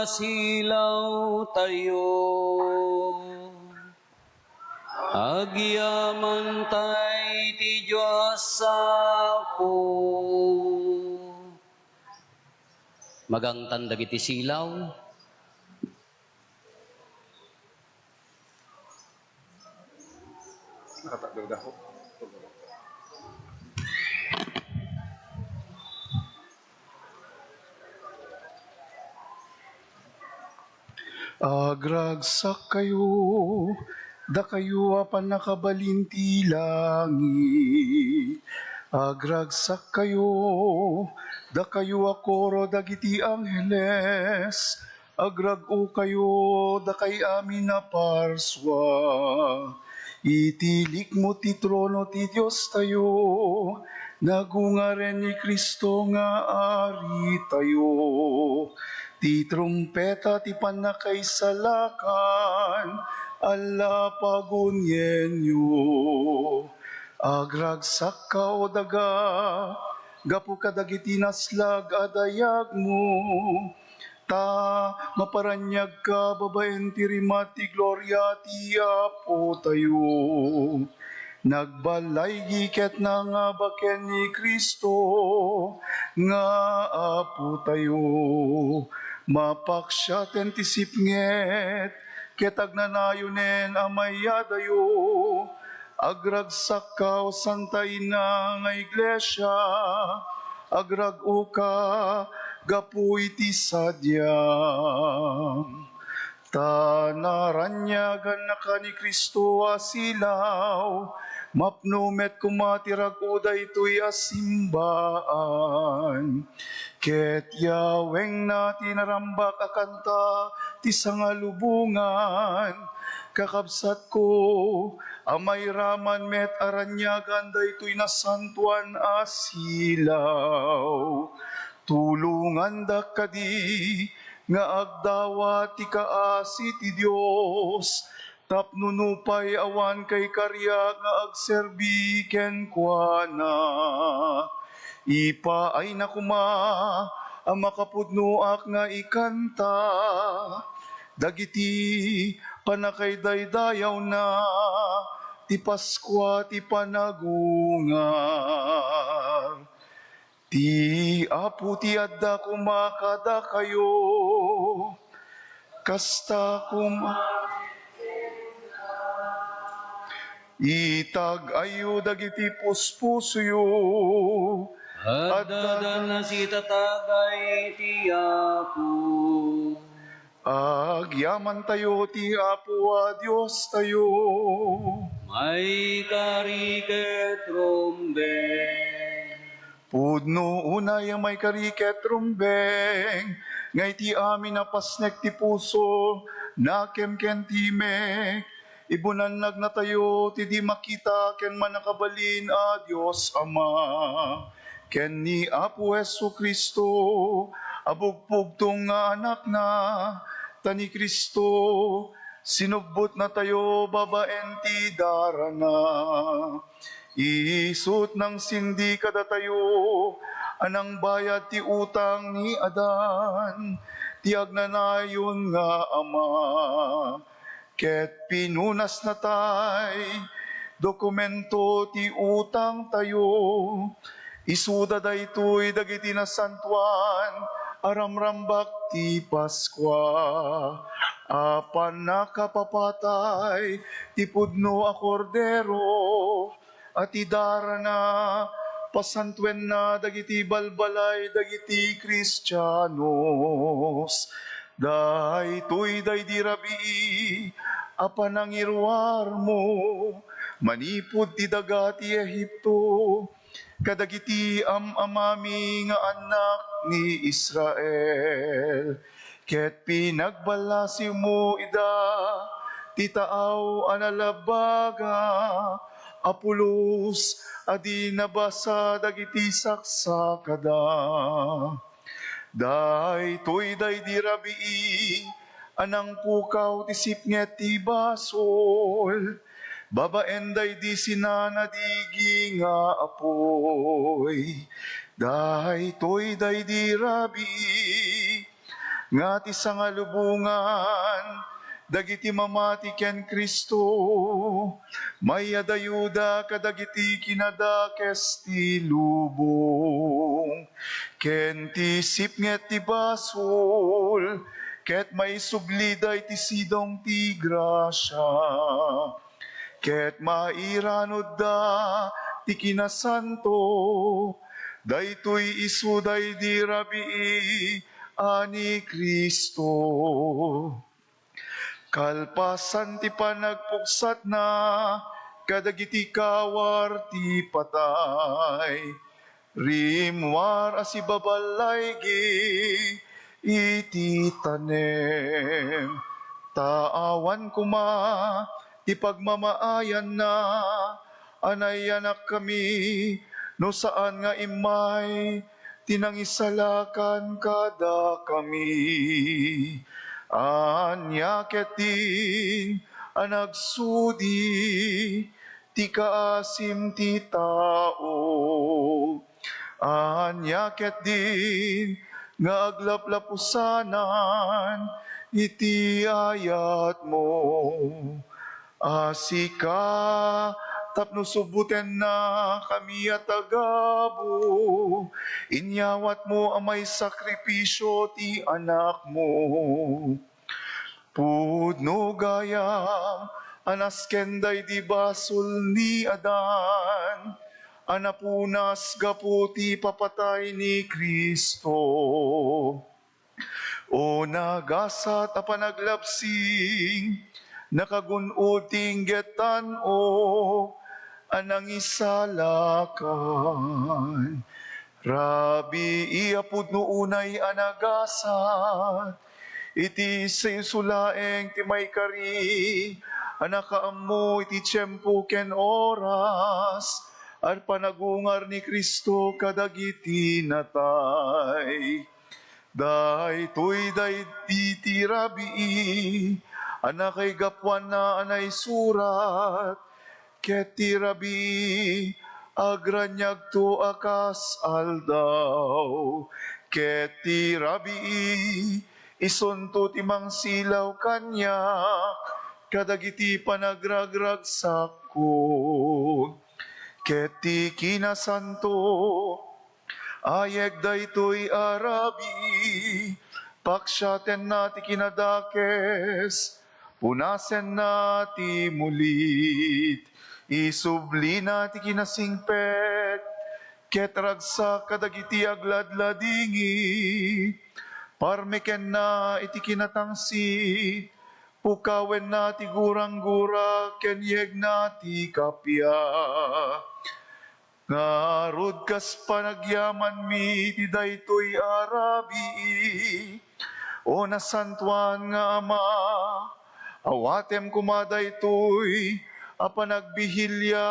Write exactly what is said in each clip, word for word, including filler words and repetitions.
Silawtayo. Agyamanta iti Dios a Apo. Magangtan dagiti silaw. Nakatakder da ho. Agragsakkayo, dakayo a pannakabalin ti langit. Agragsakkayo, dakayo a koro dagiti angheles. Agrag-okayo, dakay amin a parsua. Iti likmo ti trono ti Diostayo, nagungaren ni Cristo nga Aritayo. Ti trumpeta ti pannakaisalakan, alla pagunienyo. Agragsakka, o daga, gapu kadagiti naslag a dayagmo, ta maparaniagka babaen ti rimat ti gloria ti Apotayo. Nagballaygi ket nangaba ken ni Cristo nga Apotayo. Mapaksiaten ti sipnget ket agnanayonen a mayadayo. Agragsakka, o Santa Ina nga Iglesia, agrag-oka gapu iti sadiam. Ta naraniagannaka ni Cristo a silaw, mapno met koma ti rag-o daytoy a simbaan. Ket yawengna ti narambak a kanta ti sangalubongan. Kakabsatko, a mairaman met a raniagan daytoy nasantoan a silaw. Tulongandak kadi nga agdawat ti kaasi ti Dios, tapno nupay awan kaikariak nga agserbi kenkuana, ipaayna koma a makapudnoak nga ikanta dagiti pannakaidaydayawna ti Paskua ti panagungar. Ti Apo ti adda koma kadakayo. Kasta koma, itag-ayyo dagiti puspusoyo. Adda, adda, adda nasitatagay ti Apo. Agyamantayo ti Apo a Diostayo. Maikari ket rumbeng. Pudno unay a maikari ket rumbeng, nga iti amin a pasnek ti puso, nakem ken timek, ibunannagnatayo ti di makita ken mannakabalin a Dios Ama, ken ni Apo Jesu-Cristo a bugpugtong nga Anakna, ta ni Cristo sinubbotnatayo babaen ti darana. Isut' nangsindi kadatayo a nangbayad ti utang ni Adan, ti agnanayon nga ama, ket pinunasnatay dokumento ti utangtayo. Isuda daytoy dagiti nasantoan a ramrambak ti Paskua a pannakapapatay ti pudno a Kordero a ti darana pasantoenna dagiti balbalay dagiti Kristianos. Daytoy daydi rabii a panangiruarmo manipud ti daga ti Egipto kadagiti am-amami nga annak ni Israel. Ket pinagballasiwmo ida ti taaw a nalabbaga a pulos a di nabasa dagiti saksakada. Daytoy daydi rabii a nangpukaw ti sipnget ti basol, babaen daydi sinanadigi nga apuy. Daytoy daydi rabii nga ti sangalubongan dagiti mamati ken Cristo, mayadayoda kadagiti kinadakes ti lubong, ken ti sipnget ti basol, ket maisublida iti sidong ti grasia. Ket mairanudda ti kinasanto, daytoy isu daydi rabii a ni Cristo. Kalpasan ti panagpugsatna kadagiti kawar ti patay, rimmuar a sibaballaygi iti tanem. Ta awan koma ti pagmamaayanna a nayanakkami no saan nga immay ti nangisalakan kadakami. Ania ketdin a nagsudi ti kaasim ti tao. Ania ketdin nga aglaplapusanan iti ayatmo a sika tapno subbutennakami a tagabu, inyawatmo a maisakripisio ti anakmo. Pudno gayam a nasken daydi basol ni Adan a napunas gapu ti papatay ni Cristo. O nagasat a panaglabsing, nakagun-od ti inggetan-o a nangisalakan. Rabii a pudno unay a nagasat, iti isu laeng ti maikari a nakaammo iti tiempo ken oras a panagungar ni Cristo kadagiti natay. Daytoy daydi ti rabii a nakaigapuanna a naisurat, ket ti rabii agraniagto a kas aldaw, ket ti rabii isunto ti mangsilaw kaniak kadagiti panagragragsakko, ket ti kinasanto Ayek daytoy a rabii, paksiatenna ti kinadakes, punasenna ti mulit, isublina ti kinasingpet, ket ragsak kadagiti agladladingit, parmekenna iti kinatangsit, pukawenna ti guranggura ken yegna ti kappia. Ngarud, kas panagyamanmi iti daytoy a rabii, O nasantoan nga Ama, awatem koma daytoy a panagbihilia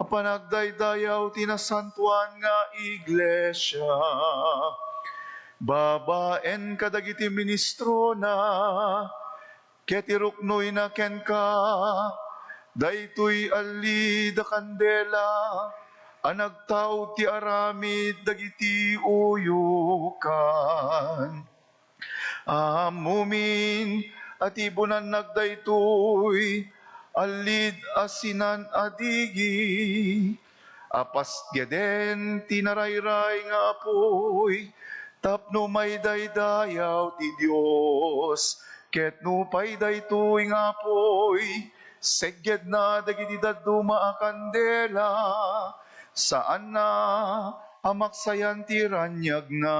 a panagdaydayaw ti nasantoan nga iglesia. Babaen kadagiti ministrona, ket iruknoyna kenka daytoy allid a kandela a nagtaud ti aramid dagiti uyokan. Ammomin a tibunannak daytoy allid a sinan-adigi a pasgeden ti narayray nga apuy tapno maidaydayaw ti Dios. Ket nupay daytoy nga apuy, seggedna dagiti dadduma a kandela, saanna a maksayan ti raniagna.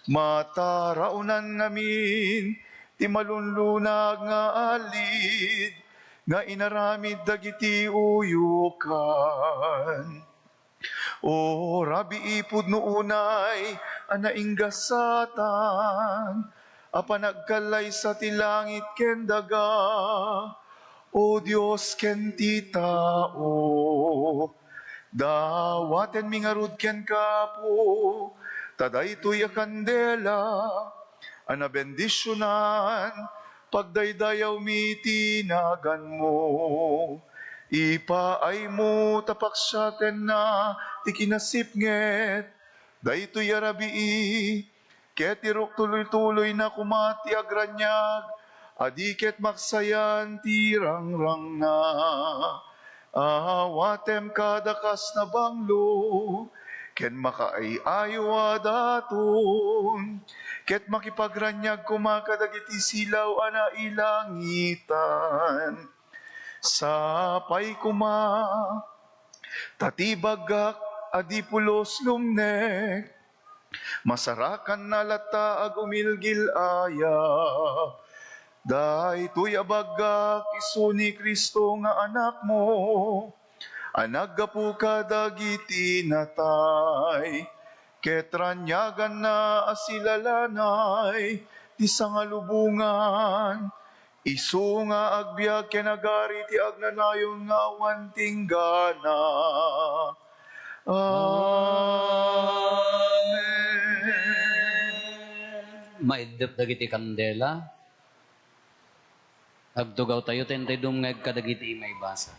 Mataraonan ngamin ti malunlunag nga allid nga inaramid dagiti uyokan. O rabii pudno unay a nainggasatan a panagkallaysa ti langit ken daga, O Dios ken ti tao. Dawatenmi ngarud kenka, Apo, ta daytoy a kandela a nabendisionan, pagdaydayawmi ti naganmo. Ipaaymo ta paksiatenna ti kinasipnget daytoy a rabii, ket iruktuloy-tuloyna koma ti agraniag, a di ket maksayan ti rangrangna. Awatem kada kas nabanglo, ken makaay-ayo a daton, ket makipagraniag koma kadagiti silaw a nailangitan. Sapay koma, ta ti baggak a di pulos lumnek, masarakanna latta a gumilgil-ayab. Daytoy a baggak isu ni Cristo nga Anakmo, a naggapu kadagiti natay, ket raniaganna a silalanay ti sangalubongan, isu nga agbiag ken agari ti agnanayon nga awan tinggana. Amen. Maiddep dagiti kandela. Agtugawtayo ta intay dumngeg kadagiti maibasa.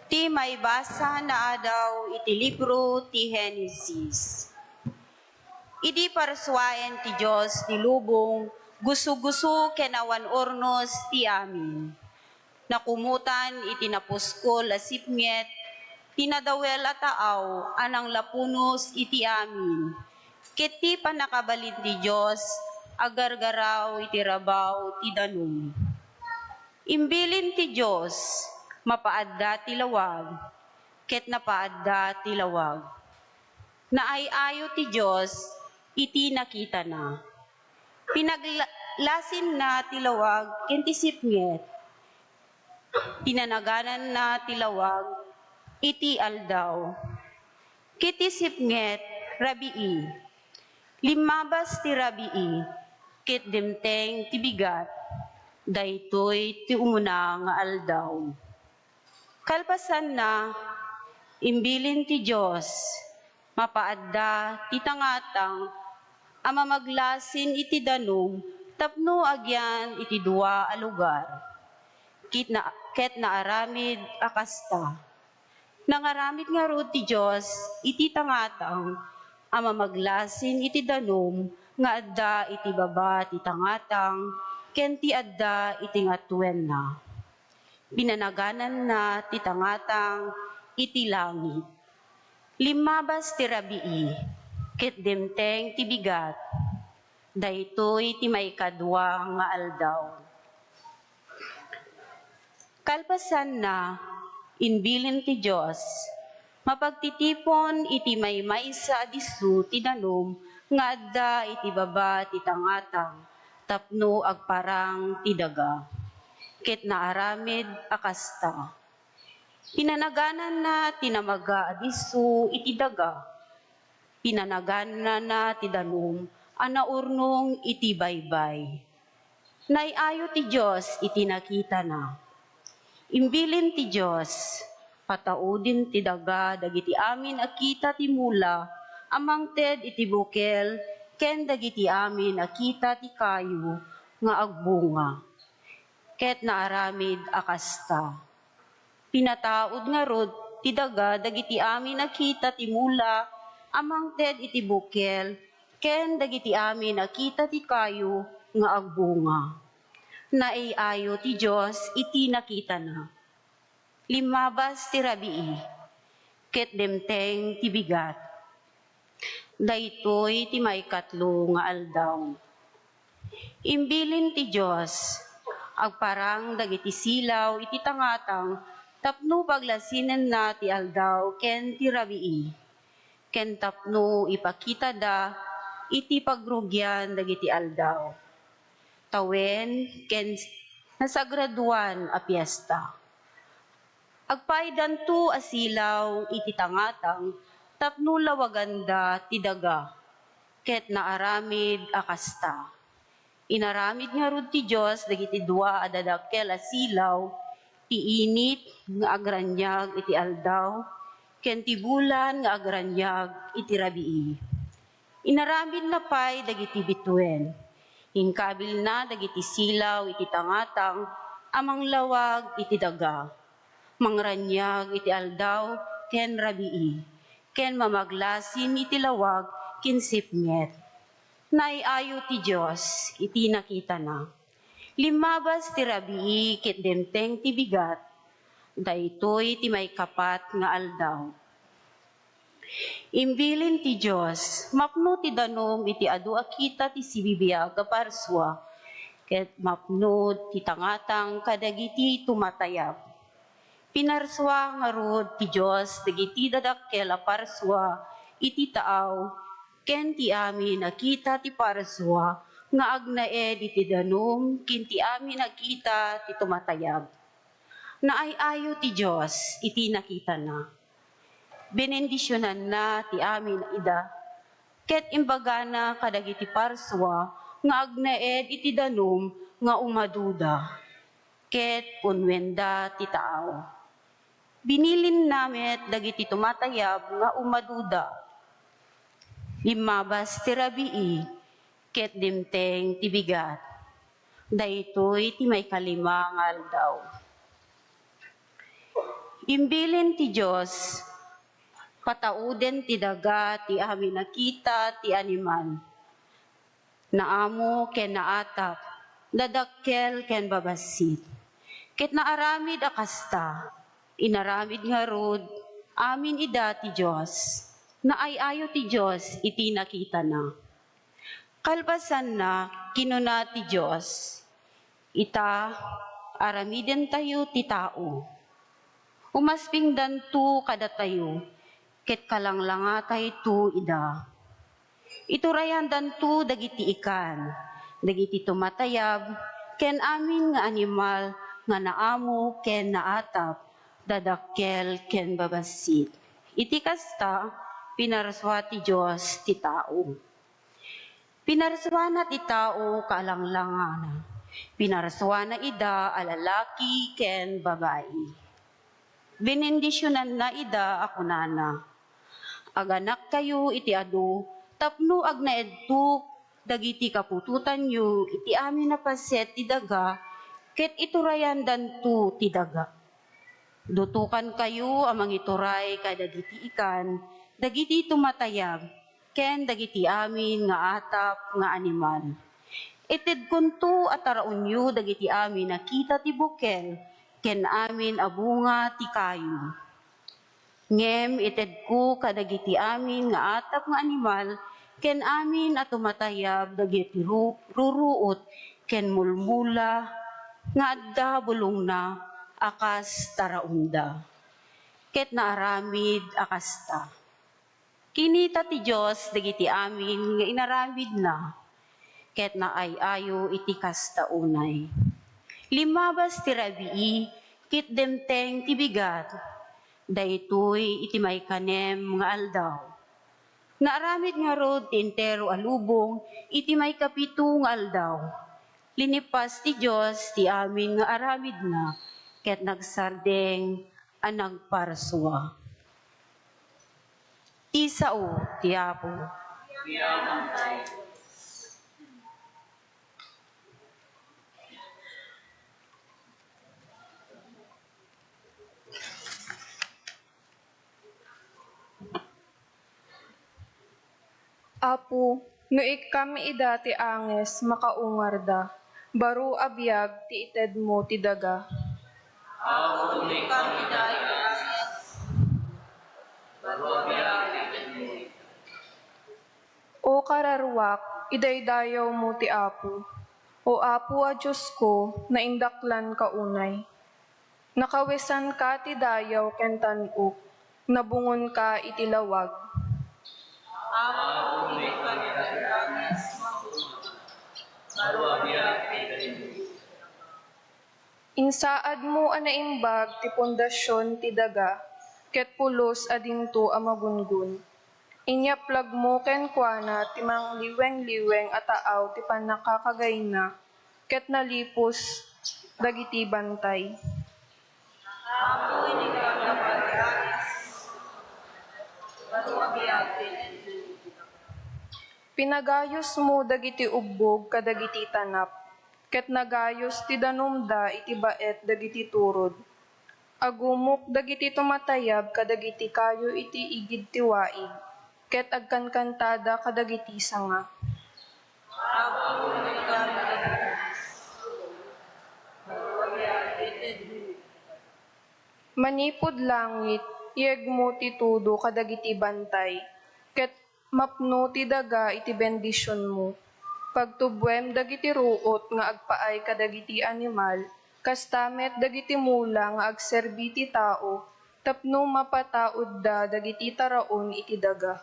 Ti maibasa naadaw iti libro ti Genesis. Idi parsuaen ti Dios ti lubong, gusuguso ken awan urnos ti amin. Nakumutan iti napuskol a sipnget ti nadawel a taaw a nanglapunos iti amin, ket ti pannakabalin ti Dios agargaraw iti rabaw ti danum. Imbilin ti Dios, "Mapaadda ti lawag," ket napaadda ti lawag. Naay-ayo ti Dios iti nakitana. Pinaglasinna ti lawag ken ti sipnget. Pinanagananna ti lawag iti aldaw. Ket ti sipnget, rabii. Limmabas ti rabii, ket dimteng ti bigat. Daytoy ti umuna nga aldaw. Kalpasanna, imbilin ti Dios, "Mapaadda ti tangatang a mamaglasin iti danum tapno agyan iti dua a lugar." Ket na-, ket naaramid a kasta. Nangaramid ngarud ti Dios iti tangatang a mamaglasin iti danum nga adda iti baba ti tangatang ken ti adda iti ngatoenna. Pinanagananna ti tangatang iti langit. Limmabas ti rabii, ket dimteng ti bigat. Daytoy ti maikadua nga aldaw. Kalpasanna, imbilin ti Dios, "Mapagtitipon iti maymaysa a disso ti danum nga adda iti baba ti tangatang tapno agparang ti daga." Ket naaramid a kasta. Pinanagananna ti namaga a disso iti daga. Pinanagananna ti danum a naurnong iti baybay. Naay-ayo ti Dios iti nakitana. Imbilin ti Dios, "Patauden ti daga dagiti amin a kita ti mula a mangted iti bukel ken dagiti amin a kita ti kayo nga agbunga." Ket naaramid a kasta. Pinataud ngarud ti daga dagiti amin a kita ti mula a mangted iti bukel ken dagiti amin a kita ti kayo nga agbunga. Naay-ayo ti Dios iti nakitana. Limmabas ti rabii, ket dimteng ti bigat. Daytoy ti maikatlo nga aldaw. Imbilin ti Dios, agparang dagiti silaw iti tangatang tapno paglasinenna ti aldaw ken ti rabii, ken tapno ipakitada iti pagrugian dagiti aldaw, tawen, ken nasagradoan a fiesta. Agpaydanto a silaw iti tangatang tapno lawaganda ti daga, ket naaramid a kasta. Inaramid ngarud ti Dios dagiti dua a dadakkel a silaw, ti init nga agraniag iti aldaw, ken ti bulan nga agraniag iti rabii. Inaramidna pay dagiti bituen, Inkabilna dagiti silaw iti tangatang a manglawag iti daga, mangraniag iti aldaw ken rabii, ken mamaglasin iti lawag ken sipnget. Naay-ayo ti Dios iti nakitana. Limmabas ti rabii ket dimteng ti bigat. Daytoy ti maikapat nga aldaw. Imbilin ti Dios, mapno ti danum iti adu a kita ti sibibiag a parsua, ket mapno ti tangatang kadagiti tumatayab. Pinarsua ngarud ti Dios dagiti dadakkel a parsua iti taaw, ken ti amin a kita ti parsua nga agnaed iti danum ken ti amin a kita ti tumatayab. Naay-ayo ti Dios iti nakitana. Benendisionanna ti amin a ida, ket imbagana kadagiti parsua nga agnaed iti danum nga umaduda, ket punnuenda ti taaw. Binilinna met dagiti tumatayab nga umaduda. Limmabas ti rabii, ket dimteng ti bigat. Daytoy ti maikalima nga aldaw. Imbilin ti Dios, patauden ti daga ti amin a kita ti animal, naamo ken naatap, dadakkel ken babassit. Ket naaramid a kasta, inaramid ngarud amin ida ti Dios. Naay-ayo ti Dios iti nakitana. Kalpasanna, kinuna ti Dios, "Ita, aramidentayo ti tao. Umaspingdanto kadatayo, ket kalanglangatayto ida. Iturayandanto dagiti ikan, dagiti tumatayab, ken amin nga animal nga naamo ken naatap, dadakkel ken babassit." Iti kasta, pinarsua ti Dios ti tao. Pinarsuana ti tao kaalanglangana. Pinarsuana ida a lalaki ken babai. Benendisionanna ida a kunana, "Aganakkayo iti adu tapno agnaedto dagiti kaputotanyo iti amin a paset ti daga, ket iturayandanto ti daga. Dutokankayo a mangituray kadagiti ikan, dagiti tumatayab, ken dagiti amin nga atap nga animal. Itedkonto a taraonyo dagiti amin a kita ti bukel ken amin a bunga ti kayo. Ngem itedko kadagiti amin nga atap nga animal ken amin a tumatayab dagiti ru-, ruruot ken mulmula nga adda bulongna a kas taraonda." Ket naaramid a kasta. Kinita ti Dios dagiti amin nga inaramidna, ket naay-ayo iti kasta unay. Limmabas ti rabii, ket dimteng ti bigat. Daytoy iti maikanem nga aldaw. Naaramid ngarud ti entero a lubong iti maikapito nga aldaw. Linipas ti Dios ti amin nga aramidna, ket nagsardeng a nagparsua. Ti sao ti Apo. Apo, no ikkam ida ti anges, makaungarda. Baro a biag ti itedmo ti daga. Apo, no ikkam ida ti anges, baro a biag ti itedmo ti daga. O kararuak, idaydayawmo ti Apo. O Apo a Diosko, naindaklanka unay. Nakawesanka ti dayaw ken tan-ok, nabungonka iti lawag. Apo, iti pagkakarangas, baro a biag ti itedmo. Insaadmo a naimbag ti pundasion ti daga, ket pulos a dinto a magungon. Inyaplagmo kenkuana ti mangliweng-liweng a taaw ti pannakakagayna, ket nalipos dagiti bantay. Pinagayusmo dagiti ubbog kadagiti tanap, ket nagayus ti danumda iti baet dagiti turod. Agumok dagiti tumatayab kadagiti kayo iti igid ti waig, ket agkankantada kadagiti sanga. Manipud langit, iyegmo ti tudo kadagiti bantay, ket mapno ti daga iti bendisionmo. Pagtubwem dagiti ruot nga agpaay kadagiti animal, kasta met dagiti mula nga agserbi ti tao tapno mapataudda dagiti taraon iti daga.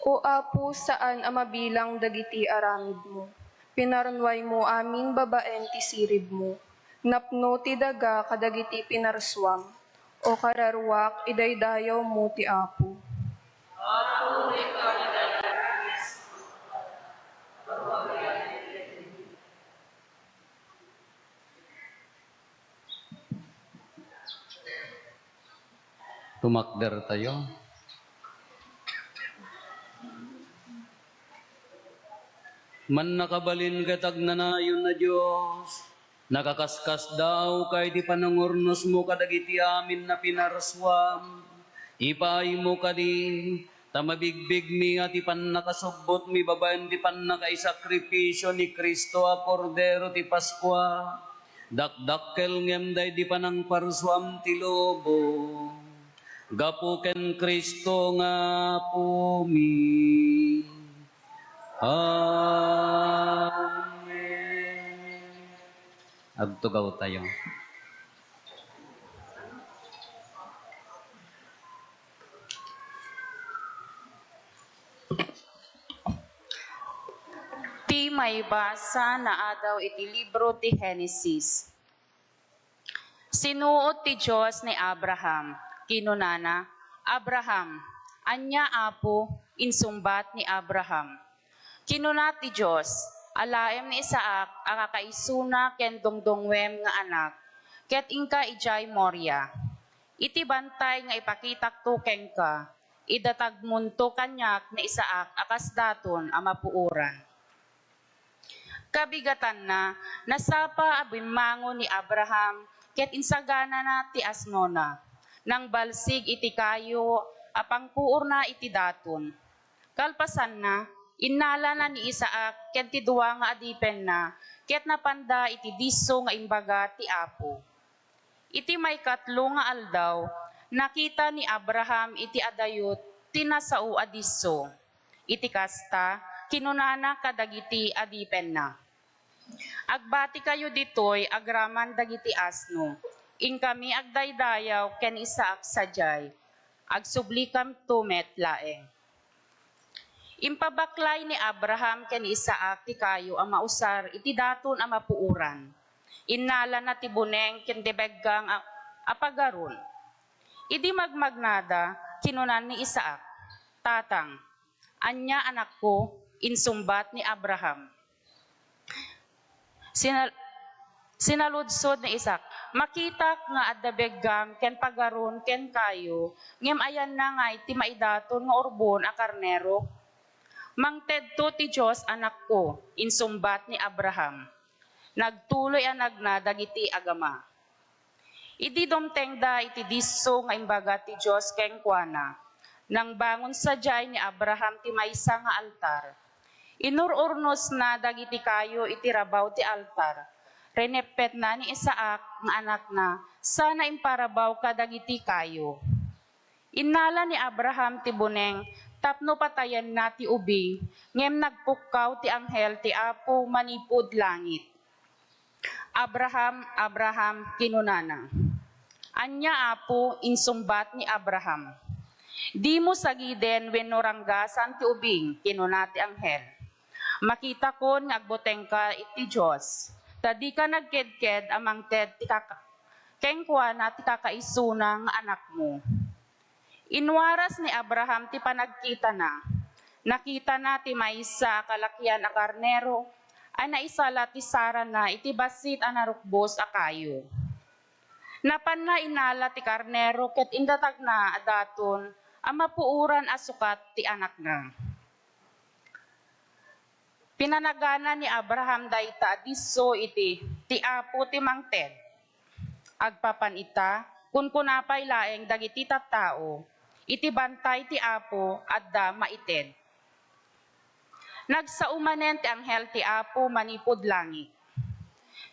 O Apo, saan a mabilang dagiti aramidmo. Pinarnuaymo amin babaen ti siribmo. Napno ti daga kadagiti pinarsuam. O kararuak, idaydayawmo ti Apo. Tumakdertayo. Mannakabalin ket agnanayon a Dios, nakakaskasdaawka iti panangurnosmo kadagiti amin a pinarsuam. Ipaaymo kadi, ta mabigbigmi a ti pannakasubbotmi babaen ti pannakaisakripisio ni Cristo a Kordero ti Paskua. Dakdakkel ngem daydi panangparsuam ti lubong. Gapu ken Cristo nga Apomi. Amen. Agtugawtayo. Ti maibasa naadaw iti libro ti Genesis. Sinuot ti Dios ni Abraham. Kinunana, "Abraham." "Ania, Apo?" insungbat ni Abraham. Kinuna ti Dios, "Alaem ni Isaac a kakaisuna ken dungdungngoem nga anak, ket inka idiay Moria. Iti bantay nga ipakitakto kenka, idatagmonto kaniak ni Isaac a kas daton a mapuoran." Kabigatanna, nasapa a bimmangon ni Abraham ket insaganana ti asnona. Nangbalsig iti kayo a pangpuorna iti daton. Kalpasanna, innalana ni Isaac ken ti dua nga adipenna ket napanda iti disso nga imbaga ti Apo. Iti maikatlo nga aldaw, nakita ni Abraham iti adayot ti nasao a disso. Iti kasta, kinunana kadagiti adipenna, "Agbatikayo ditoy agraman dagiti asno. Inkami agdaydayaw ken Isaac sadiay. Agsublikanto met laeng." Impabaklay ni Abraham ken ni Isaac ti kayo a mausar iti daton a mapuoran. Innalana ti buneng ken ti beggang a, a pagaron. Idi magmagnada, kinuna ni Isaac, "Tatang." "Ania, anakko?" insungbat ni Abraham. Sinal-, sinaludsod ni Isaac, "Makitak nga adda beggang ken pagaron ken kayo, ngem ayanna ngay ti maidaton nga urbon a karnero?" "Mangtedto ti Dios, anakko," insungbat ni Abraham. Nagtuloy a nagna dagiti agama. Idi dumtengda iti disso nga imbaga ti Dios kenkuana, nangbangon sadiay ni Abraham ti maysa nga altar. Inur-urnosna dagiti kayo iti rabaw ti altar. Rineppetna ni Isaac nga anakna sana imparabaw kadagiti kayo. Innala ni Abraham ti buneng tapno patayenna ti ubing, ngem nagpukkaw ti anghel ti Apo manipud langit. "Abraham, Abraham," kinunana. "Ania, Apo?" insungbat ni Abraham. "Dimo sagiden wenno ranggasan ti ubing," kinuna ti anghel. "Makitakon nga agbutengka iti Dios, ta dika nagkedked a mangted ti kaka-, kenkuana ti kakaisuna nga anakmo." Inwaras ni Abraham ti panagkitana. Nakitana ti maysa a kalakian a karnero a naisala ti sarana iti bassit a narukbos a kayo. Napanna inala ti karnero ket indatagna a daton a mapuoran a sukat ti anakna. Pinanagana ni Abraham dayta a disso iti, "Ti Apo ti mangted." Agpapan ita, kunkuna pay laeng dagiti tattao, "Iti bantay ti Apo adda maited." Nagsao manen ti anghel ti Apo manipud langit.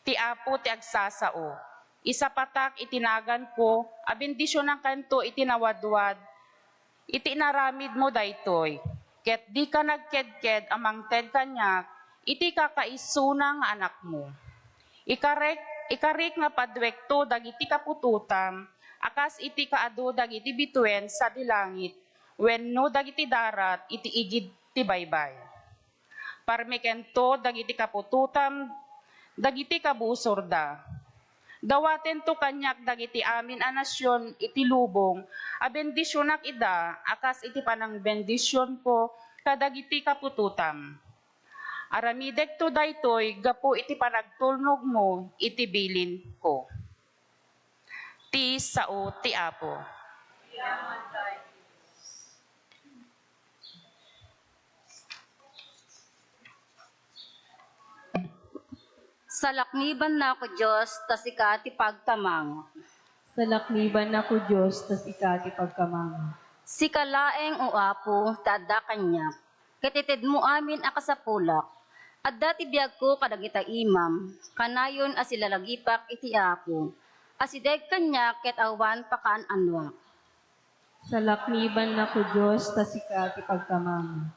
Ti Apo ti agsasao. Isapatak iti naganko a bendisionankanto iti nawadwad iti inaramidmo daytoy, ket dika nagkedked a mangted kaniak iti kakaisuna nga anakmo. Ikarek, ikarik nga paduekto dagiti kaputotam a kas iti kaadu dagiti bituen sadi langit wenno dagiti darat iti igid ti baybay. Parmekento dagiti kaputotam dagiti kabusorda. Dawatento kaniak dagiti amin a nasion iti lubong a bendisionak ida a kas iti panangbendisionko kadagiti kaputotam. Aramidekto daytoy gapu iti panagtulnogmo iti bilinko. Ti sao ti Apo. Salaknibannak, O Dios, ta sika ti pagkamangak. Salaknibannak, O Dios, ta sika ti pagkamangak. Sika laeng, O Apo, ti adda kaniak, ket itedmo amin a kasapulak. Adda ti biagko kadagita imam, kanayon a silalagipak iti Apo. Asideg kaniak ket awan pakaan-anoak. Salaknibannak, O Dios, ta sika ti pagkamangak.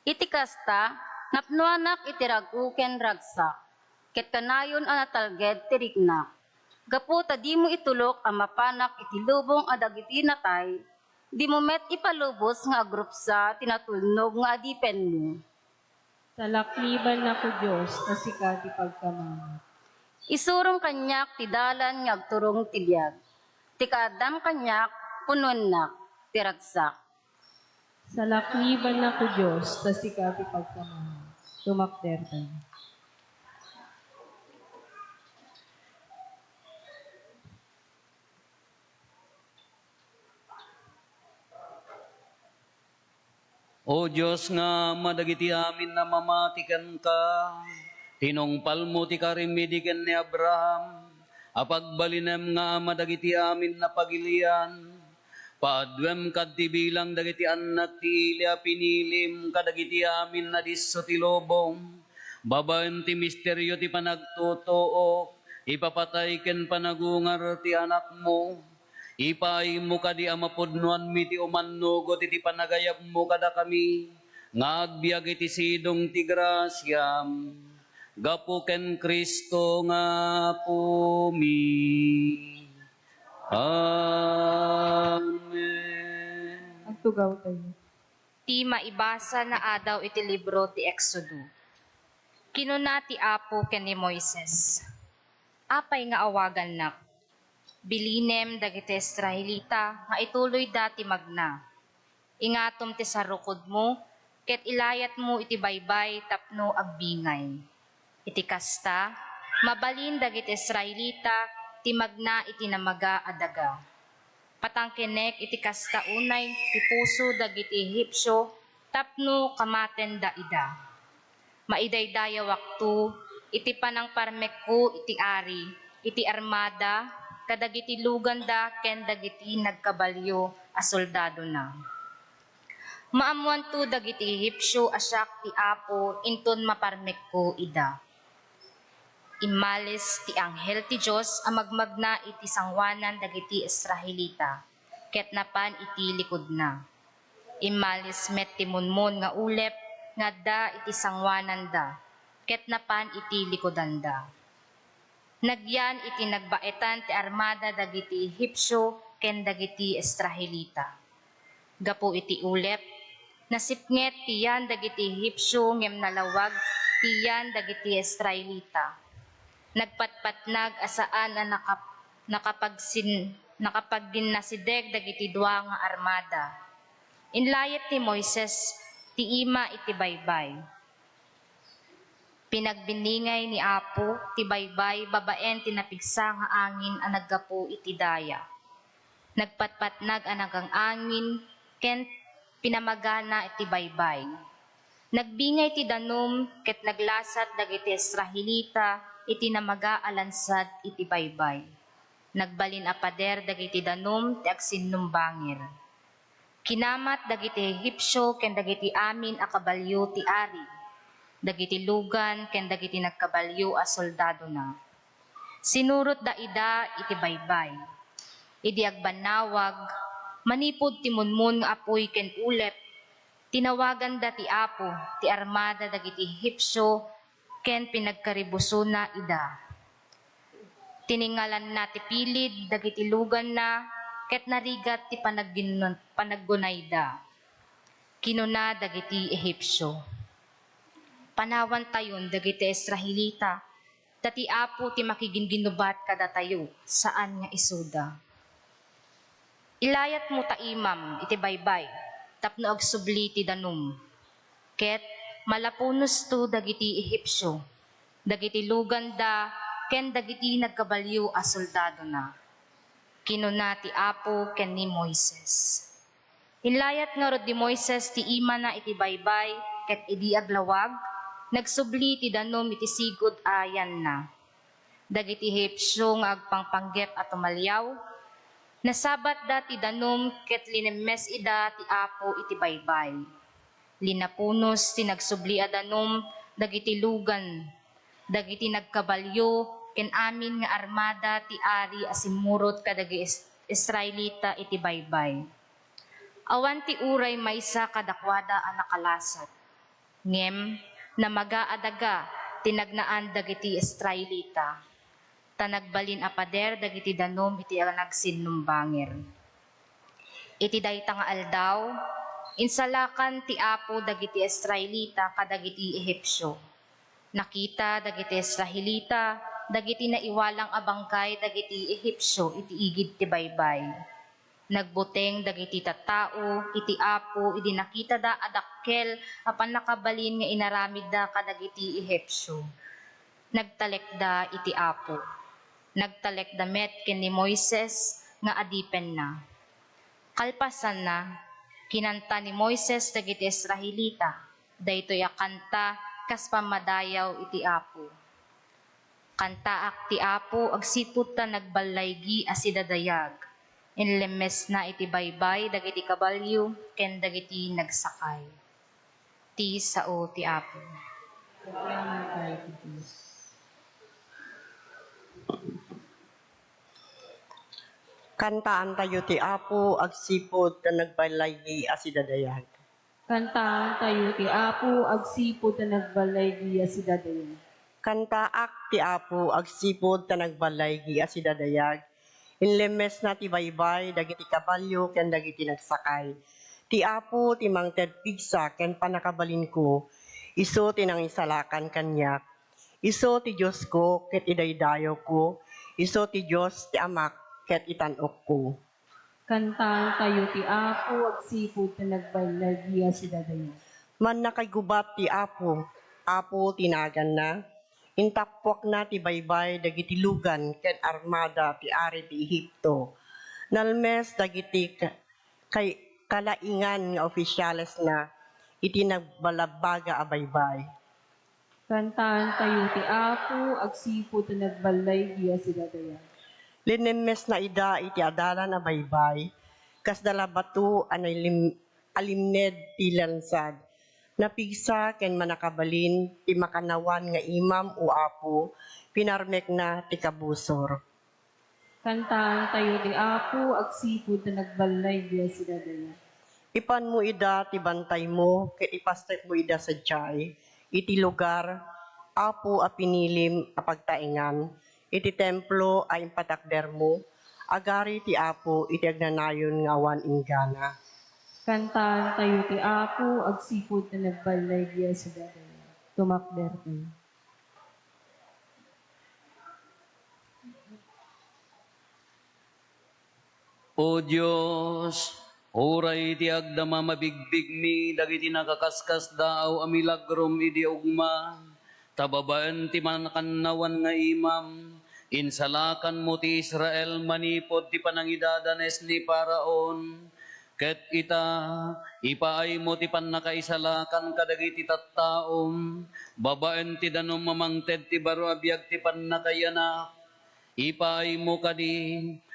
Iti kasta, napnoanak iti rag-o ken ragsak, ket kanayon a natalged ti riknak. Gapu ta dimo itulok a mapanak iti lubong a dagiti natay, dimo met ipalubos nga agrupsa ti natulnog nga adipenmo. Salaknibannak, O Dios, ta sika ti pagkamangak. Isurom kaniak ti dalan nga agturong ti biag. Ti kaaddam kaniak, punuennak ti ragsak. Salaknibannak, O Dios, ta sika ti pagkamangak. Tumakdertayo. O Dios nga Ama dagiti amin a mamati kenka, tinungpalmo ti karim idi ken ni Abraham a pagbalinem nga ama dagiti amin a pagilian. Paaduem kadti bilang dagiti annak ti ili a pinilim kadagiti amin a disso ti lubong. Babaen ti misterio ti panagtutuok, ipapatay ken panagungar ti Anakmo. Ipaaymo kadi a mapudnoanmi ti umannugot iti panagayabmo kadakami nga agbiag iti sidong ti grasiam gapu ken Cristo nga Apomi. Amen. Agtugawtayo. Ti maibasa nga adaw iti libro ti Exodo. Kinuna ti Apo ken ni Moises, "Apay nga awagannak? Bilinem dagiti Israelita nga ituloyda ti magna. Ingatom ti sarukodmo ket ilayatmo iti baybay tapno agbingay. Iti kasta, mabalin dagiti Israelita ti magna iti namaga a daga. Patangkenek iti kasta unay ti puso dagiti Egipsio tapno kamatenda ida. Maidaydayawakto iti panangparmekko iti ari, iti armada, kadagiti luganda ken dagiti nagkabalio a soldadona. Maammoanto dagiti Egipsio a siak ti Apo inton maparmekko ida." Immalis ti anghel ti Dios a magmagna iti sangoanan dagiti Israelita, ket napan iti likudna. Immalis met ti munmon nga ulep nga adda iti sangoananda, ket napan iti likudanda. Nagyan iti nagbaetan ti armada dagiti Egipsio ken dagiti Israelita. Gapu iti ulep, nasipnget ti yan dagiti Egipsio ngem nalawag ti yan dagiti Israelita. Nagpatpatnag a saan a nakap-, nakapagsin-, nakapagdinnasideg dagiti dua nga armada. Inlayat ni Moises ti ima iti baybay. Pinagbinningay ni Apo ti baybay babaen ti napigsa nga angin a naggapu iti daya. Nagpatpatnag a nagang-angin ken pinamagana iti baybay. Nagbingay ti danum ket naglasat dagiti Israelita iti namaga a lansad iti baybay. Nagbalin a pader dagiti danum ti agsinnumbangir. Kinamat dagiti Ehipsio ken dagiti amin a kabalio ti ari, dagiti lugan ken dagiti nagkabalio a soldadona. Sinurotda ida iti baybay. Idi agbannawag, manipud ti munmun nga apuy ken ulep, tinawaganda ti Apo ti armada dagiti Ehipsio ken pinagkaribusona ida. Tiningalanna ti pilid dagiti luganna ket narigat ti panagginun-, panaggunayda. Kinuna dagiti Ehipsio, "Panawantayon dagiti Israelita, ta ti Apo ti makiginginubat kadatayo, saan nga isuda. Ilayatmo ta imam iti baybay tapno agsubli ti danum, ket malapunosto dagiti Ehipsio, dagiti luganda, ken dagiti nagkabalio a soldadona." Kinuna ti Apo ken ni Moises. Inlayat ngarud ni Moises ti imana iti baybay, ket idi aglawag, nagsubli ti danum iti sigud a yanna. Dagiti Ehipsio nga agpangpanggep a tumaliaw, nasabatda ti danum ket linemmes ida ti Apo iti baybay. Linapunos ti nagsubli a danum dagiti lugan, dagiti nagkabalio, ken amin nga armada ti ari a simmurot kadagiti Is-, Israelita iti baybay. Awan ti uray maysa kadakuada a nakalasat. Ngem namaga a daga ti nagnaan dagiti Israelita, ta nagbalin a pader dagiti danum iti nagsinnumbangir. Iti dayta nga aldaw, insalakan ti Apo dagiti Israelita kadagiti Ehipsio. Nakita dagiti Israelita dagiti naiwalang a bangkay dagiti Ehipsio iti igid ti baybay. Nagbuteng dagiti tattao iti Apo idi nakitada a dakkel a pannakabalin nga inaramidda kadagiti Ehipsio. Nagtalekda iti Apo. Nagtalekda met ken ni Moises nga adipenna. Kalpasanna, kinanta ni Moises dagiti Israelita daytoy a kanta kas pammadayaw iti Apo. Kantaak ti Apo agsipud ta nagballaygi a sidadayag. Inlemmesna iti baybay dagiti kabalio ken dagiti nagsakay. Ti sao ti Apo. Kantaantayo ti Apo agsipud ta nagballaygi a sidadayag. Kantaantayo ti Apo agsipud ta nagballaygi a sidadayag. Kantaak ti Apo agsipud ta nagballaygi a sidadayag. Inlemmesna ti baybay dagiti kabalio ken dagiti nagsakay. Ti Apo ti mangted pigsa ken pannakabalinko, isu ti nangisalakan kaniak. Isu ti Diosko ket idaydayawko, isu ti Dios ti Amak ket itan-okko. Kantaantayo ti Apo agsipud ta nagballaygi a sidadayag. Mannakaigubat ti Apo, Apo ti naganna. Intappuakna ti baybay dagiti lugan ken armada ti ari ti Egipto. Nalmes dagiti ka-, kay-, kalaingan nga ofisialesna iti nagbalabbaga a baybay. Kantaantayo ti Apo agsipud ta nagballaygi a sidadayag. Linemmesna ida iti adalan a baybay, kasla bato a nailim-, a limned ti lansad. Napigsa ken mannakabalin ti makannawan nga imam, O Apo, pinarmekna ti kabusor. Kantaantayo ti Apo agsipud ta nagballaygi a sidadayag. Ipanmo ida ti bantaymo ket ipastekmo ida sadiay iti lugar, Apo a pinilim a pagtaengan, iti templo a impatakdermo, agari ti Apo iti agnanayon nga awan inggana. Kantaantayo ti Apo agsipud ta nagballaygi a sidadayag. Tumakdertayo. O Dios, uray ti agdama mabigbigmi dagiti nakaskasdaaw a milagrom idi ugma, Ta babaen ti manakannawan nga imam, insalakanmo ti Israel manipud ti panangidadanes ni Faraon. Ket ita, ipaaymo ti pannakaisalakan kadagiti tattaom, babaen ti danum a mangted ti baro a biag ti pannakayanak. Ipaaymo kadi,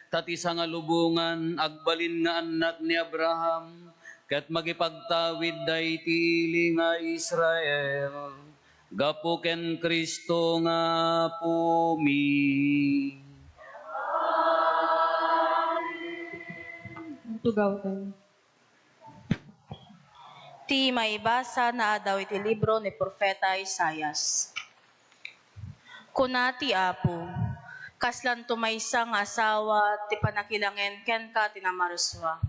ta ti sangalubongan agbalin nga annak ni Abraham, ket mangipagtawid daydi ili nga Israel gapu ken Cristo nga Apomi. Tugawten. Ti maibasa naadaw iti libro ni Profeta Isaias. Kuna ti Apo, "Kaslanto maysa nga asawa ti pannakilangen kenka ti namarsua.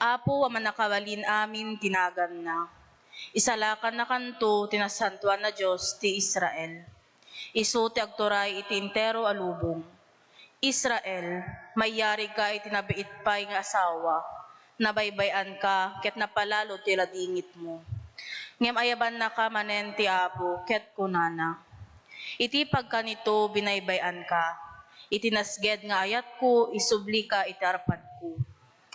Apo a Mannakabalin-amin ti naganna. Isalakannakanto ti Nasantoan a Dios ti Israel. Isu ti agturay iti entero a lubong. Israel, maiyarigka iti nabiit pay nga asawa. Nabaybay-anka ket napalalo ti ladingitmo. Ngem ayabannaka manen ti Apo ket kunana, 'Iti pagkanito binaybay-anka. Iti nasged nga ayatko, isublika iti arpadko.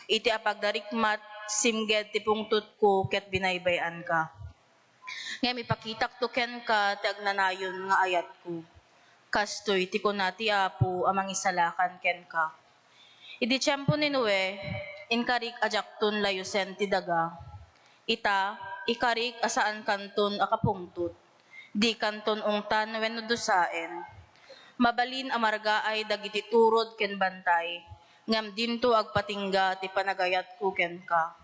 Iti apagdarikmat, simged ti pungtotko ket binaybay-anka.' Ngem ipakitakto kenka ti agnanayon nga ayatko. Kastoy ti kuna ti Apo a Mangisalakan kenka. Idi tiempo ni Noe, inkarik a diakton layusen ti daga. Ita, ikarik a saankanton a kapungtot. Dikanton ungtan wenno dusaen. Mabalin a margaay dagiti turod ken bantay, ngem dinto agpatingga ti panagayatko kenka.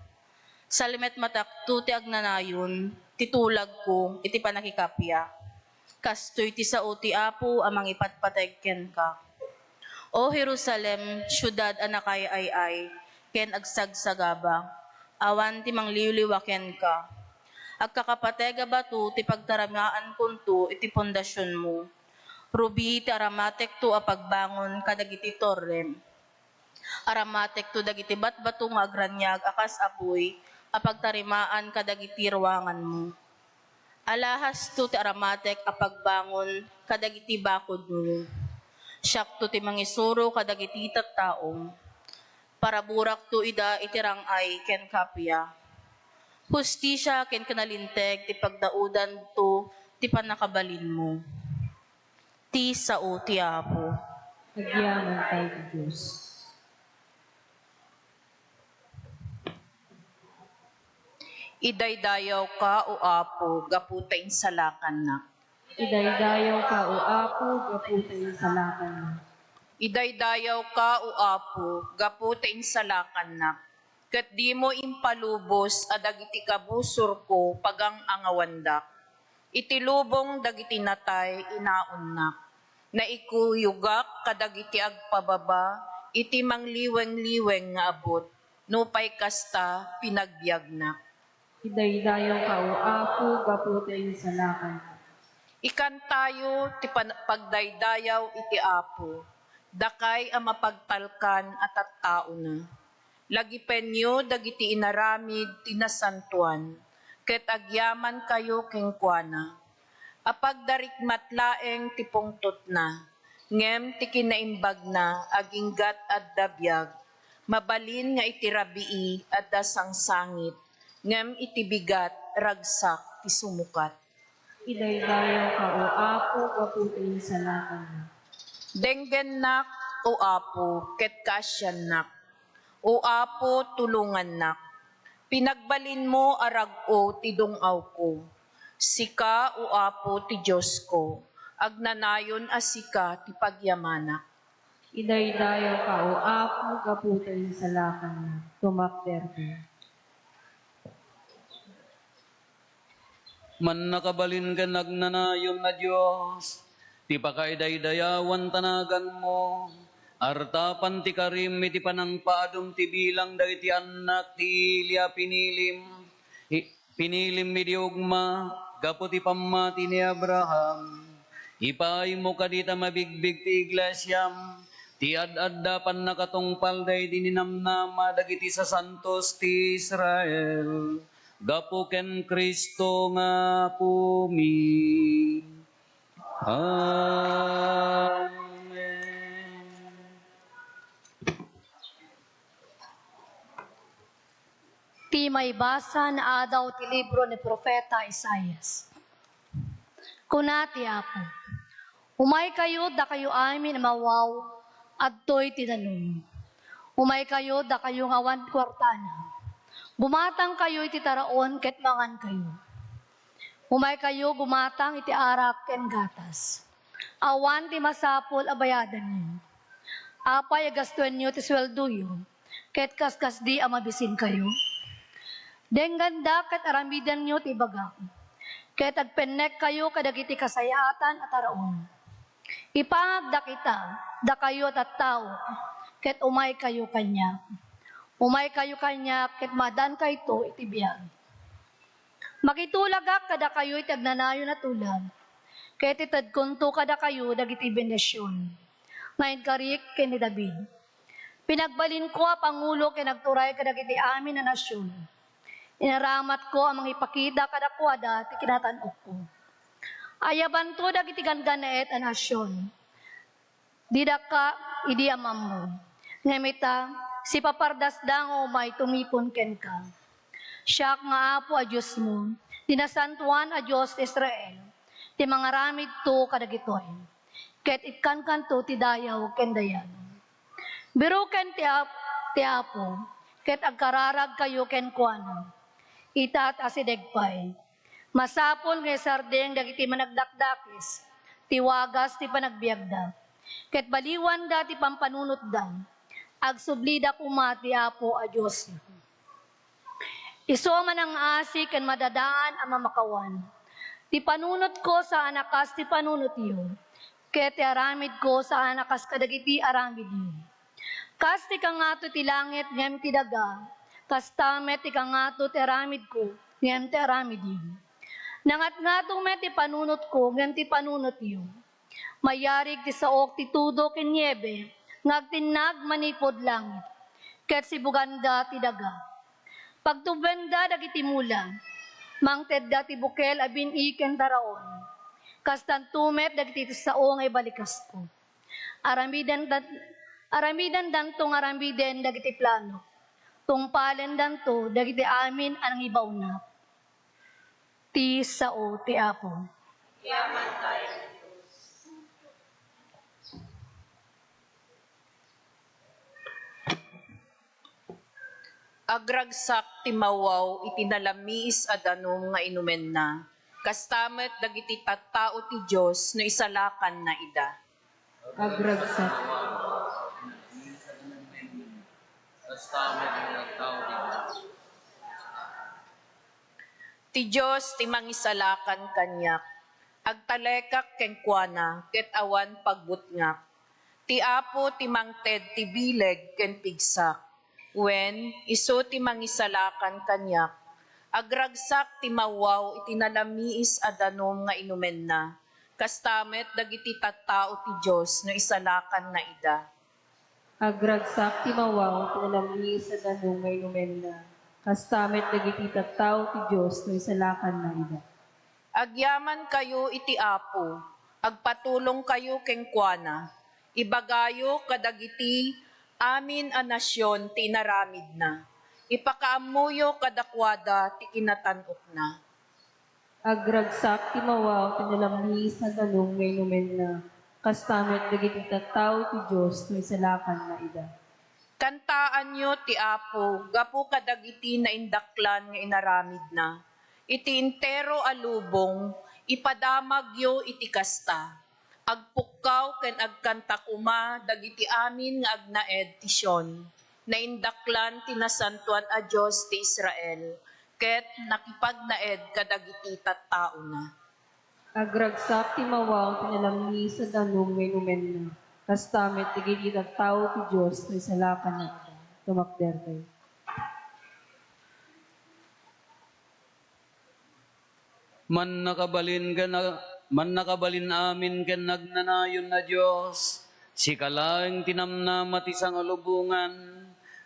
Salimetmatakto ti agnanayon, ti tulagko iti pannakikappia. Kastoy ti sao ti Apo a mangipatpateg kenka. O Jerusalem, siudad a nakaay-ay-ay ken agsagsagaba, awan ti mangliwliwa kenka. Agkakapateg a bato ti pagtarimaankonto iti pundasionmo. Rubi ti aramatekto a pagbangon kadagiti torrem. Aramatekto dagiti batbato nga agraniag a kas apuy a pagtarimaan kadagiti ruanganmo. Alahasto ti aramatek a pagbangon kadagiti bakodmo. Siakto ti mangisuro kadagiti tattaom. Paraburakto ida iti rang-ay ken kappia. Hustisia ken kinalinteg ti pagdaudanto ti pannakabalinmo. Ti sao ti Apo. Agyaman tayo ti Dios. Idaydayawka, O Apo, gapu ta insalakannak. Idaydayawka, O Apo, gapu ta insalakannak. Idaydayawka, O Apo, gapu ta insalakannak. Ket dimo impalubos a dagiti kabusorko pagang-angawandak. Iti lubong dagiti natay inaonnak. Naikuyogak kadagiti agpababa iti mangliwengliweng nga abut, nupay kasta, pinagbiagnak. Idaydayawka, O Apo, gapu ta insalakannak. Ikantayo ti pan-, pagdaydayaw iti Apo, dakay a mapagtalkan a tattaona. Lagipenyo dagiti inaramid ti nasantoan, ket agyamankayo kenkuana. Apagdarikmat laeng ti pungtotna, ngem ti kinaimbagna aginggat adda biag. Mabalin nga iti rabii adda sangsangit, ngem iti bigat ragsak ti sumukat. Idaydayawka, O Apo, gapu ta insalakannak. Denggennak, O Apo, ket kaasiannak. O Apo, tulongannak. Pinagbalinmo a rag-o ti dung-awko. Sika, O Apo, ti Diosko. Agnanayon a sika ti pagyamanak. Idaydayawka, O Apo, gapu ta insalakannak. Tumakderka. Mannakabalin ken agnanayon a Dios, ti pakaidaydayawan ta naganmo, artapan ti karim iti panangpaadum ti bilang dagiti annak ti ili a pinilim. I-, pinilim idi ugma, gapu ti pammati ni Abraham. Ipaaymo kadi ta mabigbig ti iglesiam, ti ad-adda pannakatungpal daydi ninamnama dagiti sasantos ti Israel. Gapu ken Cristo nga Apomi. Amen. Ti maibasa naadaw ti libro ni Profeta Isaias. Kuna ti Apo, "Umaykayo, dakayo amin a mawaw, adtoy ti danum. Umaykayo, dakayo nga awan kuartana. Gumatangkayo iti taraon ket mangankayo. Umaykayo, gumatang iti arak ken gatas. Awan ti masapul a bayadanyo. Apay a gastuenyo ti sueldoyo, ket kaskasdi a mabisinkayo? Dengganda ket aramidenyo ti ibagak, ket agpennekkayo kadagiti kasay-atan a taraon. Ipangagdak ita, dakayo a tattao, ket umaykayo kaniak. Umaykayo kaniak, ket maadankayto iti biag. Makitulagak kadakayo iti agnanayon a tulag, ket itedkonto kadakayo dagiti bendision nga inkarik ken ni David. Pinagbalinko a pangulo ken agturay kadagiti amin a nasion. Inaramatko a mangipakita kadakuada ti kinatan-okko. Ayabanto dagiti ganggannaet a nasion. Didaka idi ammo, ngem ita, sipapardasda nga umay tumipon kenka. Siak nga Apo a Diosmo, ti Nasantoan a Dios ti Israel, ti mangaramidto kadagitoy, ket ikkankanto ti dayaw ken dayag. Biroken ti Ap-, ti Apo, ket agkararagkayo kenkuana. Ita ti asideg pay. Masapul nga isardeng dagiti managdakdakes ti wagas ti panagbiagda, ket baliwanda ti pampanunotda. Agsublida koma ti Apo a Dios. Isu a manangngaasi ken madadaan a mamakawan. Ti panunotko saan a kas ti panunotyo, ket ti aramidko saan a kas kadagiti aramidyo. Kas ti kangato ti langit ngem ti daga, kasta met ti kangato ti aramidko ngem ti aramidyo. Nangatngato met ti panunotko ngem ti panunotyo. Mayarig ti saok ti tudo ken niebe nga agtinnag manipud langit, ket sibuganda ti daga. Pagtubbenda dagiti mula, mangtedda ti bukel a bin-i ken taraon. Kastanto met dagiti sao nga ibalikasko. Aramiden-, aramidendanto nga aramiden dagiti plano. Tungpalendanto dagiti amin a nangibawnak. Ti sao ti Apo. Agragsak ti mawaw iti nalamiis a danum nga inumenna. Kasta met dagiti tattao ti Dios no isalakanna ida. Agragsak. Ti Dios ti mangisalakan kaniak. Agtalekak kenkuana ket awan pagbutngak. Ti Apo ti mangted ti bileg ken pigsak. Wen, isu ti mangisalakan kaniak. Agragsak ti mawaw iti nalamiis a danum nga inumenna. Kasta met dagiti tattao ti Dios no isalakanna ida. Agragsak ti mawaw iti nalamiis a danum nga inumenna. Kasta met dagiti tattao ti Dios no isalakanna ida. Agyamankayo iti Apo, agpatulongkayo kenkuana. Ibagayo kadagiti amin a nasion ti inaramidna. Ipakaammoyo kadakuada ti kinatan-okna. Agragsak ti mawaw ti nalamiis a danum nga inumenna, kasta met dagiti tattao ti Dios no isalakanna ida. Kantaanyo ti Apo gapu kadagiti naindaklan nga inaramidna. Iti entero a lubong, ipadamagyo iti kasta. Agpukkaw ken agkanta koma dagiti amin nga agnaed ti Sion. Naindaklan ti Nasantoan a Dios ti Israel, ket nakipagnaed kadagiti tattaona. Agragsak ti mawaw ti nalamiis a danum nga inumenna. Kasta met dagiti tattao ti Dios no isalakanna ida. Tumakderkayo. Mannakabalin ken a-, mannakabalin amin ken nagnanayon a Dios, sika laeng ti namnama ti sangalubongan,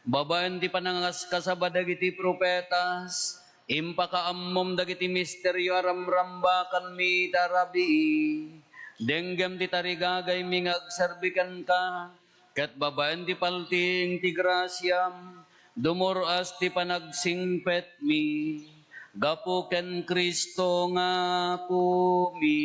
babaen ti panangaskasaba dagiti profetas, impakaammom dagiti misterio a ramrambakanmi ita rabii. Denggem ti tarigagaymi nga agserbi kenka, ket babaen ti paltiing ti grasiam, dumur-as ti panagsingpetmi gapu ken Cristo nga Apomi.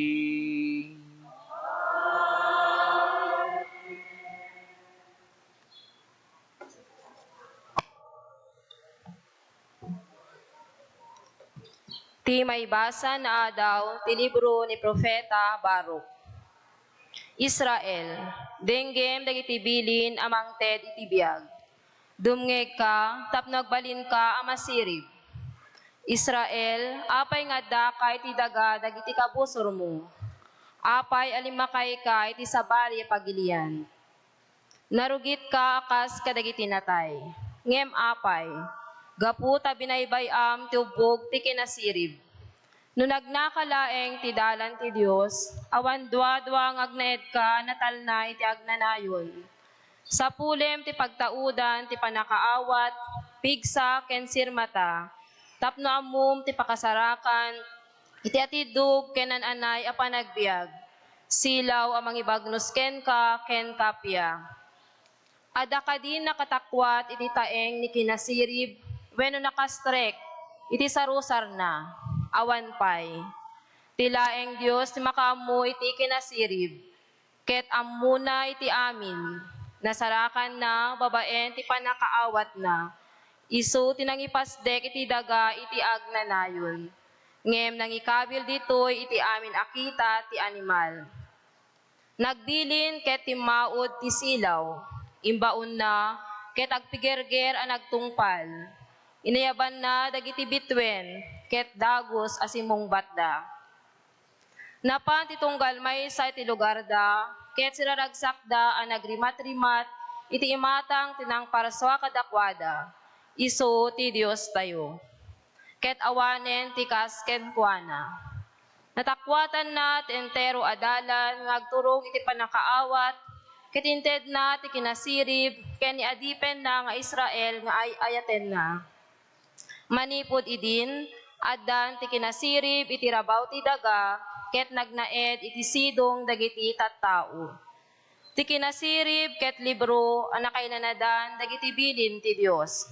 Ti maibasa nga adaw ti libro ni Profeta Baruch. Israel, denggem dagiti bilin a mangted iti biag. Dumngegka tapno agbalinka a masirib. Israel, apay nga addaka iti daga dagiti kabusormo? Apay a limmakayka iti sabali a pagilian? Narugitka a kas kadagiti natay. Ngem apay, gapu ta binaybay-am ti ubbog ti kinasirib? No nagnaka laeng ti dalan ti Dios, awan duadua nga agnaedka a natalna iti agnanayon. Sapulem ti pagtaudan ti pannakaawat, pigsa ken sirmata, tapno ammom ti pakasarakan iti atiddog ken an-anay a panagbiag, silaw a mangibagnos kenka ken kappia. Adda kadi nakatakuat iti taeng ni kinasirib wenno nakastrek iti sarusarna? Awan pay. Ti laeng Dios ti makaammo iti kinasirib, ket ammona iti amin. Nasarakanna babaen ti pannakaawatna. Isu ti nangipasdek iti daga iti agnanayon, ngem nangikabil ditoy iti amin a kita ti animal. Nagbilin ket timmaud ti silaw. Imbaonna ket agpigerger a nagtungpal. Inayabanna dagiti bituen ket dagus a simmungbatda. Napan ti tunggal maysa iti lugarda ket siraragsakda a nagrimatrimat iti imatang ti nangparsua kadakuada, isu ti Diostayo. Ket awanen ti kas kenkuana. Natakuatanna ti entero a dalan nga agturong iti pannakaawat, ket intedna ti kinasirib ken ni adipenna nga Israel nga ay-ayatenna. Manipud idin, addan ti kinasirib iti rabaw ti daga, ket nagnaed iti sidong dagiti tattao. Ti kinasirib ket libro a nakailanadan dagiti bilin ti Dios.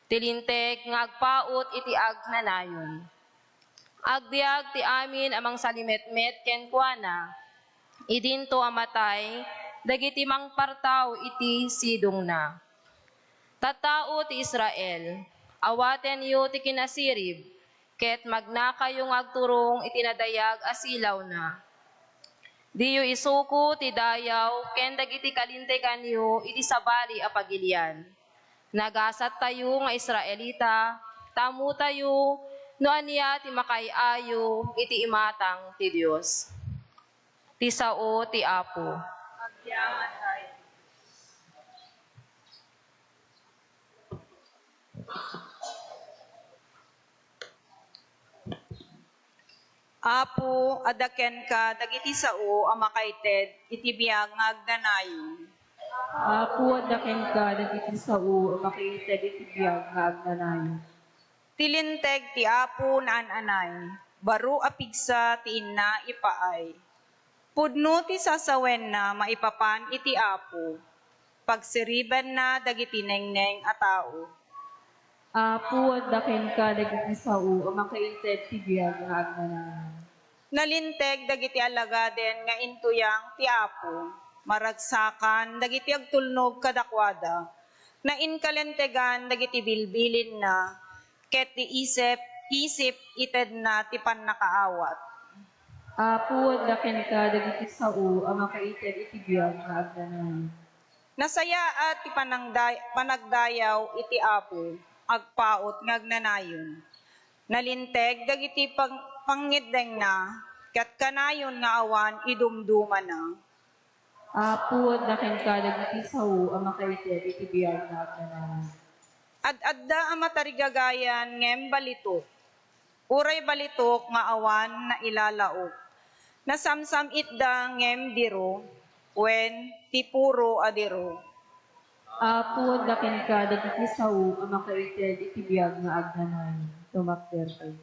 Ti linteg nga agpaut iti agnanayon. Agbiag ti amin a mangsalimetmet kenkuana. Idinto a matay dagiti mangpartaw iti sidongna. Tattao ti Israel, awatenyo ti kinasirib, ket magnakayo nga agturong iti nadayag a silawna. Diyo isuko ti dayaw ken dagiti kalinteganyo iti sabali a pagilian. Nagasattayo nga Israelita, ta ammotayo no ania ti makaay-ayo iti imatang ti Dios. Ti sao ti Apo. Apo, adda kenka dagiti sao a makaited iti biag nga agnanayon. Apo, adda kenka dagiti sao a makaited iti biag nga agnanayon. Ti linteg ti Apo naan-anay, baro a pigsa ti inna ipaay. Pudno ti sasawenna maipapan iti Apo. Pagsiribenna dagiti nengneng a tao. Apo, adda kenka dagiti sao a makaited ti biag nga agnanayon. Nalinteg dagiti alagaden nga intuyang ti Apo. Maragsakan dagiti agtulnog kadakuada. Nainkalintegan dagiti bilbilinna, ket ti isep, isip itedna ti pannakaawat. Apo, adda kenka dagiti sao a makaited iti biag nga agnanayon. Nasayaat ti panangday-, panagdayaw iti Apo, agpaut nga agnanayon. Nalinteg dagiti pang-, pangngeddengna, ket kanayon nga awan idumdumana. Apo, adda kenka dagiti sao a makaited iti biag nga agnanayon. Ad-adda a matarigagayan ngem balitok. Uray balitok nga awan nailalaok. Nasamsam-itda ngem diro, wen ti puro a diro. Apo, adda kenka dagiti sao a makaited iti biag nga agnanayon. Tumakderto.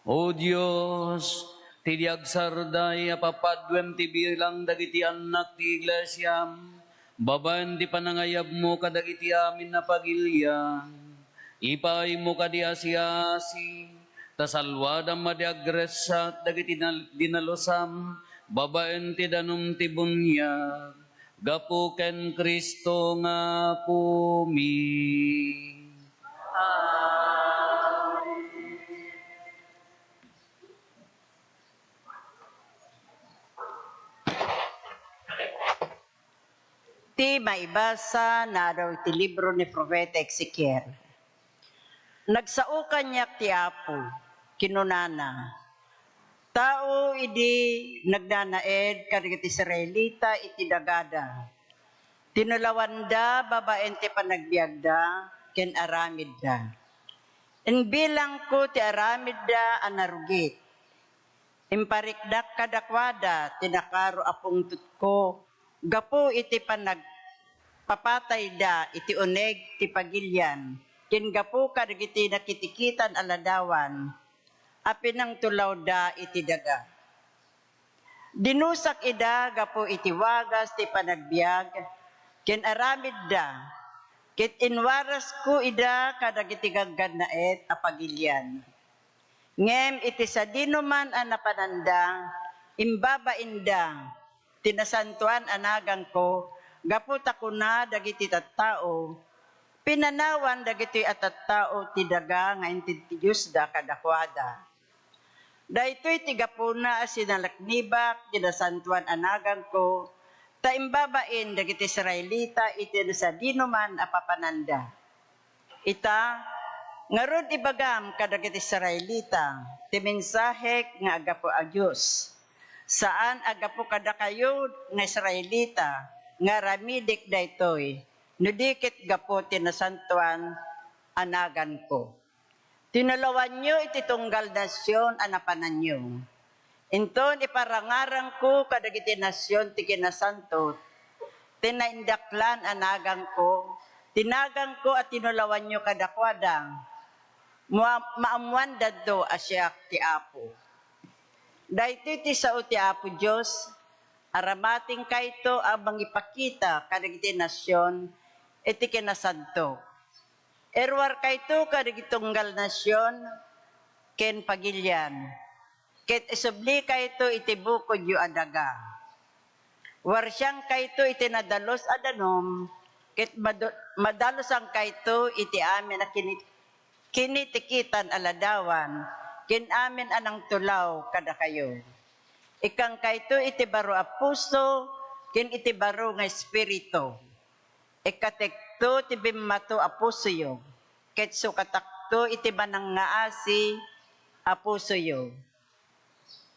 O Dios, ti di agsarday a papaduem ti bilang dagiti annak ti iglesiam, babaen ti panangayabmo kadagiti amin a pagilian, ipaaymo kadi a siasi, ta saluadam a di agressat dagiti nal-, dinalusam babaen ti danum ti buniag, gapu ken Cristo nga Apomi. Ti maibasa naadaw iti libro ni Profeta Ezekiel. Nagsao kaniak ti Apo, kinunana, tao idi nagnanaed kadagiti Israelita iti dagada. Tinulawanda babaen ti panagbiagda ken aramidda. Imbilangko ti aramidda a narugit. Imparikdak kadakuada ti nakaro a pungtotko gapu iti panagpapatayda iti uneg ti pagilian ken gapu kadagiti nakitikitan a ladawan a pinangtulawda iti daga. Dinusak ida gapu iti wagas ti panagbiag ken aramidda, ket inwarasko ida kadagiti gaggannaet a pagilian. Ngem iti sadinoman a napananda, imbabainda ti nasantoan a naganko gapu ta kuna dagiti tattao, pinanawan dagitoy a tattao ti daga nga inted ti Diosda kadakuada. Daytoy ti gapuna a sinalaknibak ti nasantoan a naganko, ta imbabain dagiti Israelita iti nasadinoman a papananda. Ita, ngarud ibagam kadagiti Israelita ti mensahek nga agapu a Dios, saan a gapu kadakayo nga Israelita nga aramidek daytoy, no di ket gapu ti nasantoan a naganko. Tinulawanyo iti tunggal nasion a napananyo. Inton iparangarangko kadagiti nasion ti kinasanto, ti naindaklan a naganko, ti naganko a tinulawanyo kadakuada, mua-, maammoandanto a siak ti Apo. Daytoy ti sao ti Apo Dios, aramatingkayto a mangipakita kadagiti nasion iti kinasanto. Iruarkayto kadagiti tunggal nasion ken pagilian, ket isublikayto iti bukodyo a daga. Warsiangkayto iti nadalus a danum, ket madu-, madalusangkayto iti amin a kini-, kinitikitan a ladawan, ken amin a nangtulaw kadakayo. Ikkangkayto iti baro a puso, ken iti baro nga espiritu. Ikkatekto ti bimmato a pusoyo, ket sukatakto iti manangngaasi a pusoyo.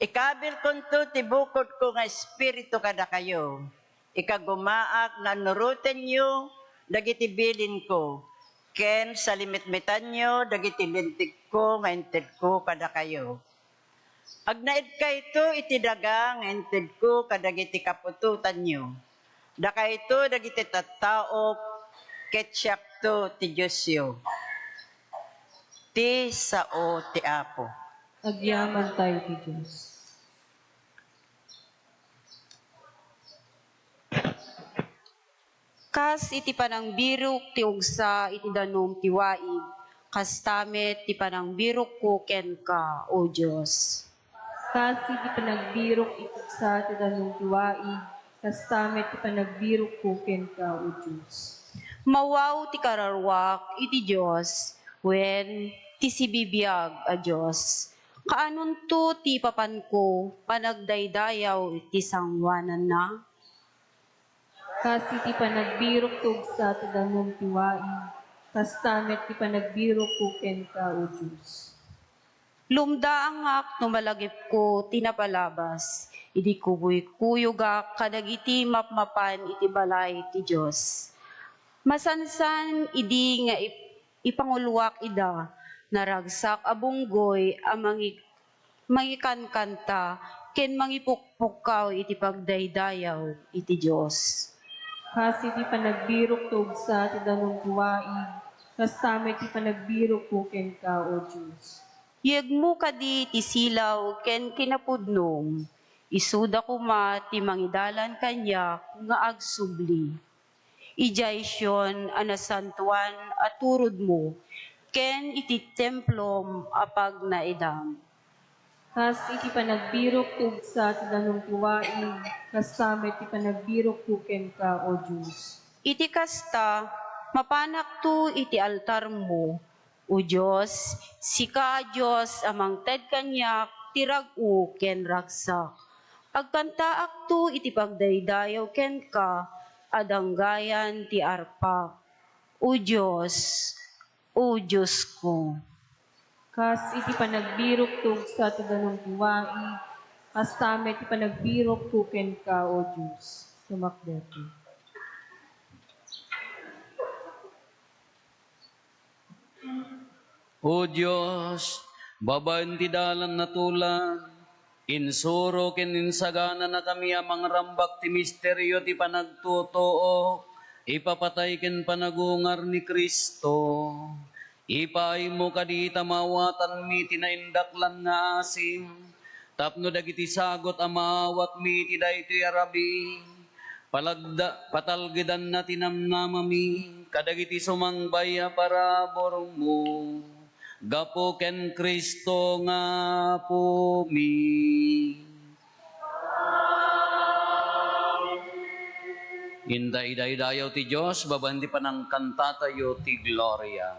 Ikabilkonto ti bukodko nga espiritu kadakayo. Ikagumaak nga annurotenyo dagiti bilinko, ken salimitmitanyo dagiti lintegko nga intedko kadakayo. Agnaedkayto iti daga nga intedko kadagiti kaputotanyo. Dakayto dagiti tattaok, ket siakto ti Diosyo. Ti sao ti Apo. Agyamantayo ti Dios. Kas iti panangbirok ti ugsa iti danum ti waig, kasta met ti panangbirokko kenka, O Dios. Kas iti panagbirok iti ugsa ti danum ti waig, kasta met ti panagbirokko kenka, O Dios. Mawaw ti kararuak iti Dios, wen ti sibibiag a Dios. Kaanonto ti ipapanko, panagdaydayaw iti sangoananna? Kas iti panagbirok ti ugsa ti danum ti waig, kasta met ti panagbirokko kenka, O Dios. Lumdaangak no malagipko ti napalabas, idi kubuykuyogak kadagiti mapmapan iti balay ti Dios. Masansan idi nga ip-, ipanguluak ida, naragsak a bunggoy a mangi-, mangikankanta ken mangipukpukkaw iti pagdaydayaw iti Dios. Kas iti panagbirok ti ugsa ti danum ti waig, kasta met ti panagbirokko kenka, O Dios. Yegmo kadi ti silaw ken kinapudnom, isuda koma ti mangidalan kaniak nga agsubli. Idiay Sion a nasantoan a turodmo, ken iti templom a pagnaedam. Kas iti panagbirok ti ugsa ti danum ti waig, kasta met ti panagbirokko kenka, O Dios. Iti kasta, mapanakto iti altarmo, O Dios, sika a Dios a mangted kaniak ti rag-o ken ragsak. Agkantaakto iti pagdaydayaw kenka a danggayan ti arpak. O Dios, O Diosko. Kas iti panagbirok ti ugsa ti danum ti waig, kasta met ti panagbirokko kenka, O Dios. Sumakbet. O Dios, babaen ti dalan a tulag, insuro ken insagananakami a mangrambak ti misterio ti panagtutuok, ipapatay ken panagungar ni Cristo. Ipaaymo kadi ta maawatanmi ti naindaklan nga asim, tapno dagiti sagut a maawatmi iti daytoy a rabii, palagda-, patalgedanna ti namnamami kadagiti sumangbay a paraburmo. Gapu ken Cristo nga Apomi. Inta idaydayaw ti Dios babaen ti panangkantatayo ti gloria.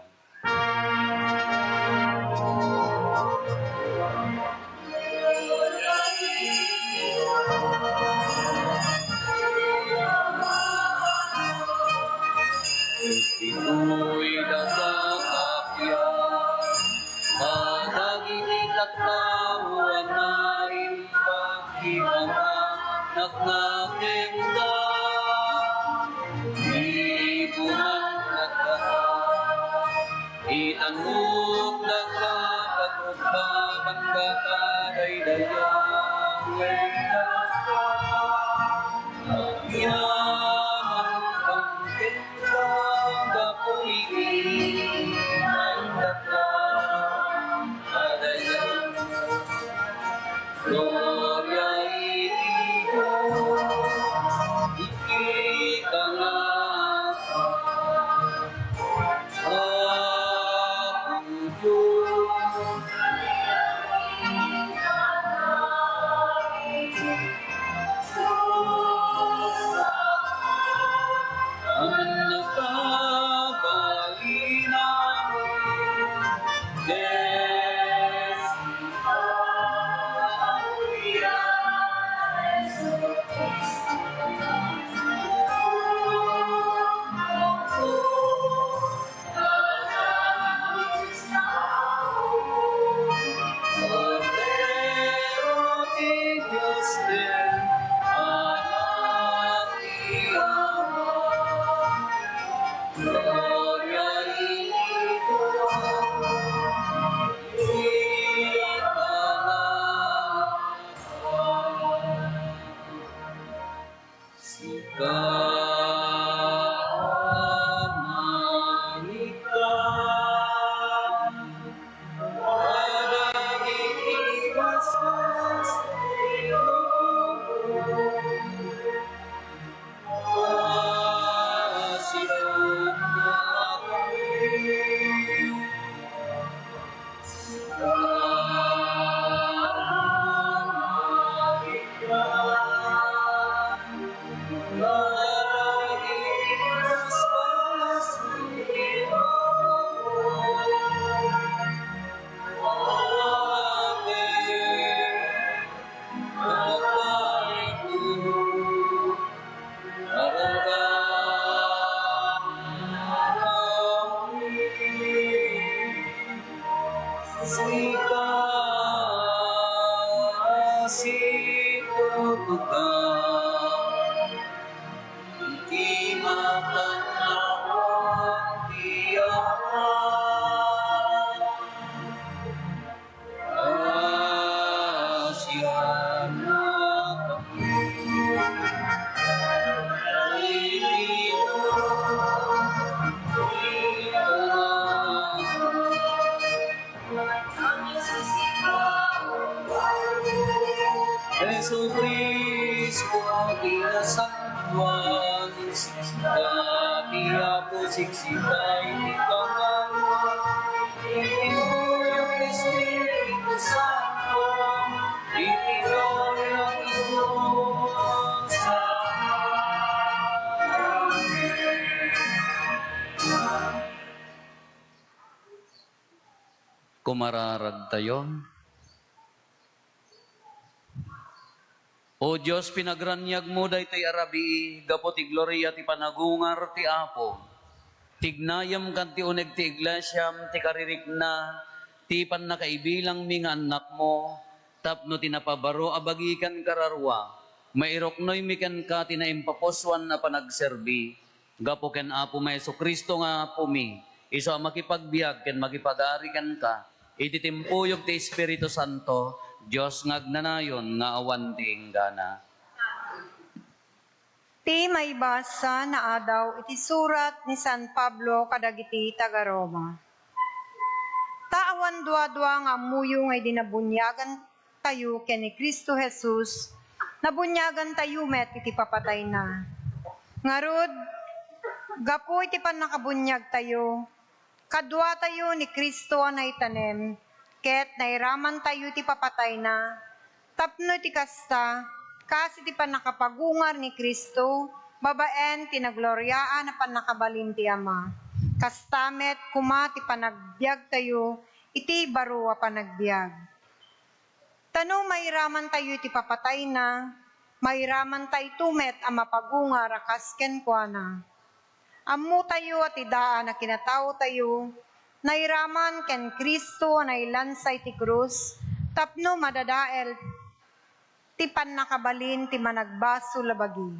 Ditoy daga kapian, kadagiti tattao a naimbag ti panganak nga kenka. Ibunan daka, itanok daka, pagrugbabanda ka, daydayawen daka. Agyaman ka kenka, gapu iti naindaklan a daydayaw. Gloria iti Dios iti kangatoan. Apo Dios, Sika manikam kadagiti basbas ti Apo. Pasianakami. Sika a situtugaw iti makannawan ti Ama. Jesu-Cristo, ti nasantoan, siksika ti Apo, siksika iti pangawan, iti buyog ti Espiritu Santo, iti gloria ti Dios. Amen. Kumararagtayo. O Dios, pinagraniagmo daytoy a rabii gapu ti gloria ti panagungar ti Apo. Tignayem kadti uneg ti iglesiam, ti karirikna, ti pannakaibilangmi nga annakmo, tapno ti napabaro a bagi ken kararua, mairuknoymi kenka ti naimpapusoan a panagserbi, gapu ken Apomi a Jesu-Cristo nga Apomi, isu a makipagbiag ken makipag-ari kenka, iti timpuyog ti Espiritu Santo, Dios nga agnanayon nga awan ti inggana. Ti maibasa nga adaw iti surat ni San Pablo kadagiti taga-Roma. Ta awan duadua nga ammoyo nga idi nabuniagantayo ken ni Cristo Jesus, nabuniagantayo met iti papatayna. Ngarud, gapu iti pannakabuniagtayo, kaduatayo ni Cristo a naitanem, ket nairamantayo ti papatayna, tapno iti kasta, kas iti pannakapagungar ni Cristo, babaen ti nagloriaan a pannakabalin ti Ama. Kasta met koma ti panagbiagtayo iti baro a panagbiag. Ta no mairamantayo iti papatayna, mairamantayto met a mapagungar a kas kenkuana. Ammotayo a ti daan a kinataotayo, nairaman ken Cristo a nailansa iti krus tapno madadael ti pannakabalin ti managbasol a bagi.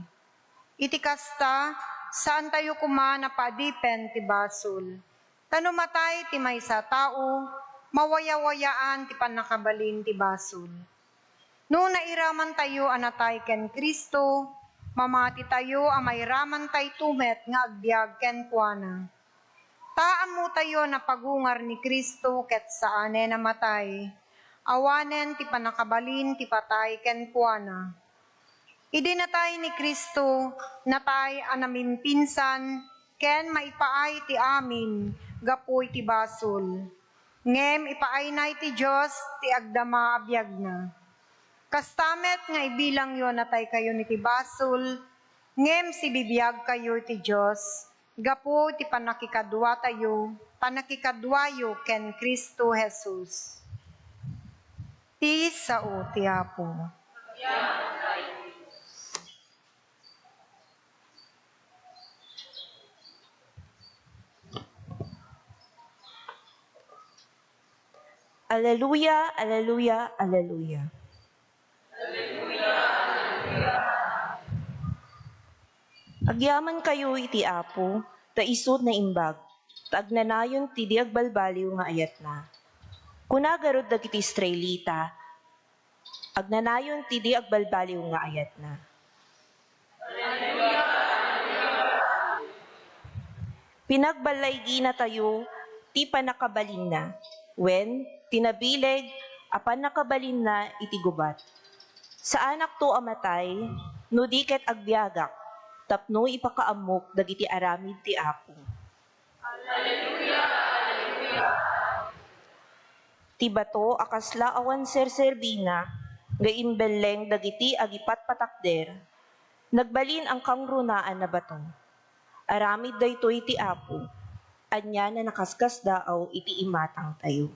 Iti kasta, saantayo koma a paadipen ti basol. Ta no matay ti maysa a tao, mawayawayaan ti pannakabalin ti basol. No nairamantayo a natay ken Cristo, mamatitayo a mairamantayto met nga agbiag kenkuana. Ta ammotayo a napagungar ni Cristo ket saanen a matay, awanen ti pannakabalin ti patay kenkuana. Idi natay ni Cristo, natay a namimpinsan ken maipaay ti amin gapu iti basol. Ngem ipaayna iti Dios ti agdama a biagna. Kasta met nga ibilangyo a nataykayon iti basol, ngem sibibiagkayo iti Dios gapu iti pannakikaduatayo, pannakikaduayo ken Cristo Jesus. Ti sao ti Apo. Aleluya, aleluya, aleluya. Agyamankayo iti Apo, ta isu naimbag, ta agnanayon ti di agbalbaliw nga ayatna. Kuna garud dagiti Israelita, agnanayon ti di agbalbaliw nga ayatna. Pinagballaygina tayo ti pannakabalinna, wen ti nabileg a pannakabalinna iti gubat. Saanakto a matay no di ket agbiagak tapno ipakaammok dagiti aramid ti Apo. Ti bato a kasla awan serserbina nga imbelleng dagiti agipatpatakder, nagbalin a kangrunaan a bato. Aramid daytoy ti Apo, ania a nakaskasdaaw iti imatangtayo.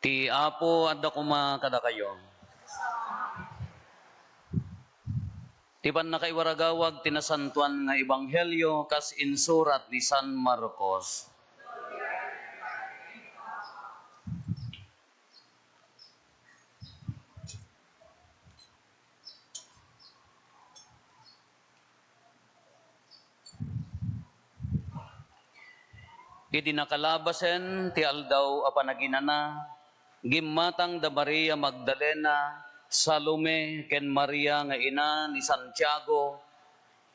Ti Apo adda koma kadakayo. Ti pannakaiwaragawag ti nasantoan nga ebanghelio kas insurat ni San Marcos. Idi nakalabasen ti Aldaw a Panaginana, gimmatang da Maria Magdalena, Salome, ken Maria nga ina ni Santiago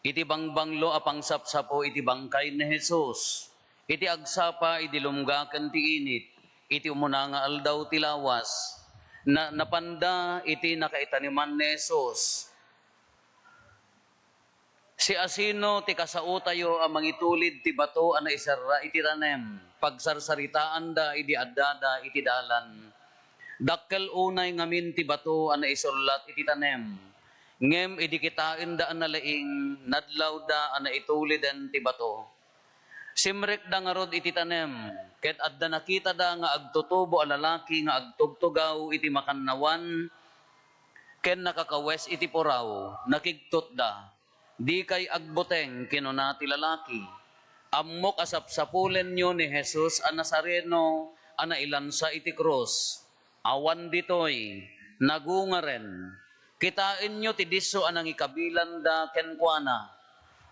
iti bangbanglo a pangsapsapo iti bangkay ni Jesus. Iti agsapa idi lumgaken ti init, iti umuna nga aldaw ti lawas, na-, napanda iti nakaitaneman ni Jesus. Siasino ti kasaotayo a mangitulid ti bato a naiserra iti tanem? Pagsarsaritaanda idi addada iti dalan. Dakkel unay ngamin ti bato a naisullat iti tanem. Ngem idi kitaenda a nalaing, nadlawda a naituliden ti bato. Simrekda ngarud iti tanem, ket adda nakitada nga agtutubo a lalaki nga agtugtugaw iti makannawan ken nakakawes iti puraw. Nakigtutda. "Dikay agbuteng," kinuna ti lalaki. "Ammok a sapsapulenyo ni Jesus a Nazareno a nailansa iti krus. Awan ditoy, nagungaren. Kitaenyo ti disso a nangikabilanda kenkuana.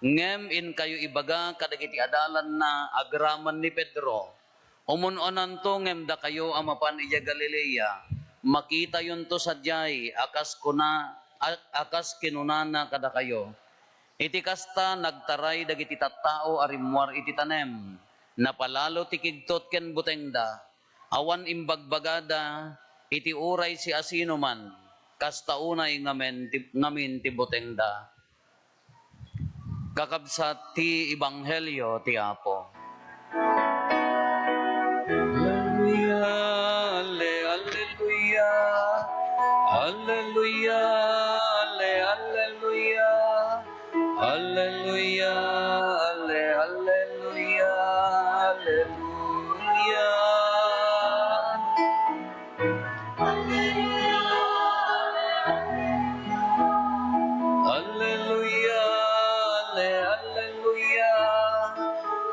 Ngem inkayo ibaga kadagiti adalanna agraman ni Pedro, 'Umun-unanto ngem dakayo a mapan idiay Galilea, makitayonto sadiay a kas kuna, a, a kas kinunana kadakayo.' Iti kasta, nagtaray dagiti tattao a rimmuar iti tanem. Napalalo ti kigtot ken butengda. Awan imbagbagada iti uray siasinoman. Kasta unay ngamin ti, ngamin ti butengda. Kakabsat ti Ebanghelio ti Apo. Alleluia, alle-, alleluia. Alleluia, alle-, alleluia. Alleluia, alle-, alleluia. Alleluia. Alleluia, alle-, alleluia.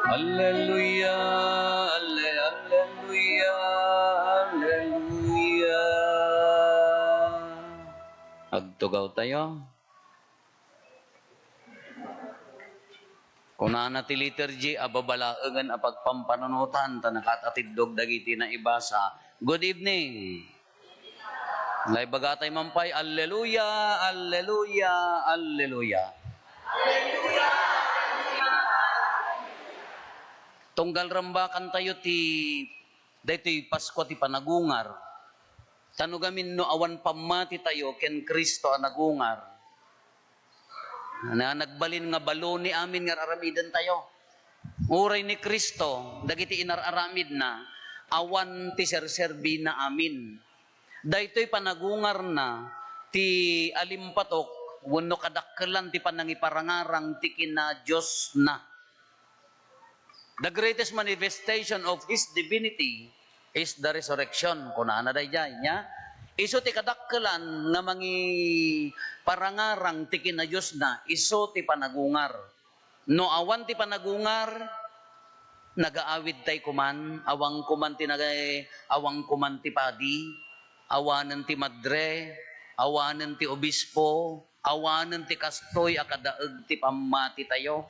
Alleluia, alle-, alleluia. Alleluia. Agtugawtayo. Kunana ti liturgy a babalaengen a pagpampanunotan ta nakaat-atiddog dagiti naibasa. Good evening. Naibagatay man pay, "Alleluia, alleluia, alleluia." Tunggal rambakantayo ti daytoy Paskua ti panagungar. Ta no gamin no awan pammatitayo ken Cristo a nagungar, na nagbalin nga balo ni amin nga ar-aramidentayo. Uray ni Cristo, dagiti inar-aramidna, awan ti serserbina amin. Daytoy panagungarna ti alimpatok wenno kadakkelan ti panangiparangarang ti kinadiosna. The greatest manifestation of His divinity is the resurrection, kunana daydiay, nya? Isu ti kadakkelan nga mangiparangarang ti kinadiosna, isu ti panagungar. No awan ti panagungar, nagaawidtay koman, awan koman ti nagay-, awan koman ti padi, awanen ti madre, awanen ti obispo, awanen ti kastoy a kadaeg ti pammatitayo.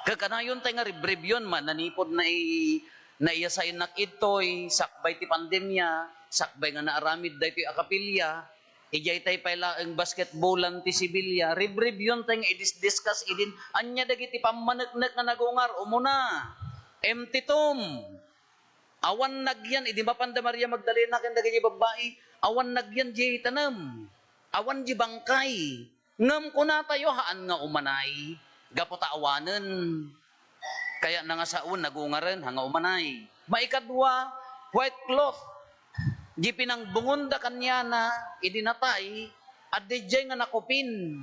Kakanayon tay nga ribribyon, mananipod nai-, naiyasaennak idtoy, sakbay ti pandemia, sakbay nga naaramid daytoy a kapilya, idiay tay pay laeng basketballan ti Sevilla, ribribyon tay nga i-discuss idin, ania dagiti pammaneknek nga nagungar, umuna, empty tomb. Awan nagyan idi mapanda Maria Magdalena ken dagiti babbai, awan nagyan di tanem. Awan di bangkay. Ngem kunatayo, haan nga umanay, gapu ta awanen. Kayatna nga sawen, nagungaren, haan nga umanay. Maikadua, white cloth. Di pinangbungonda kaniana, idi natay, adda idiay nga nakupin.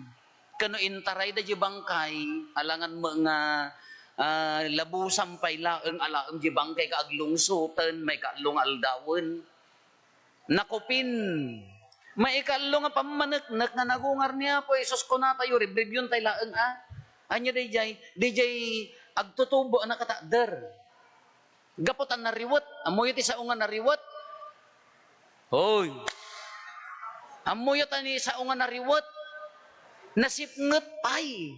Ken no intarayda di bangkay, alangan met nga, ah, labusan pay laeng alaem di bangkay ket aglungsoten, maikatlo nga aldawen. Nakupin. Maikallo nga pammaneknek nga nagungar ni Apo Jesus, kunatayo, rib-, reviewentayo laeng, a. Ania daydiay? Daydiay agtutubo a nakatakder. Gapu ta nariwet. Ammoyo ti sao nga nariwet? Hoy. Ammoyo ta ni sao nga nariwet? Nasipnget pay.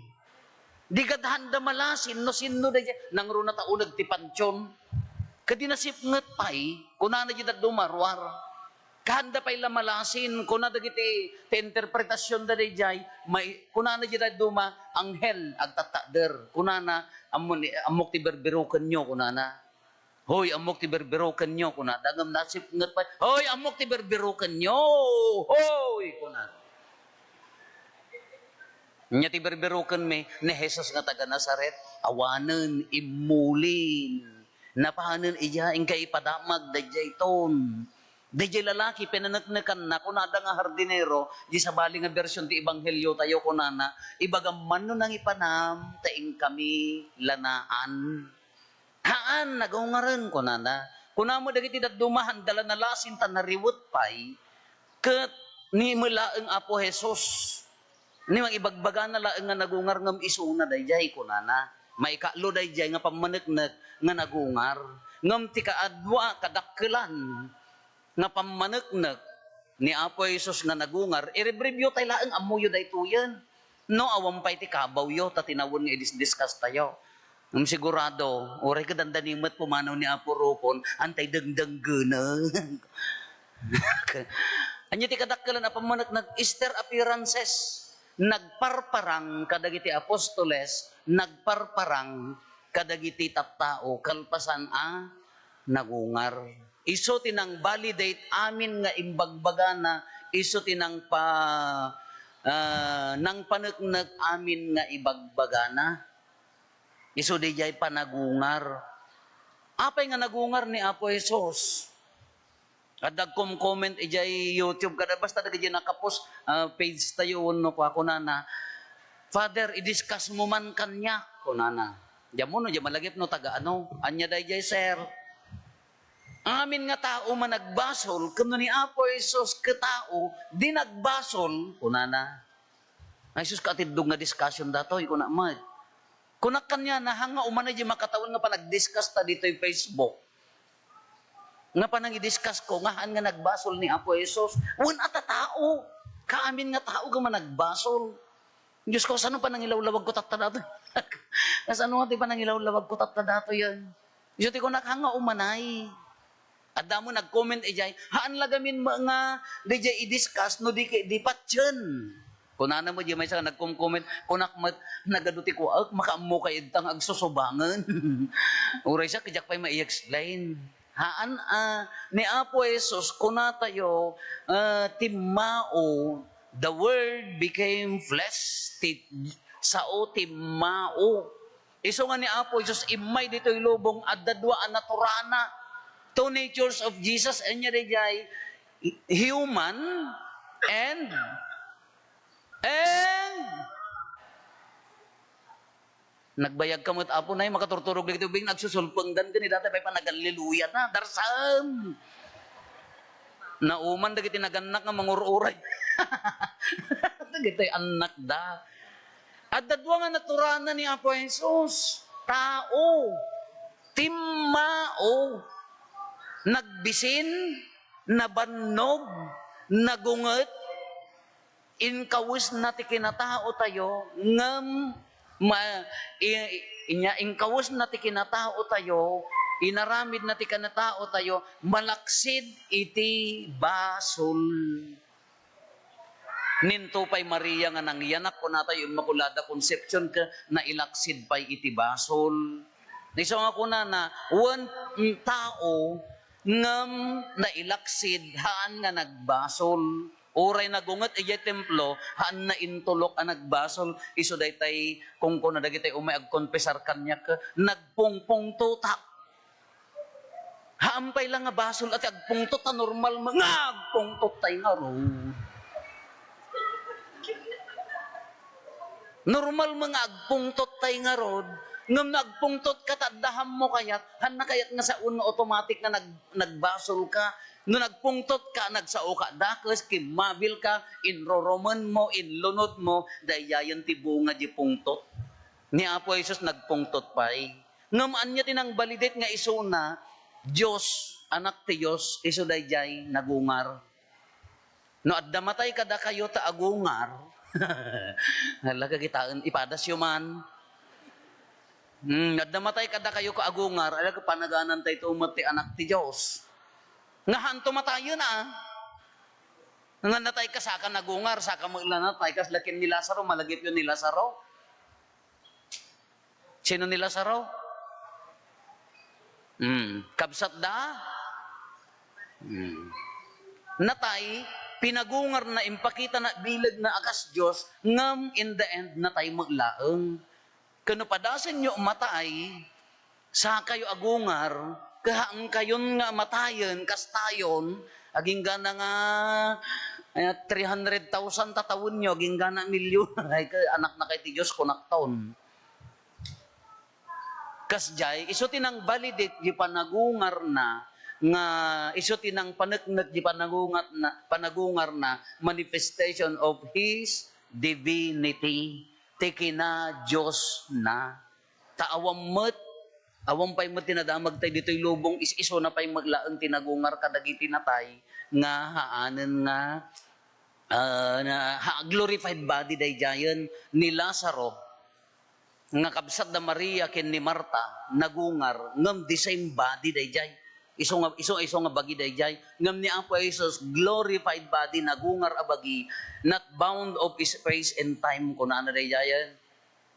Di gad haanda malasin no sinno daydiay. Nangruna ta uneg ti pantion. Ket di nasipnget pay, kunana diay dadduma, ruar. Kaanda pay la malasin, kuna dagiti ti interpretasionda daydiay, may, kunana diay dadduma, anghel agtatakder. Kunana, "Ammo ni, ammok ti berberukenyo," kunana. "Hoy, ammok ti berberukenyo," kunada. Ngem nasipnget pay, "Hoy, ammok ti berberukenyo! Hoy!" kunada. Nia ti berberukenmi, ni Jesus nga taga Nazaret, awanen, immulin. Napanen idiay, inka ipadamag, daydiay ton. Daydiay lalaki, pinaneknekanna, kunada nga hardinero, di sabali nga bersion ti ebangheliotayo, kunana, "Ibagam man no nangipanam, ta inkami lanaan." "Haan, nagungaren," kunana. Kuna met dagiti dadduma, haanda la nalasin ta nariwet pay, ket ni met laeng Apo Jesus. Ni mangibagbagana laeng nga nagungar ngem isuna daydiay, kunana. Maikatlo daydiay nga pammaneknek nga nagungar. Ngem ti kaadua, kadakkelan nga pammaneknek ni Apo Jesus nga nagungar, i-review tayo laeng, ammoyo daytoyen. No, awan pay ti kabawyo, ta tinawen nga i-discuss tayo. Ngem sigurado, uray kadandani met pumanaw ni Apo Rufon, antay dengdenggeneng. Ania ti kadakkelan a pammaneknek? Easter appearances. Nagparparang kadagiti apostoles, nagparparang kadagiti tattao kalpasan a nagungar. Isu ti nang-validate amin nga imbagbagana, isu ti nangpa-, ah, nangpaneknek amin nga ibagbagana. Isu diay panagungar. Apay nga nagungar ni Apo Jesus? Adda agkom-comment idiay YouTube kada basta dagiti nakapost, ah, page tayo wenno kua, kunana, "Father, i-discuss mo man kaniak," kunana. Diammo no, diay malagip no taga ano. Ania daydiay, sir? Amin nga tao managbasol, ken no ni Apo Jesus ket tao, di nagbasol, kunana. Ay, sus, kaatiddog nga discussion datoy, kuna met. Kunak kaniana, "Haan nga umanay diay makatawen nga panagdiscuss ta ditoy Facebook. Nga panangidiscuss ko, nga haan nga nagbasol ni Apo Jesus." Wen a ta tao. Kaamin nga tao nga managbasol. Diyos ko, kasano panangilawlawag ko tatta datoy? Kasano nga ti panangilawlawag ko tatta datoyen? Isu ti kunak, "Haan nga umanay." Adda met nag-comment idiay, "Haan la gamin met nga diay i-discuss no di, di patien." Kunana met diay maysa nga nagkom-comment, kunak met, "Nagadu ti kuaek, makaammo kay idta nga agsusubangen." Uray siak, diak pay mai-explain. Haan, ah, ni Apo Jesus, kunatayo, ah, timmao, "The Word became flesh," ti sao timmao. Isu nga ni Apo Jesus immay ditoy lubong, adda dua a naturana. Two natures of Jesus, ania daydiay? Human and, and nagbayag ka met, Apo, nay, makaturturog dagiti ubing, nagsusulpengdan ken ni data pay panagalleluya na, darsam. Nauman dagiti nagannak nga mangur-uray. Dagiti annakda. Adda dua nga naturana ni Apo Jesus. Tao. Timmao. Nagbisin, nabannog, nagunget. Inkawesna ti kinataotayo, ngem ma-, i-, inya inkawesna ti kinataotayo, inaramidna ti kinataotayo, malaksid iti basol. Ninto pay Maria nga nangyanak, kunatayo, Immaculada Concepcion, ket nailaksid pay iti basol. Isu nga kunana, wen, mm, tao, ngem nailaksid, haan nga nagbasol. Uray nagunget idiay templo, haan naintulok a nagbasol. Isu daytay kunkuna dagiti umay agkonfesar kaniak, nagpungpungtotak. Haan pay la nga basol a ti agpungtot, ta normal met nga agpungtottay ngarud. Normal met nga agpungtottay ngarud. Ngem no agpungtotka ta adda hammo kayat, hanna kayat nga saon nga automatic nga nag-, nagbasolka. No nagpungtotka, nagsaoka dakes, kimmabilka, inrurumenmo, inlunodmo, daydiayen ti bunga ti pungtot. Ni Apo Jesus nagpungtot pay. Ngem ania ti nang-validate nga isuna, Dios, Anak ti Dios, isu daydiay nagungar. No adda matay kadakayo ta agungar, hala, kakitaen, ipadasyo man. Hmm, no adda matay kadakayo ket agungar, hala, panaganantayto met ti Anak ti Dios. Nga haanto matayen, a. Nga natay ka, saka nagungar, saka met la natay, kasla ken ni Lazaro, malagipyo ni Lazaro. Sino ni Lazaro? Hmm, kabsatda? Hmm. Natay, pinagungarna, impakitana, bilegna a kas Dios, ngem in the end, natay met laeng. Ken no padasenyo matay, sakayo agungar, ket haankayon nga matayen, kastayon, agingga na nga, eh, three hundred thousand tatawenyo, agingga na milyon, ay, ke-, anakna kay ti Dios, kunakton. Kasdiay, isu ti nang-validate di panagungarna, nga isu ti nangpaneknek di panagungatna, panagungarna, manifestation of His divinity, ti kina-Diosna. Ta awan met, awan pay met ti nadamagtay ditoy lubong, is-isuna pay met laeng ti nagungar kadagiti natay nga haanen nga, ah, na, ha, glorified body daydiayen ni Lazaro. Nga kabsat da Maria ken ni Marta, nagungar, ngem the same body daydiay. Isu nga, isu, isu nga bagi daydiay. Ngem ni Apo Jesus, glorified body, nagungar a bagi, not bound of space and time, kunana daydiayen.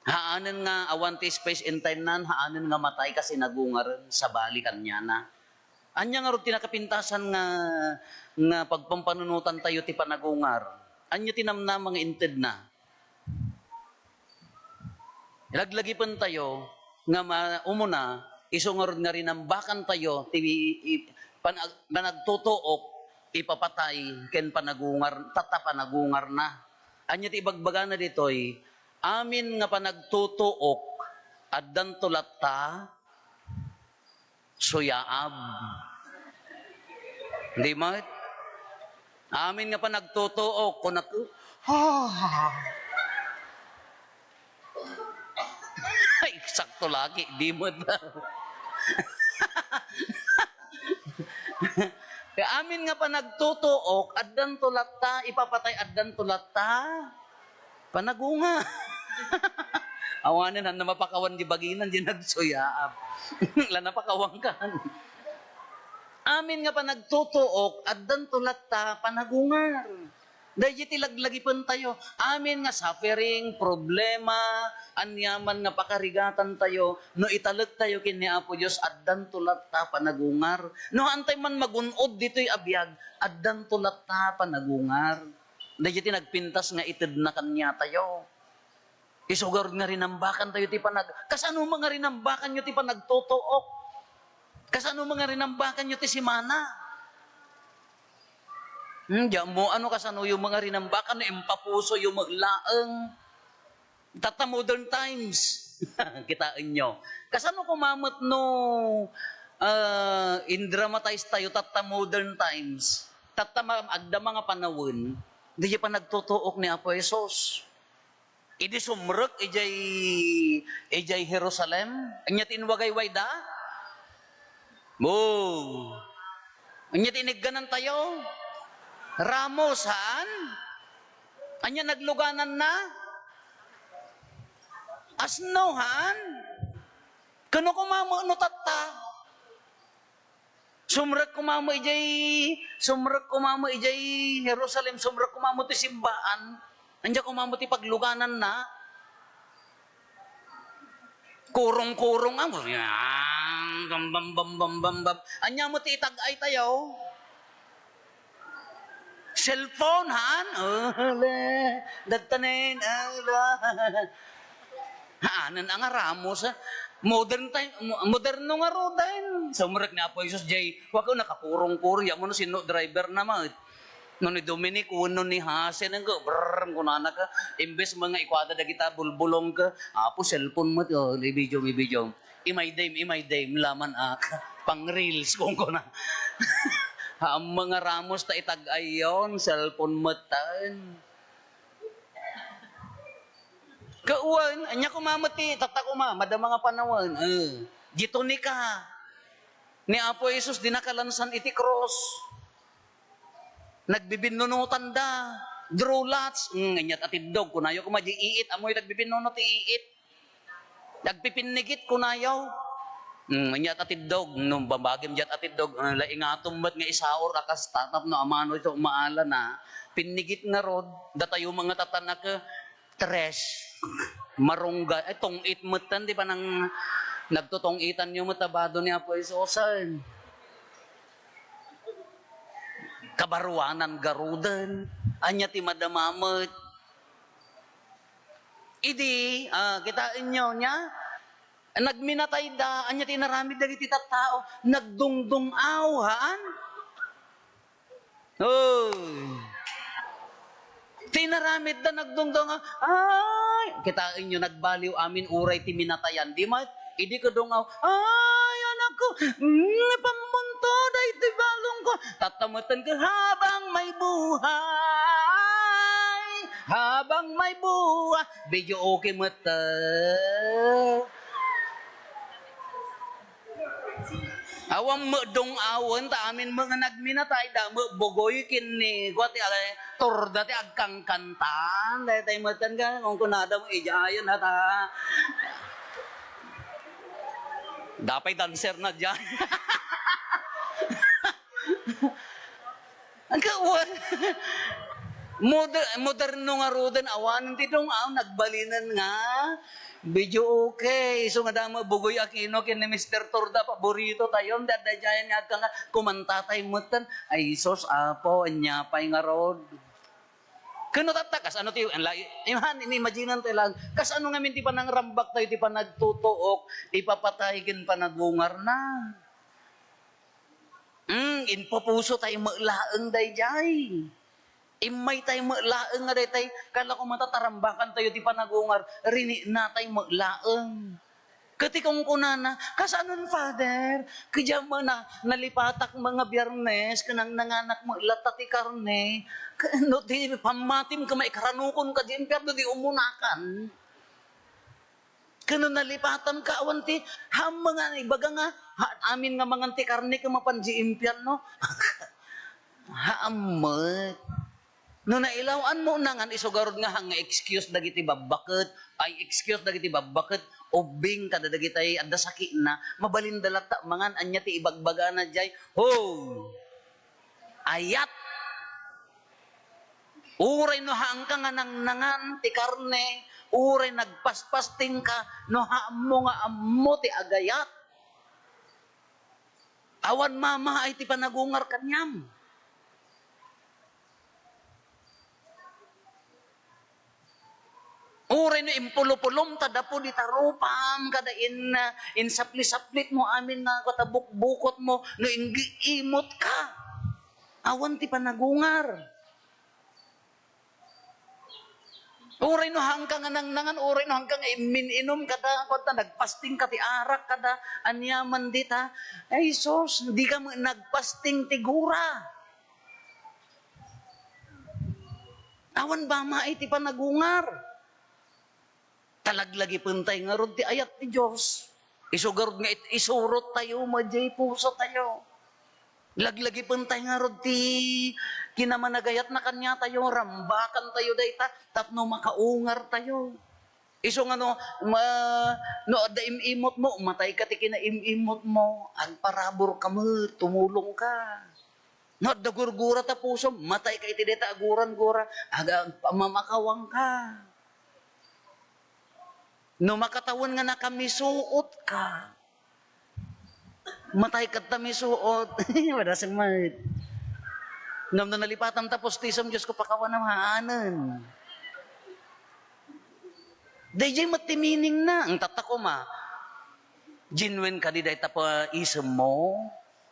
Haanen nga awan ti space and time nan, haanen nga matay kasi nagungaren, sabali kaniana. Ania ngarud ti nakapintasan nga, nga pagpampanunotan tayo ti panagungar? Ania ti namnama nga intedna? Laglagipen tayo nga ma-, umuna, isu ngarud nga rinambakan tayo ti i-, pan-, panagtutuok, ipapatay, ken panagungar, tatta panagungarna. Ania ti ibagbagana ditoy? Amin nga panagtutuok, addanto latta suyaab. Di met? Amin nga panagtutuok, kunak-, ah. Ay, sakto lagi, di met. Kaya amin nga panagtutuok, addanto latta, ipapatay, addanto latta panagungar. Awanen, han na mapakawan di bagina, di nagsuyaab. La napakawan kan. Amin nga panagtutuok, addanto latta panagungar. Daydi ti laglagipen tayo. Amin nga suffering, problema, aniaman nga pakarigatan tayo, no italek tayo ken ni Apo Dios, addanto latta panagungar. No haantay man magun-od ditoy a biag, addanto latta panagungar. Daydi ti nagpintas nga itedna kaniatayo. Isu garud nga rinambakan tayo ti panag-, kasano man nga rinambakan yo ti panagtutuok? Kasano man nga rinambakan yo ti semana? Hmm, di ammo, ano, kasano yo man nga rinambakan, no impapuso yo met laeng? Tatta modern times. Kitaen nyo. Kasano koma met no, ah, indramatize tayo, tatta modern times? Tatta ma-, agda nga panawen, daydi panagtutuok ni Apo Jesus. Idi sumrek idiay, idiay Jerusalem, ania ti inwagaywayda? Boom! Ania ti inigganan tayo? Ramos, haan? Ania naglugananna? Asno, haan? Kano koma met no tatta? Sumrek koma met idiay, sumrek koma met idiay Jerusalem, sumrek koma met ti simbaan. Ania koma met ti paglugananna? Kurong-kurong, ah, bam, bam, bam. Ania met ti itag-ay tayo? Cellphone, haan? Ole, dadtanen, ala. Haanen a nga Ramos, ah. Modern time, mo-, moderno ngaruden. Sumrek ni Apo Jesus, jay, wa ko nakakurong-kurong, ya mo no sino driver na met. No ni Dominic wenno ni Hasen, nga, brrr, kunana ka, imbes mo nga ikuada dagita bulbulong ka, "Apo, cellphone met, oh, ibidiom, ibidiom." "Imay dayem, imay dayem, laman ak." Pang-reels, kunkuna. Haan nga Ramos ta itag-ayyon, cellphone met taen. Kawan, anya kuma met ti, tatta kuma, madama nga panawen. Eh, di tunika. Ni Apo Jesus, di nakalansan iti krus. Nagbibinnunotanda. Draw lots. Mm, anya ti atiddog, kunayo kuma, di iit, amoy nagbibinnunot ti iit. Nagpipinnigit, kunayo. Mm, anya ti atiddog, no, babagim diat atiddog, ah, la ingatom met nga isaor a kasta, tapno amano iti umaalana. Pinnigit ngarud, datayo nga tattanak, eh, tres. Marungga, ay, tong-it metten, di ba, nang nagtutong-itanyo met a bado ni Apo Jesus, ay. Kabaruanan garuden, anya ti madama met. Idi, ah, kitaenyo, nya, nagminatayda, anya ti inaramid dagiti tattao, nagdungdung-aw, haan? Oy. Ti inaramidda nagdungdung-aw, ay, kitaenyo, nagbaliw amin uray ti minatayan. Di met, idi kadung-aw, ay, anakko, mm, pammunto, daytoy balongko. Tatta metten ka, habang may buhay, habang may buhay. Video okay met, ah. Awan met dung-awen, ta amin met nga nagminatayda met bugoy ken ni, kua ti, ay, turda ti agkangkanta. Daytay metten ka, kunkunada mo, idiayen, ha, ta. Dapay dancer na diay. Ang kawan. Moder-, moderno ngaruden, awanen ti dung-aw, nagbalinen nga video okay. Isu nga dama Bugoy Aquino ken ni Mister Torda, paborito tayo. Di adda diayen nga agka nga, kumanta tay metten. Ay, sus, Apo, ania pay ngarud? Ken no tatta, kasano ti, ala, imaginan tay lang, kasano ngamin ti panangrambak tayo, ti panagtutuok, ipapatay ken panagungarna? Mm, impupuso tayo met laeng daydiay. Immay tayo met laeng nga daytay, kala ko mata tarambakan tayo ti panagungar, rinikna tayo met laeng. Ket ti kunkunana, "Kasanon, Father? Kadiak met na, nalipatak met nga Biyernes, ket nangnanganak met latta ti karne. Ket no ti pammatim ket maikaranokon ka di impierno, di umunakan." Ken no nalipatanka, awan ti, haan met nga ibaga nga, ha, amin nga mangan ti karne ket mapan di impierno. Haan met. No nailaw-an mo nangan, isu garud nga haan nga excuse dagiti babbaket, ay excuse dagiti babbaket, ubbing kada dagiti adda sakitna, mabalinda latta mangan, ania ti ibagbagana diay? Ho! Ayat! Uray no haanka nga nangnangan ti karne, uray nagpaspastingka, no haanmo nga ammo ti agayat, awan mamaay ti panagungar kaniam. Uray no impulopulom ta dapo dita rupam, kada in-, insaplisaplit mo amin nga kata bukbukot mo, no inggi-imot ka, awan ti panagungar. Uray no haanka nga nangnangan, uray no haanka nga immin-inom kada, kua ta nagpasting ka ti arak kada, aniaman dita. Ay sus, dika met nagpasting ti gura. Awan mamaay ti panagungar. Ta laglagipen tay ngarud ti ayat ti Dios. Isu garud nga it-, isurot tayo, madiay puso tayo. Laglagipen tay ngarud ti kinamanagayatna kaniatayo, rambakan tayo dayta, tapno makaungar tayo. Isu nga no, ma-, no adda im-imot mo, matay ka ti kinaim-imot mo, agparabur ka met, tumulong ka. No adda gurgura ta puso, matay ka iti dayta a gurangura, aga-, agpamamakawang ka. No makatawen nga nakamisuot ka, matay ket ta misuot. Madasem met. Ngem no nalipatan ta pustisem, Dios ko, pakawanam haanen. Daydiay met ti meaning na. Ang tatta koma, genuine kadi dayta pa isem mo?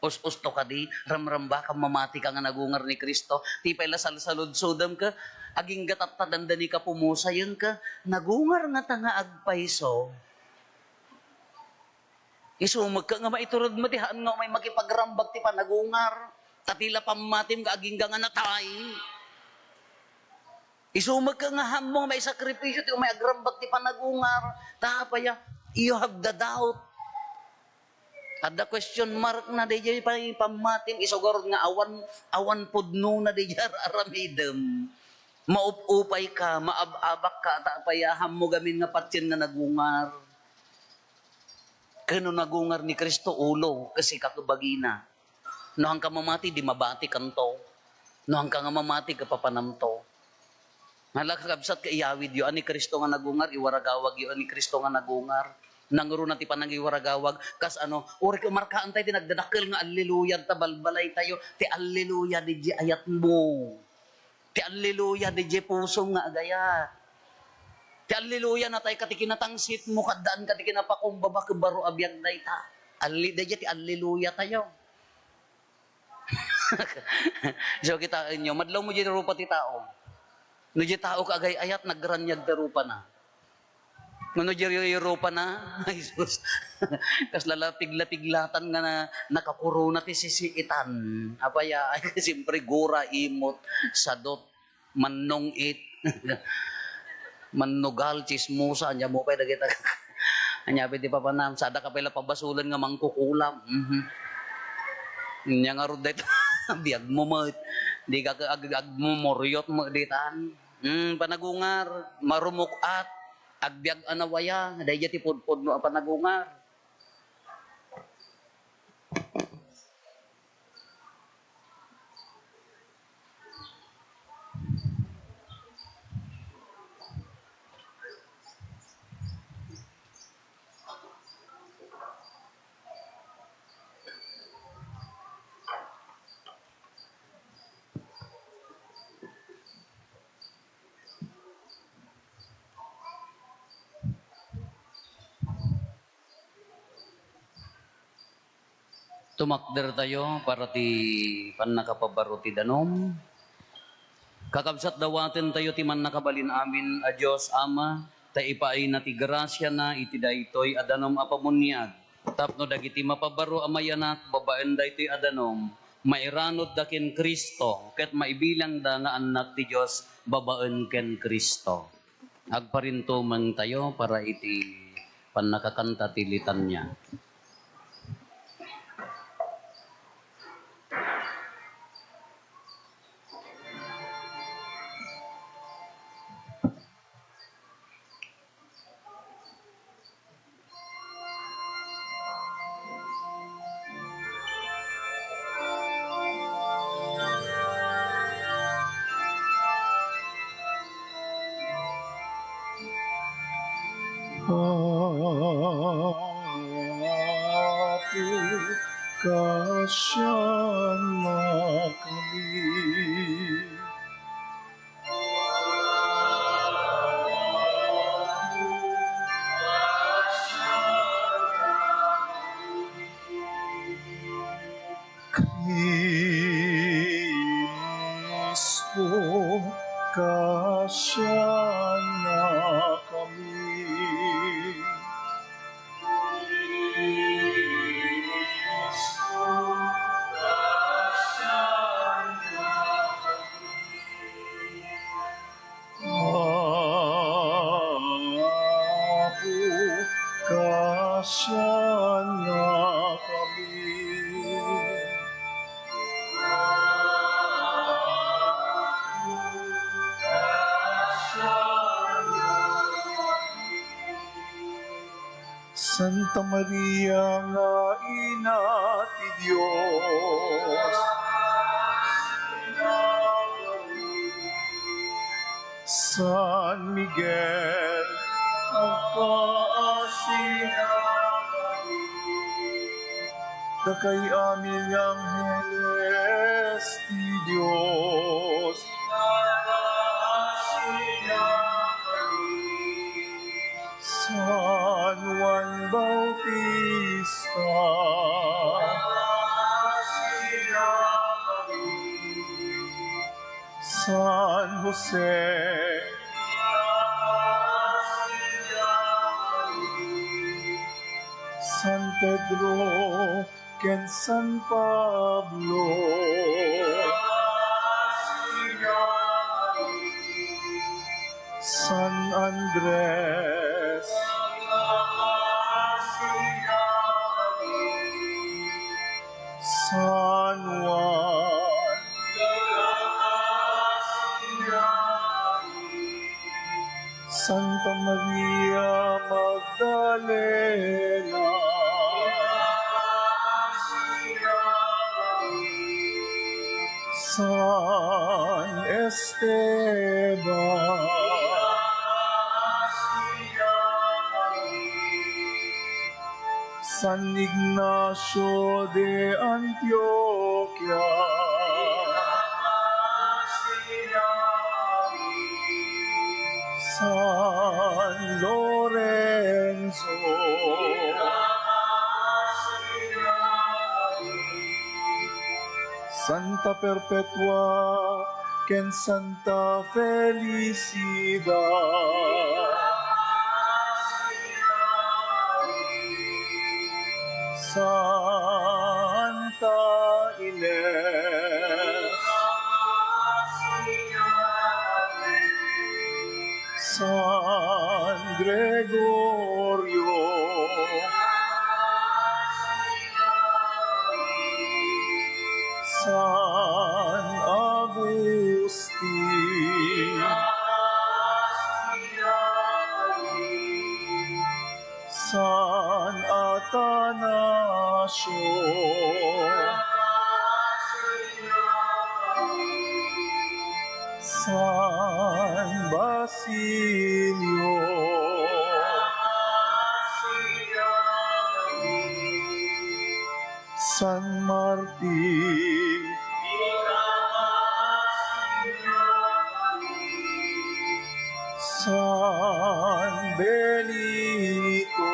Us-usto kadi, ramramba ka mamati ka nga nagungar ni Cristo. Ti pay la salsaludsodem ket agingga tatta dandani ka pumusayen ket nagungar ngata nga agpayso. Isu met ket nga maiturod met ti haan nga umay makipagrambag ti panagungar. Ta ti la pammatim nga agingga nga natay. Isu met ket nga haanmo nga maisakripisyo ti umay agrambag ti panagungar. Ta apay a, you have the doubt. Adda question mark na diay pay pammatim, isu garud nga awan, awan pudno na diay ar-aramidem. Maup-upay ka, maab-abak ka, ta apay a, haanmo gamin nga patien nga nagungar. Ken no nagungar ni Cristo, ulo, ket sika ket bagina. No haanka mamati, di mabatikanto. No haanka nga mamati, ket papanamto. Nga la, kakabsat, kaiyawidyo a ni Cristo nga nagungar, iwaragawagyo a ni Cristo nga nagungar. Nangruna ti panangiwaragawag, kas ano, uray ket markaantay ti nagdadakkel nga alleluia ta balbalaytayo, ti alleluia diay ayatmo. Ti alleluia diay pusom nga agayat. Ti alleluia natay ket ti kinatangsitmo, ket addaan ket ti kinapakumbaba ket baro a biag dayta. Alle-, dayta ti alleluia tayo. So, kitaenyo, madlawmo diay rupa ti tao. No diay tao ket agay-ayat, nagraniag ti rupana. Ngano diay rupana? Ay, sus. Kasla la pigla-piglatan nga na, nakakorona ti sisiitan. Apay a, ay, siyempre, gura, imot, sadot, mannong-it, mannugal, tsismosa, ania mo pay dagita. Ania pay ti papanam, sada ka pay la pabasolen nga mangkukulam. Mhm. Ania ngarud dayta, biagmo met. Dika ket ag-, agmumuriot met ditan. Hmm, panagungar, marumuk-at, agbiag a nawaya, daydiay ti pudpudno a panagungar. Tumakdertayo para ti pannakapabaro ti danum. Kakabsat, dawatentayo ti Mannakabalin-amin a Dios Ama, ta ipaayna ti grasiana iti daytoy a danum a pamuniag, tapno dagiti mapabaro a mayanak babaen daytoy a danum, mairanudda ken Cristo, ket maibilangda nga annak ti Dios babaen ken Cristo. Agparintumengtayo para iti pannakakanta ti litania. Apo, kasiannakami. Cristo, kasiannakami. Apo, kasiannakami. Santa Maria nga Ina ti Dios. San Miguel, agpaasinakami. Dakay amin nga angheles ti Dios. San Juan Bautista. San Jose, San Pedro, ken San Pablo, San Andres, San Juan, Santa Maria Magdalena, San Esteban, San Ignacio de Antioquia, San Lorenzo, Santa Perpetua, ken Santa Felicidad, Santa Ines, San Gregorio, San Agustin, San Atanasio, San Basilio, San Martin, San Benito,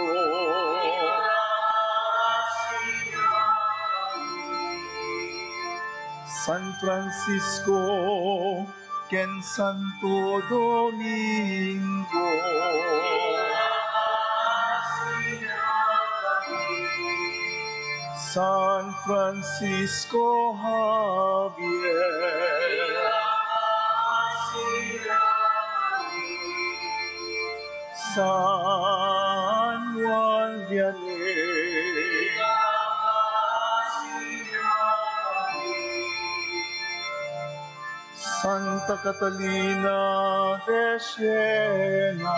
San Francisco, ken Santo Domingo, San Francisco Javier, San Juan Vianney, Santa Catalina de Siena,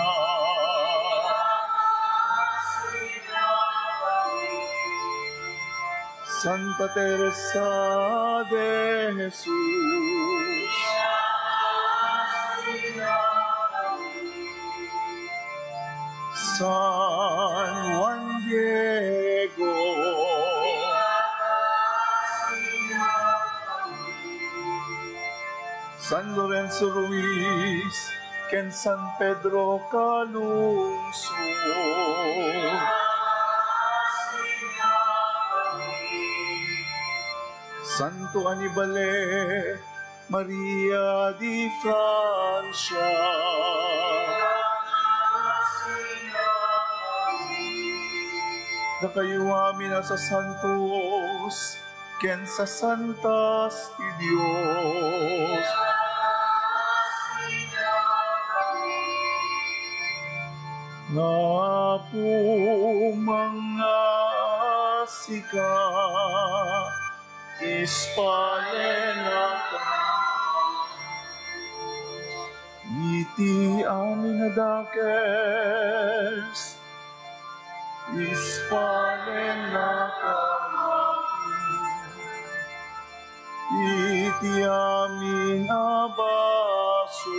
Santa Teresa de Jesus, San Juan Diego, San Lorenzo Ruiz, ken San Pedro Calungsod, Santo Anibale, Maria di Francia, dakayo amin a sasantos ken sasantas ti Dios. Apo, mangngaasika, ispalennaka iti amin a dakes, ispalennaka iti amin a basol,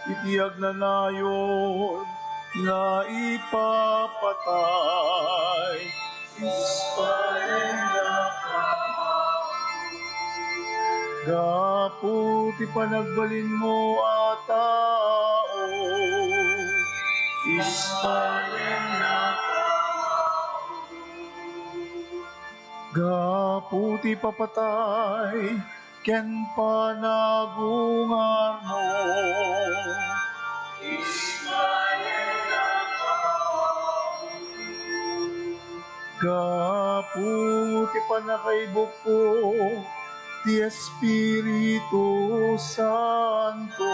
iti agnanayon nga ipapatay, ispalennaka. Gapu ti panagbalinmo a tao, ispalennaka. Gapu ti papatay ken panagungarmo. Gapu ti pannakaibukko ti Espiritu Santo.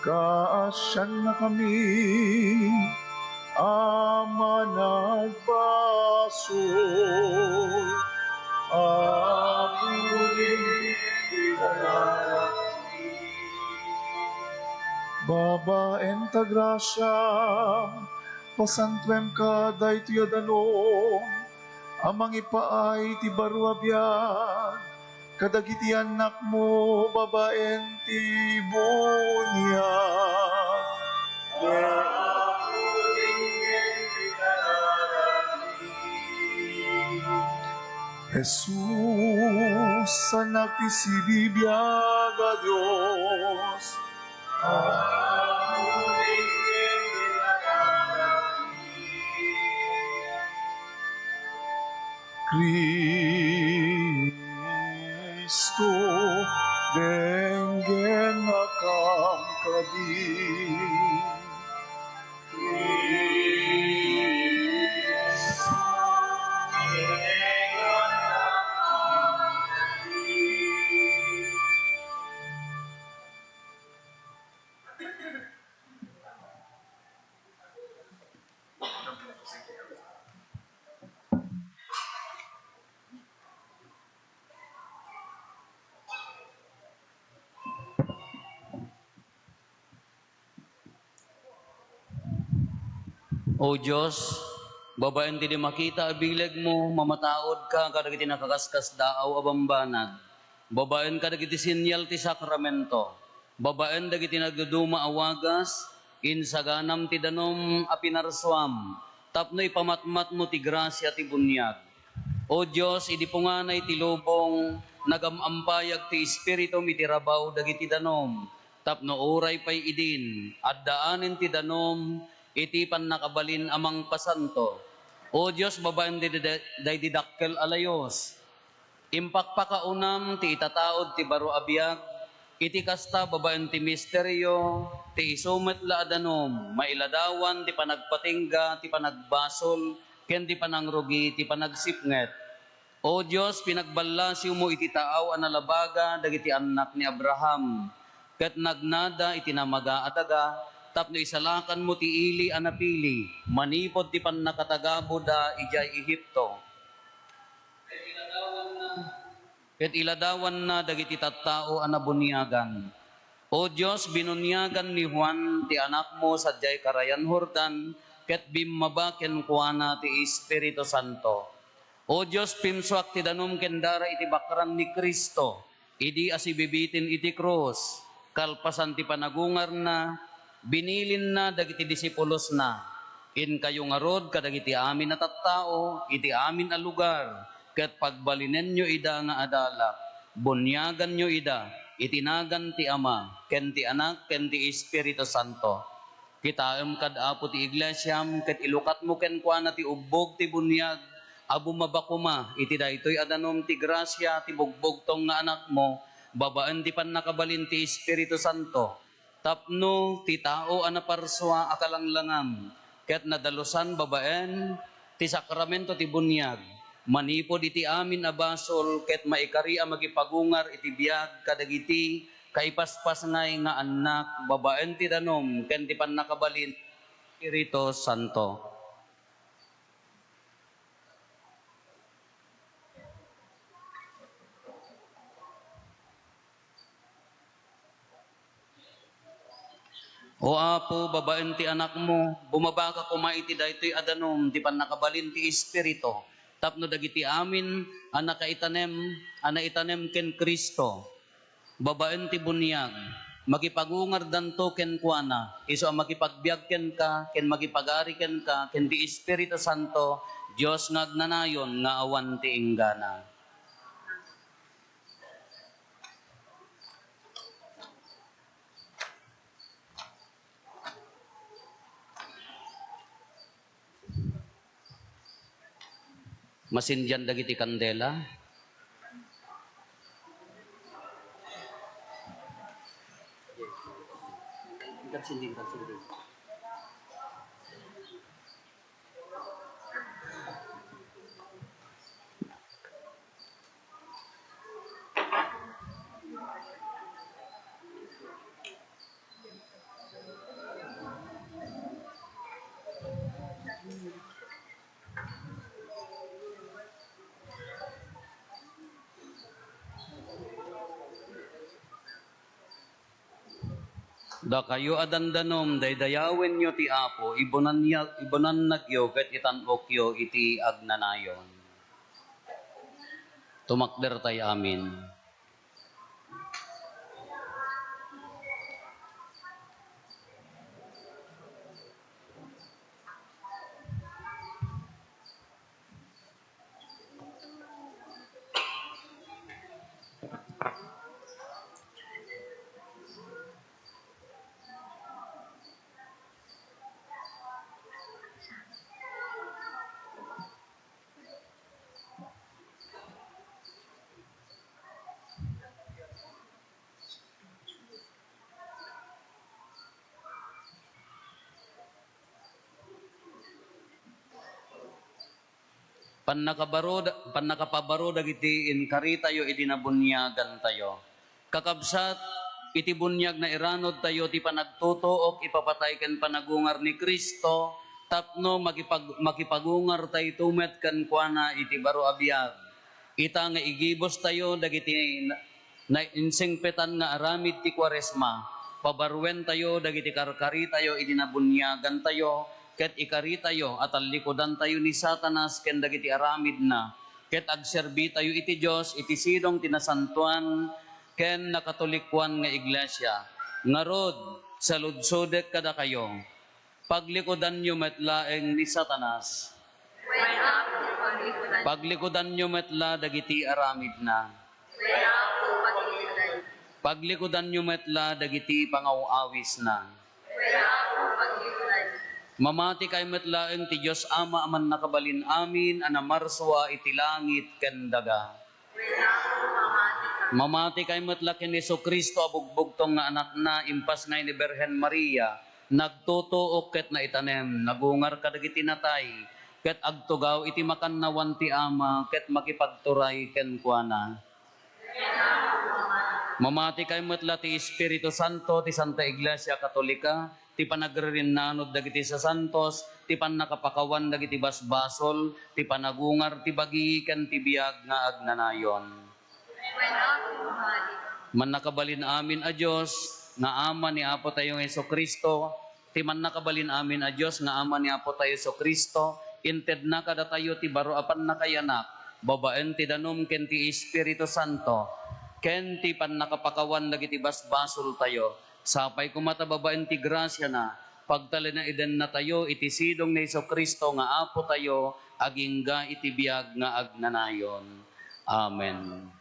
Kaasiannakami a managbasol. Apo, babaen ta grasia, pasantuem ka daytoy a danum a mangipaay ti baro a biag kadagiti annakmo babaen ti buniag. Jesus, Annak ti sibibiag a Dios. Cristo, denggen a kam kadi. O Dios, babaen ti di makita a bilegmo, mamataudka kadagiti nakaskasdaaw a bambanag. Babaen kadagiti senyal ti sakramento, babaen dagiti nagduduma a wagas, insaganam ti danum a pinarsuam tapno ipamatmatmo ti grasia ti buniag. O Dios, idi punganay ti lubong, nagam-ampayag ti Espiritum iti rabaw dagiti danum, tapno uray pay idin, addaanen ti danum iti pannakabalin a mangpasanto. O Dios, babaen daydi, daydi dakkel a layus, impakpakaunam ti itataud ti baro a biag. Iti kasta, babaen ti misterio, ti isu met la a danum, mailadawan ti panagpatingga, ti panagbasol, ken ti panangrugi, ti panagsipnget. O Dios, pinagballasiwmo iti taaw a nalabaga dagiti annak ni Abraham, ket nagnada iti namaga a daga, tapno isalakanmo ti ili a napili manipud ti pannakatagaboda idiay Egipto. Ket iladawanna dagiti tattao a nabuniagan. O Dios, binuniagan ni Juan ti anakmo sadiay karayan Jordan, ket bimmaba kenkuana ti Espiritu Santo. O Dios, pimsuak ti danum ken dara iti bakrang ni Cristo, idi asibibitin iti krus. Kalpasan ti panagungarna, binilinna dagiti disipulosna, "Inkayo ngarud kadagiti amin a tattao iti amin a lugar, ket pagbalinenyo ida nga adalak. Buniaganyo ida iti nagan ti Ama, ken ti Anak, ken ti Espiritu Santo." Kitaem kad, Apo, ti iglesiam, ket ilukatmo kenkuana ti ubbog ti buniag a bumaba koma iti daytoy a danum ti grasia ti bugbugtong nga Anakmo, babaen ti pannakabalin ti Espiritu Santo, tapno ti tao a naparsua a kalanglangam ket nadalusan babaen ti sakramento ti buniag, manipud iti amin a basol ket maikari a makipagungar iti biag kadagiti kaipaspasngay nga annak babaen ti danum ken ti pannakabalin ti Espiritu Santo. O Apo, babaen ti Anakmo, bumabaka koma iti daytoy a danum ti pannakabalin ti Espiritu, tapno dagiti amin a nakaitanem, a naitanem ken Cristo, babaen ti buniag, makipagungardanto kenkuana, isu a makipagbiag kenka, ken makipagari kenka, ken ti Espiritu Santo, Dios nga agnanayon nga awan ti inggana. Masindian dagiti kandela. Dakayo a dandanom, daydayawenyo ti Apo, ibunanyo, ibunannakyo ket itan-okyo iti agnanayon. Tumakdertay amin. Pannakabaro-, pannakapabaro dagiti inkaritayo idi nabuniagantayo. Kakabsat, iti buniag nairanudtayo ti panagtutuok, ipapatay ken panagungar ni Cristo tapno makipag-, makipagungartayto met kenkuana iti baro a biag. Ita nga igibustayo dagiti na-, nainsingpetan nga aramid ti Kuaresma, pabaruentayo dagiti karkaritayo idi nabuniagantayo, ket ikaritayo a tallikudantayo ni Satanas ken dagiti aramidna, ket agserbitayo iti Dios iti sidong ti nasantoan ken nakatolikoan nga iglesia. Ngarud, saludsodek kadakayo, paglikudanyo met laeng ni Satanas. Wen, Apo, paglikudan. Paglikudanyo met la dagiti aramidna. Wen, Apo, paglikudan. Paglikudanyo met la dagiti pangaw-awisna. Wen, Apo, paglikudan. Mamati kay met laeng ti Dios Ama a mannakabalin amin a namarsua iti langit ken daga. Mamati kay met la ken Jesu-Cristo a bugbugtong nga Anakna, impasngay ni Birhen Maria, nagtutuok ket naitanem, nagungar kadagiti natay, ket agtugaw iti makannawan ti Ama ket makipagturay kenkuana. Mamati kay met la ti Espiritu Santo, ti Santa Iglesia Katolika, ti panagririnnanud dagiti sasantos, ti pannakapakawan dagiti basbasol, ti panagungar ti bagi ken ti biag nga agnanayon. Mannakabalin amin a Dios, nga Ama ni Apo tayo nga Jesu-Cristo, ti mannakabalin amin a Dios nga Ama ni Apo tayo Jesu-Cristo, intedna kadatayo ti baro a pannakayanak, babaen ti danum ken ti Espiritu Santo, ken ti pannakapakawan dagiti basbasoltayo. Sapay koma ta babaen ti grasiana, pagtalinaedennatayo iti sidong ni Jesu-Cristo nga Apo tayo, agingga iti biag nga agnanayon. Amen.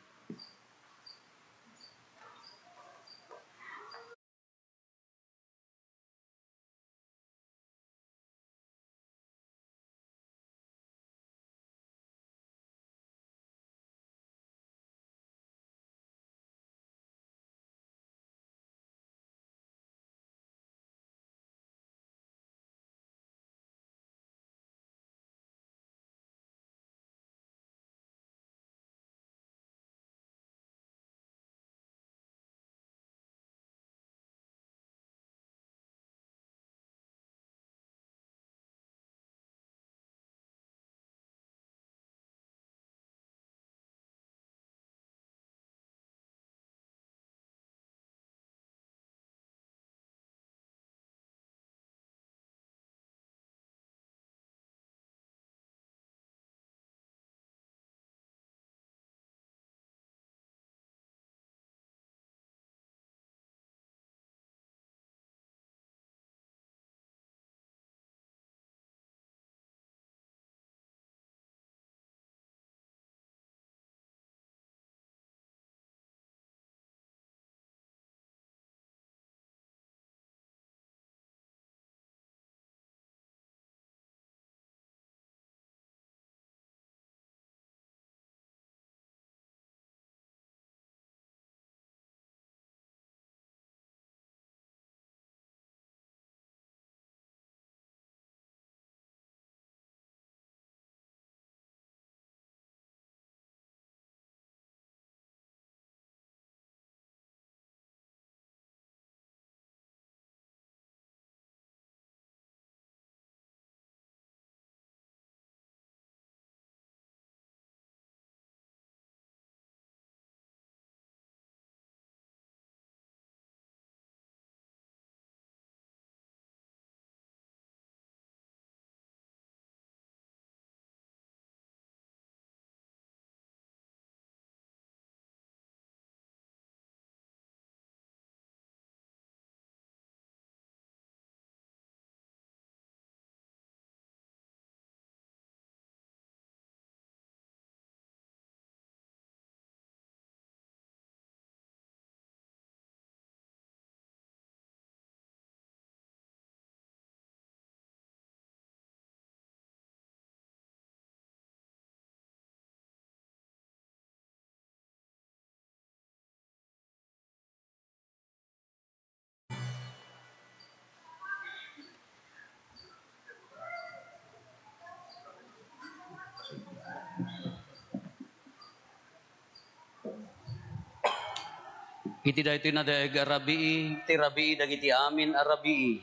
Iti daytoy nadaeg a rabii, ti rabii dagiti amin a rabii,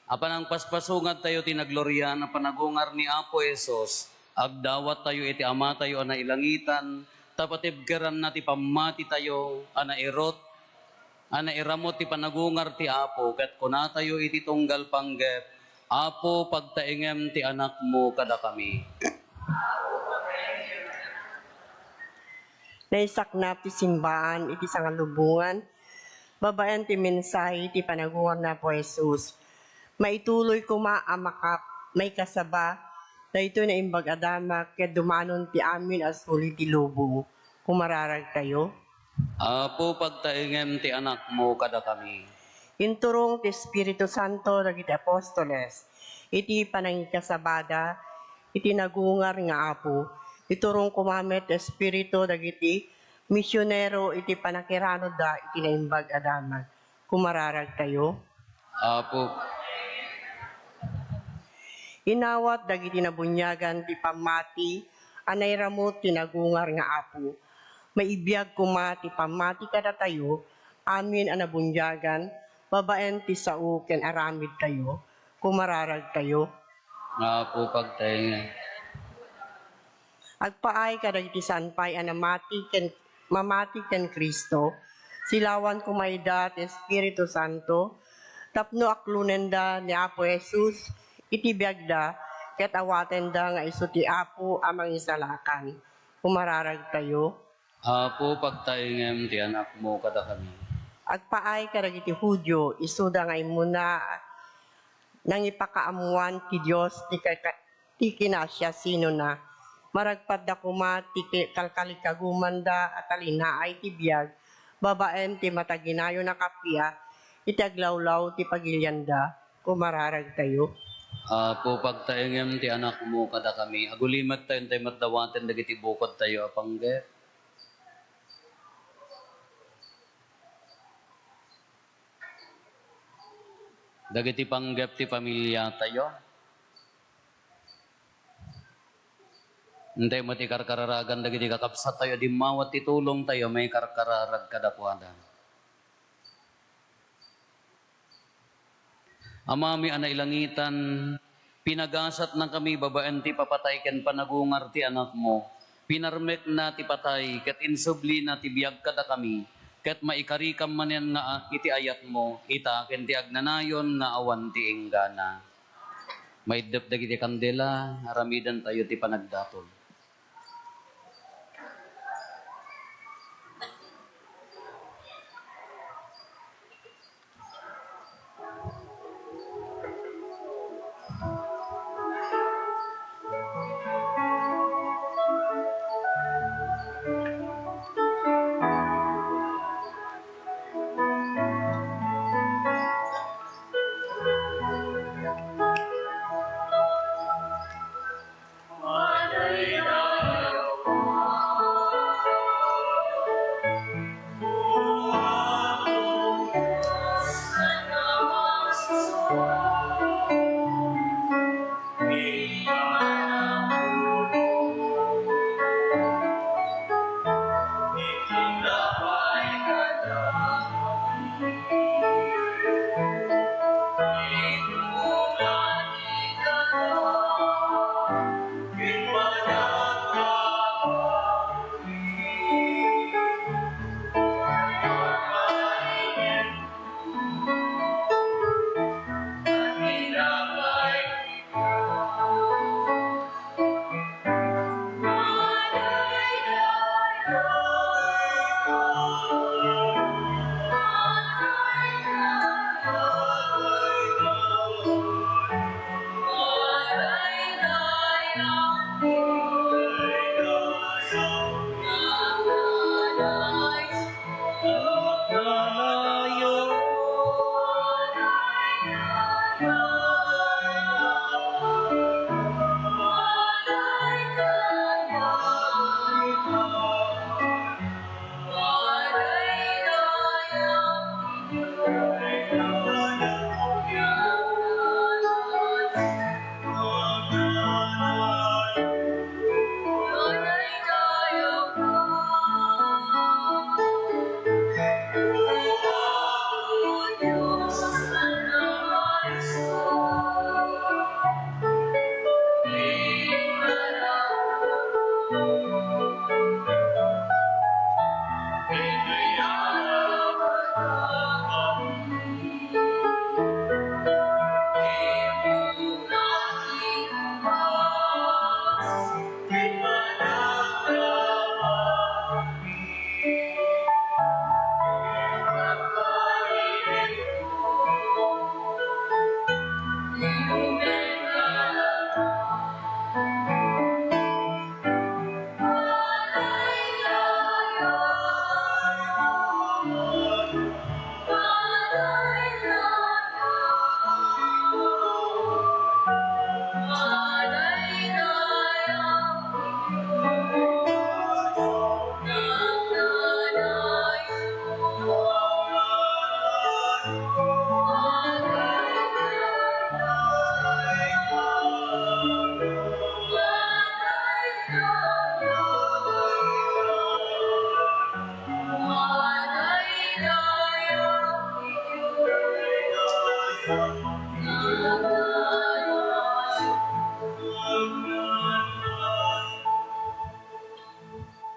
a panangpaspasungad tayo ti naglorian a panagungar ni Apo Jesus, agdawat tayo iti Ama tayo a nailangitan, ta patibkeranna ti pammati tayo a nairut, a nairamut ti panagungar ti Apo, ket kunatayo iti tunggal panggep, Apo, pagtaengem ti Anakmo kadakami. Naisaknap ti simbaan iti sangalubongan babaen ti mensahe ti panagungar ni Apo Jesus. Maituloy koma a makap-, maikasaba daytoy Naimbag a Damag ket dumanon ti amin a suli ti lubong. Kumararagtayo. Apo, pagtaengem ti Anakmo kadakami. Inturong ti Espiritu Santo dagiti apostoles iti panangikasabada iti nagungar nga Apo. Iturong koma met ti Espiritu dagiti misionero iti panakiranudda iti Naimbag a Damag. Kumararagtayo. Apo. Inawat dagiti nabuniagan ti pammati a nairamut ti nagungar nga Apo. Maibiag koma ti pammati kadatayo amin a nabuniagan babaen ti sao ken aramidtayo. Kumararagtayo. Apo, pagtaengem. Agpaay kadagiti saan pay a namati ken, mamati ken Cristo, silawan koma ida ti Espiritu Santo, tapno aklonenda ni Apo Jesus iti biagda, ket awatenda nga isu ti Apo a Mangisalakan. Kumararagtayo. Apo, pagtaengem ti Anakmo kadakami. Agpaay kadagiti Judio, isuda nga immuna nangipakaammoan ti Dios ti kaka-, ti kinasiasinona. Maragpatda koma ti ki-, kalkalikagumanda a talinaay ti biag babaen ti mataginayon a kappia iti aglawlaw ti pagilianda. Kumararagtayo. Apo, pagtaengem ti Anakmo kadakami. Agulimek tayo, intay met dawaten dagiti bukod tayo a panggep. Dagiti panggep ti pamiliatayo. Intay met ikarkararagan dagiti kakabsattayo a dimmawat ti tulongtayo maikarkararag kadakuada. Amami a nailangitan, pinagasatnakami babaen ti ipapatay ken panagungar ti Anakmo. Pinarmekna ti patay ket insublina ti biag kadakami, ket maikarikam manen nga iti ayatmo, ita ken ti agnanayon nga awan ti inggana. Maiddep dagiti kandela, aramidentayo ti panagdatol.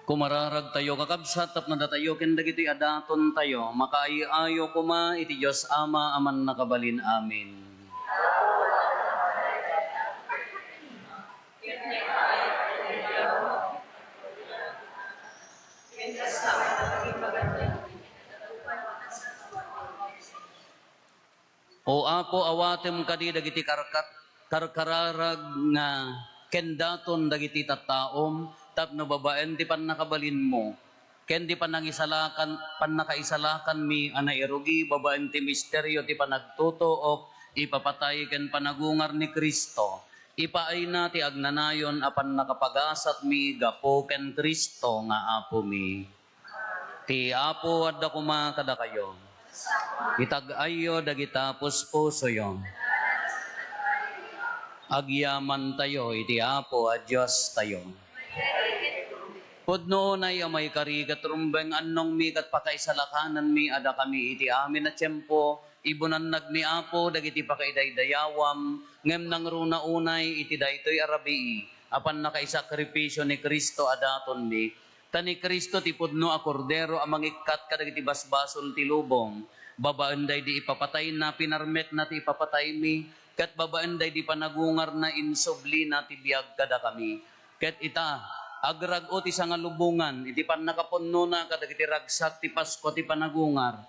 Kumararagtayo, kakabsat, tapno datayo ken dagitoy a datontayo makaay-ayo koma iti Dios Ama a Mannakabalin. Amen. O Apo, awatem kadi dagiti karkat-, karkararag nga ken daton dagiti tattaom tapno babaen ti pannakabalinmo ken ti panangisalakan-, pannakaisalakanmi a nairugi babaen ti misterio ti panagtutuok, ipapatay ken panagungar ni Cristo. Ipaayna ti agnanayon a pannakapagasatmi gapu ken Cristo nga Apomi. Ti Apo adda koma kadakayo. Itag-ayyo dagita puspusoyo. Agyamantayo iti Apo a Diostayo. Pudno unay a maikari ket rumbeng, annongmi ket pakaisalakananmi a dakami iti amin a tiempo, ibunannagmi, Apo, dagiti pakaidaydayawam, ngem nangruna unay iti daytoy a rabii a pannakaisakripisio ni Cristo a datonmi. Ta ni Cristo ti pudno a Kordero a mangikkat kadagiti basbasol ti lubong. Babaen daydi ipapatayna, pinarmekna ti ipapataymi, ket babaen daydi panagungarna, insublina ti biag kadakami. Ket ita, agrag-o ti sangalubongan iti pannakapunnona kadagiti ragsak ti Paskua ti panagungar.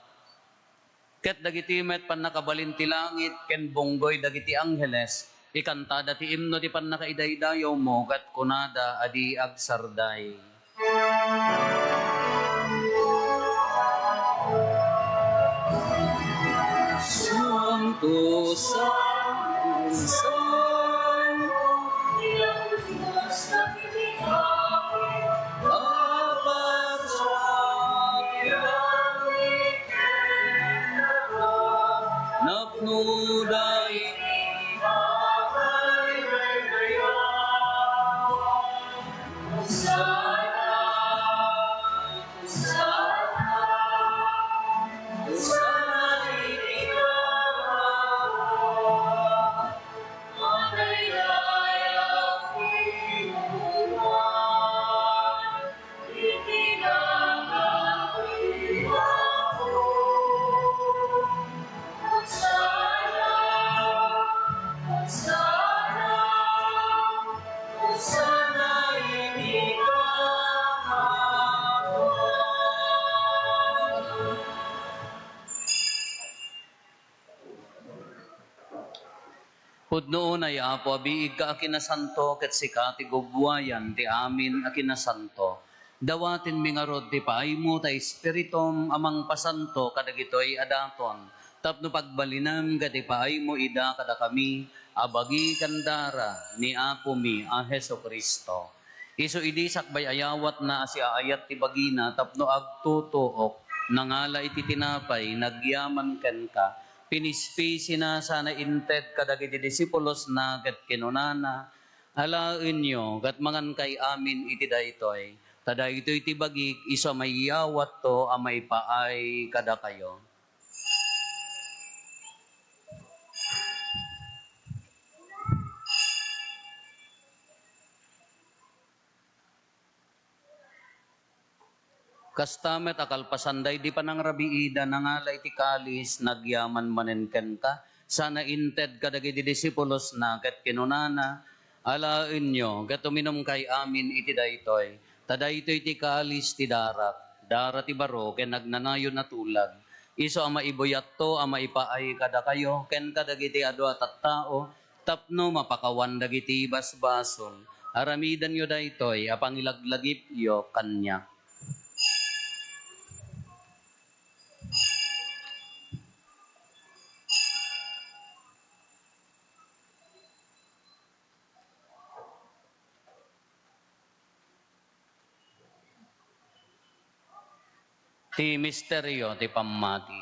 Ket dagiti met pannakabalin ti langit ken bunggoy dagiti angheles, ikantada ti imno ti pannakaidaydayawmo ket kunada a di agsarday: Santo, Santo, Santo, Pudno unay, Apo, a biigka a kinasanto, ket sika ti gubbuayan ti amin a kinasanto. Dawatenmi ngarud ti paaymo ta Espiritum a mangpasanto kadagitoy a daton, tapno pagbalinem ket ipaaymo ida kadakami a bagi ken dara ni Apomi a Jesu-Cristo. Isu idi sakbay ayawatna a siaayat ti bagina tapno agtutuok, nangala iti tinapay, nagyaman kenka, pinispisina sana inted kadagiti disipulosna ket kinunana: Alaenyo ket mangankay amin iti daytoy, ta daytoy ti bagik isu a maiyawatto a maipaay kadakayo. Kasta met a kalpasan daydi panangrabiida, nangala iti kalis, nagyaman manen kenka, sana inted kadagiti disipulosna, ket kinunana: Alaenyo, ket uminumkay amin iti daytoy, ta daytoy ti kalis ti darak, dara ti baro ken agnanayon a tulag, isu a maibuyatto a maipaay kadakayo ken kadagiti adu a tattao, tapno mapakawan dagiti basbasol. Aramidenyo daytoy a pangilaglagipyo kaniak. Ti misterio ti pammati.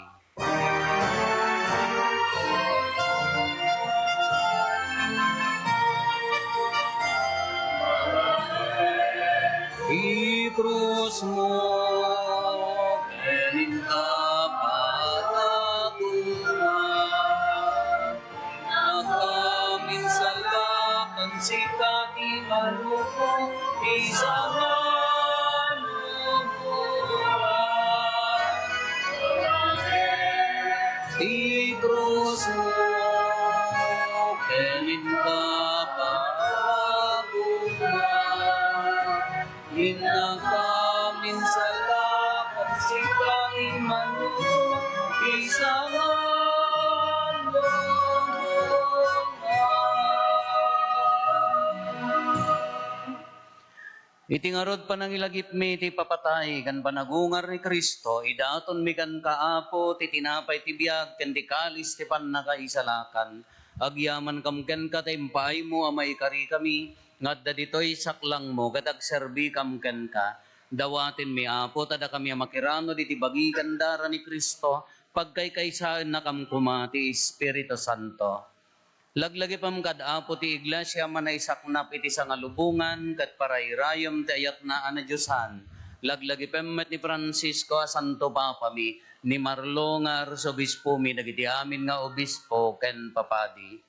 Ti krusmo ken kapataguma. Malukong ti sangaluburan. Ti krusmo ken inka paabuna. Innaka minsalakan, sika Immanuel, ti sangaluburan. Iti ngarud panangilagipmi ti ipapatay ken panagungar ni Cristo, idatonmi kenka, Apo, ti tinapay ti biag ken ti kalis ti pannakaisalakan. Agyamankam kenka ta impaaymo a maikarikami nga adda ditoy saklangmo ket agserbikam kenka. Dawatenmi, Apo, ta dakami a makiranud iti bagi ken dara ni Cristo, pagkaykaysaennakam koma ti Espiritu Santo. Laglagipem kad Apo ti Iglesia a manaisaknap iti sangalubongan ket parairayem ti ayatna a nadiosan. Laglagipem met ni Francisco a Santo Papami, ni Marlo nga Arsobispomi, dagiti amin nga obispo ken papadi.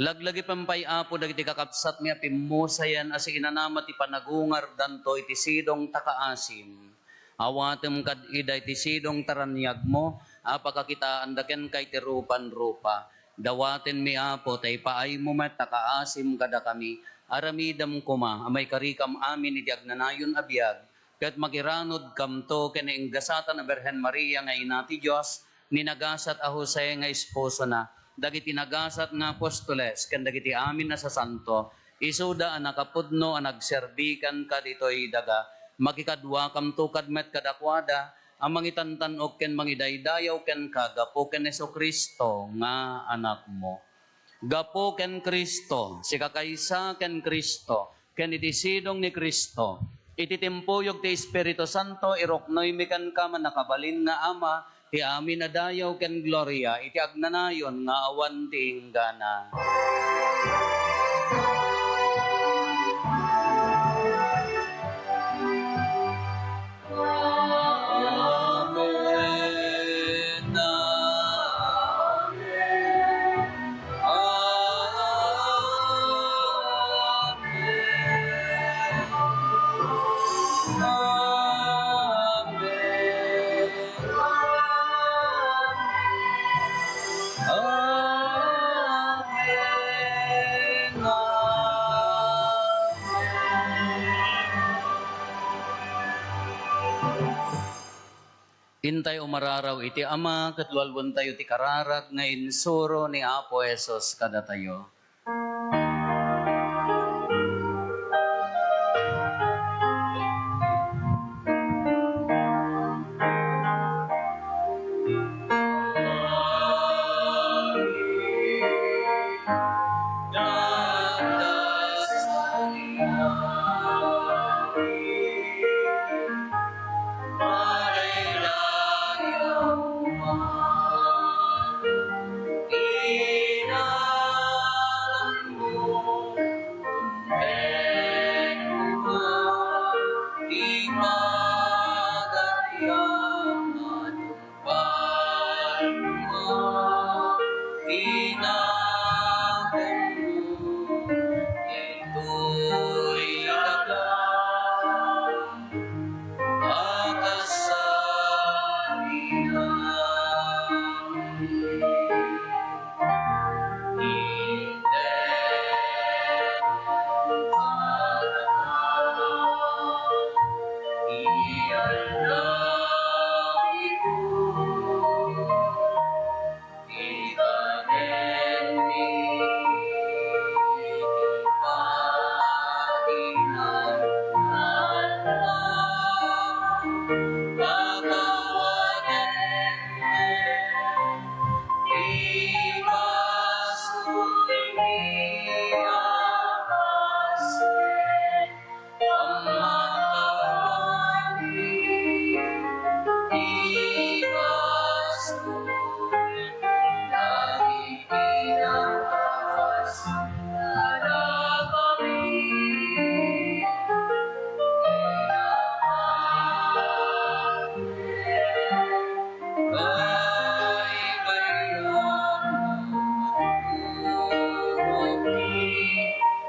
Laglagipem pay, Apo, dagiti kakabsatmi a pimmusayen a siinanama ti panagungardanto iti sidong ta kaasim. Awatem kad ida iti sidong ta raniagmo a pakakitaanda kenka iti rupan-rupa. Dawatenmi, Apo, ta ipaaymo met ta kaasim kadakami. Aramidem koma a maikarikam amin iti agnanayon a biag, ket makiranudkamto ken ni Ingasatan a Birhen Maria nga Ina ti Dios, ni Nagasat a Jose nga esposona, dagiti nagasat nga apostoles, ken dagiti amin a sasanto, isuda a nakapudno a nagserbi kenka ditoy daga. Makikaduakamto kad met kadakuada a mangitantan-ok ken mangidaydayaw kenka gapu ken Jesu-Cristo nga Anakmo. Gapu ken Cristo, sikakaysa ken Cristo, ken iti sidong ni Cristo. Iti timpuyog ti Espiritu Santo, iruknoymi kenka, mannakabalin nga Ama, ti amin a dayaw ken gloria iti agnanayon nga awan ti inggana. Amen. Amen. Amen. Amen. Amen. Amen. Intay umararaw iti Ama, ket lualwentayo ti kararag nga insuro ni Apo Jesus kadatayo.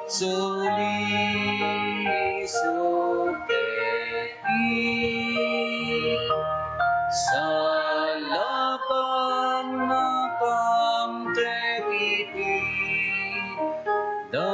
Suli. Isu ket isalakan nakam ket iti dati.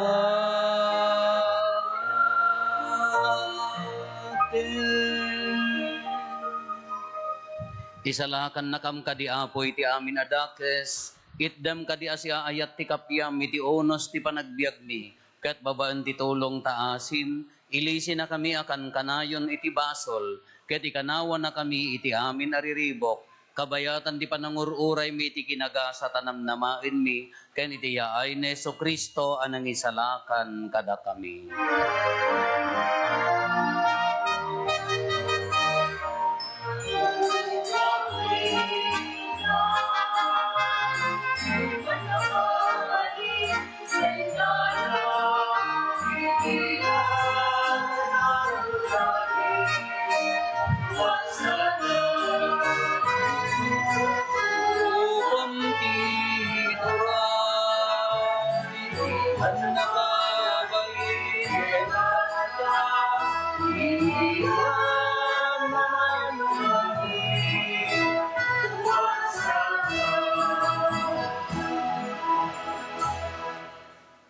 Isalakannakam kadi, Apo, iti amin a dakes, itdem kadi a siaayat ti kapiam iti unos ti panagbiagmi, ket babaen ti tulong ta asin, ilisinakami a kankanayon iti basol, ket ikanawanakami iti amin a riribuk, kabayatan ti panangur-uraymi iti kinagasat a namnamaenmi, ken iti yaay ni Jesu-Cristo a nangisalakan kadakami.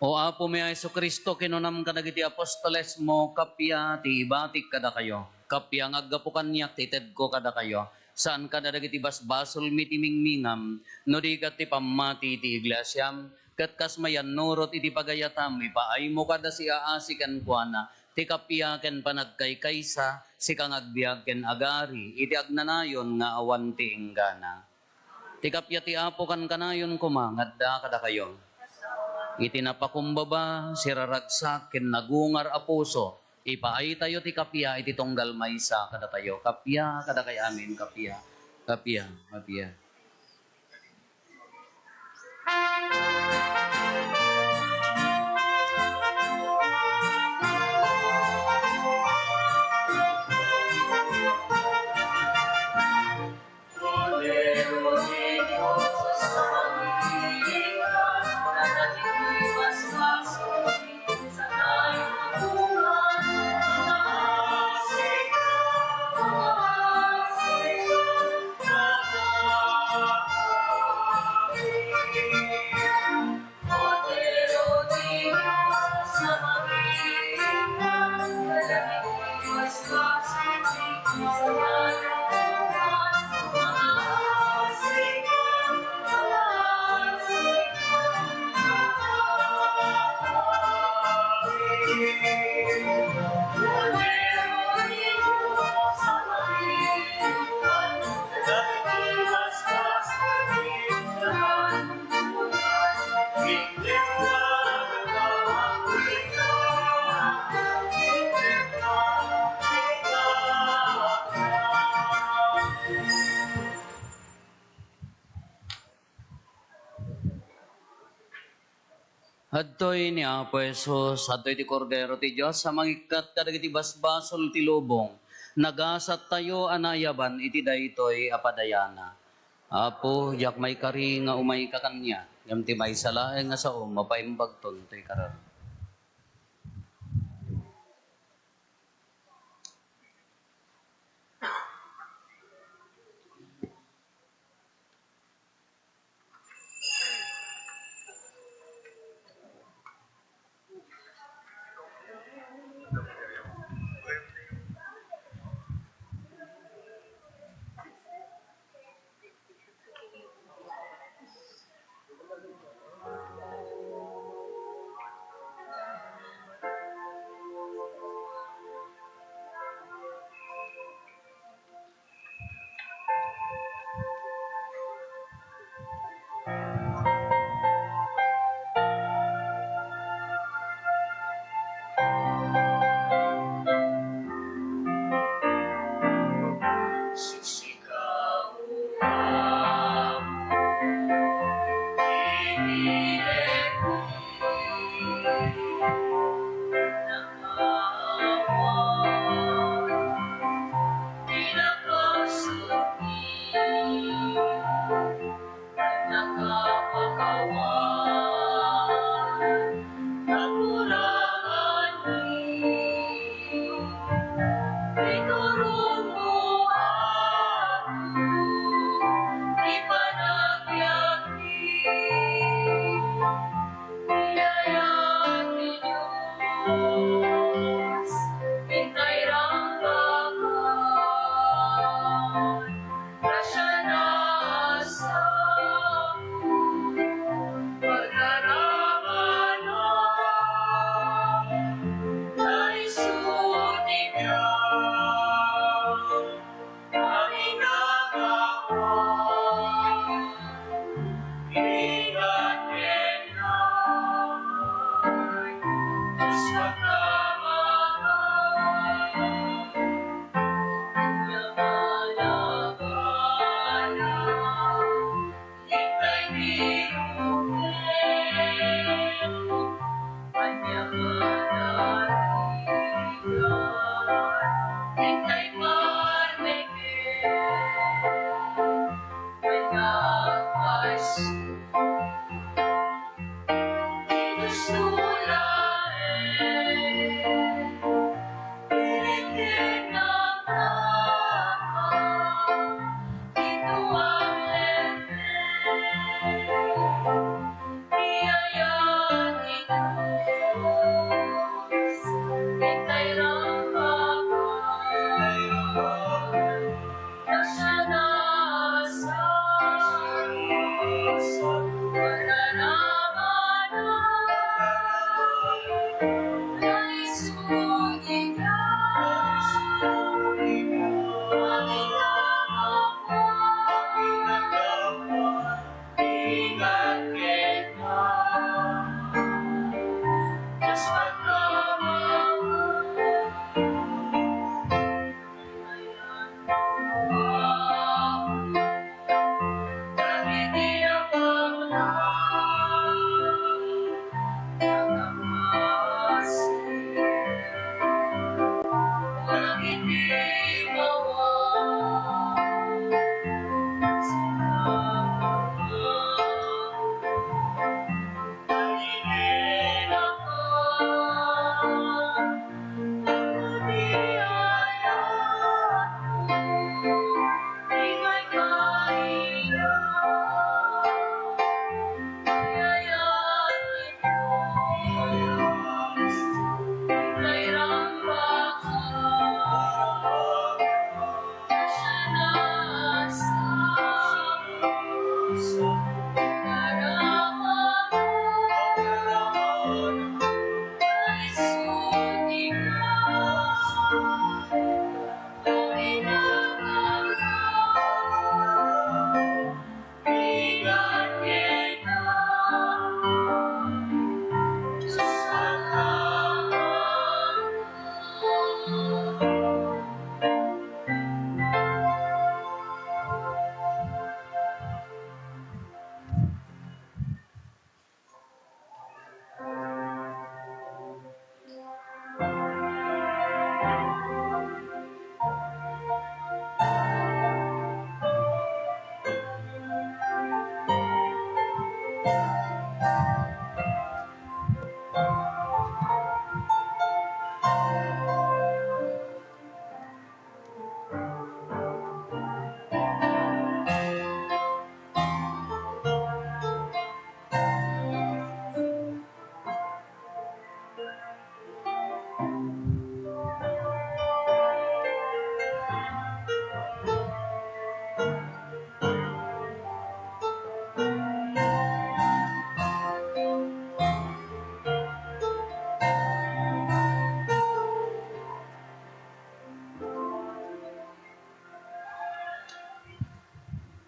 O Apomi a Jesu-Cristo, kinunam kadagiti apostolesmo, kappia ti ibatik kadakayo. Kappia nga aggapu kaniak ti itedko kadakayo. Saan kadagiti basbasolmi ti mingmingam, no di ket ti pammati ti iglesiam, ket kas mayannurot iti pagayatam, ipaaymo kada siaasi kenkuana, ti kappia ken panagkaykaysa, sika nga agbiag ken agari, iti agnanayon nga awan ti inggana. Ti kappia ti Apo kankanayon koma nga adda kadakayo. Iti napakumbaba, siraragsak, ken nagungar a puso, ipaaytayo ti kappia iti tunggal maysa kadatayo. Kappia kadakay amin, kappia, kappia, kappia. Adtoy ni Apo Jesus, adtoy ti Kordero ti Dios a mangikkat kadagiti basbasol ti lubong. Nagasattayo a naayaban iti daytoy a padayana. Apo, diak maikari nga umayka kaniak, ngem ti maysa laeng nga sao, mapaimbagton toy kararag.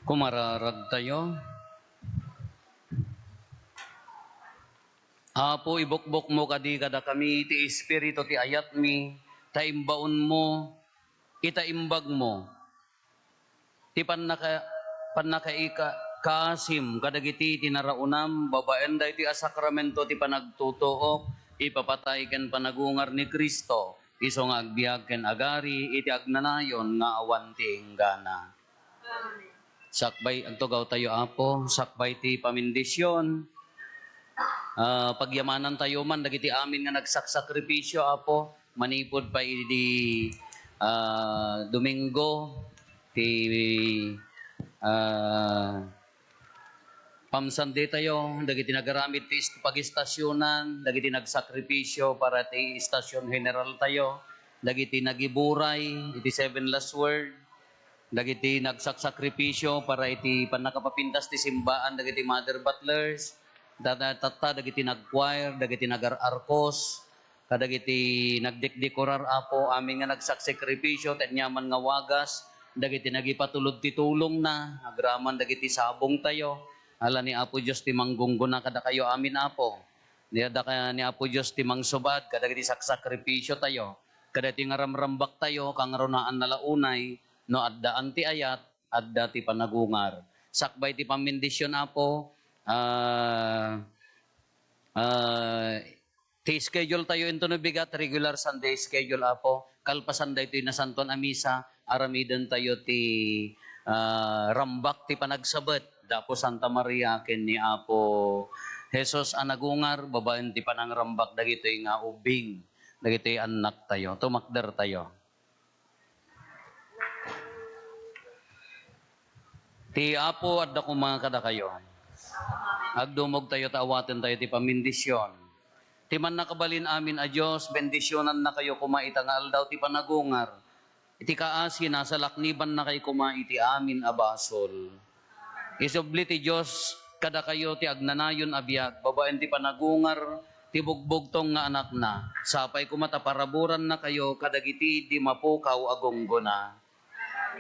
Kumararagtayo. Apo, ibukbokmo kadi kadakami ti espiritu ti ayatmi, ta imbaonmo ita imbagmo ti pannaka-, pannakaika-, kaasim kadagiti tinaraonam babaen daytoy a sakramento ti panagtutuok, ipapatay ken panagungar ni Cristo, isu nga agbiag ken agari iti agnanayon nga awan ti inggana. Sakbay, agtugawtayo, Apo, sakbay ti pamindision. Ah, pagyamanantayo man dagiti amin nga nagsaksakripisio, Apo, manipud pay idi, ah, Domingo, ti, ah, Palm Sunday tayo, dagiti nagaramid ti ist-, pagistasionan, dagiti nagsakripisio para ti istasyon general tayo, dagiti nagiburay iti Seven Last Word, dagiti nagsaksakripisio para iti pannakapapintas ti simbaan, dagiti mother butlers, da-, da-, tatta, dagiti nag-choir, dagiti nagar-arkos, kadagiti nagdekdekorar, Apo, amin nga nagsaksakripisio, ti aniaman nga wagas, dagiti nagipatulod ti tulongna, agraman dagiti sabongtayo. Ala ni Apo Dios ti manggungguna kadakayo amin, Apo. Ni, daka-, ni Apo Dios ti mangsubad kadagiti saksakripisiotayo, kadagiti nga ramrambaktayo, kangrunaan na la unay, no addaan ti ayat, adda ti panagungar. Sakbay ti pammindision, Apo, ah, ah, ti schedule tayo into no bigat, regular Sunday schedule, Apo. Kalpasan daytoy nasantuan a misa, aramiden tayo ti, ah, rambak ti panagsabet da Apo Santa Maria ken ni Apo Jesus a nagungar babaen ti panangrambak dagitoy nga ubbing, dagitoy annak tayo. Tumakder tayo. Ti Apo adda koma kadakayo. Agdumogtayo ta awaten tayo ti pamindision. Ti mannakabalin amin a Dios, bendisionannakayo koma ita nga aldaw ti panagungar. Iti kaasina, salaknibannakayo koma iti amin a basol. Isubli ti Dios kadakayo ti agnanayon a biag babaen ti panagungar ti bugbugtong nga Anakna. Sapay koma ta paraburannakayo kadagiti di mapukaw a gunggona.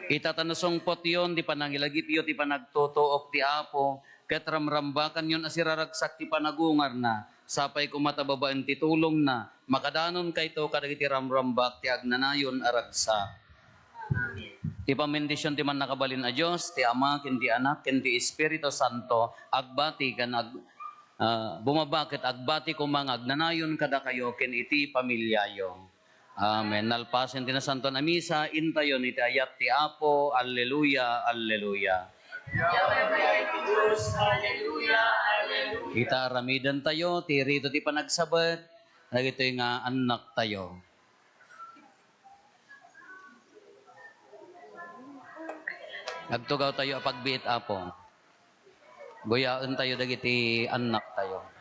Ita ta nasungpotyon ti panangilagipyo ti panagtutuok ti Apo, ket ramrambakanyon a siraragsak ti panagungarna, sapay koma ta babaen ti tulongna, makadanonkayto kadagiti ramrambak ti agnanayon a ragsak. Ti pamendisyon ti Mannakabalin a Dios, ti Ama, ken ti Anak, ken ti Espiritu Santo, agbati ken ag-, ah, bumaba ket agbati koma nga agnanayon kadakayo ken iti pamiliayo. Amen. Nalpasen ti nasantuan a misa, intayon iti ayat ti Apo. Alleluia, alleluia. Alleluia, alleluia. Ita, aramidentayo ti rito ti panagsabet dagitoy nga annaktayo. Agtugawtayo a pagbiit, Apo. Buyaentayo dagiti annaktayo.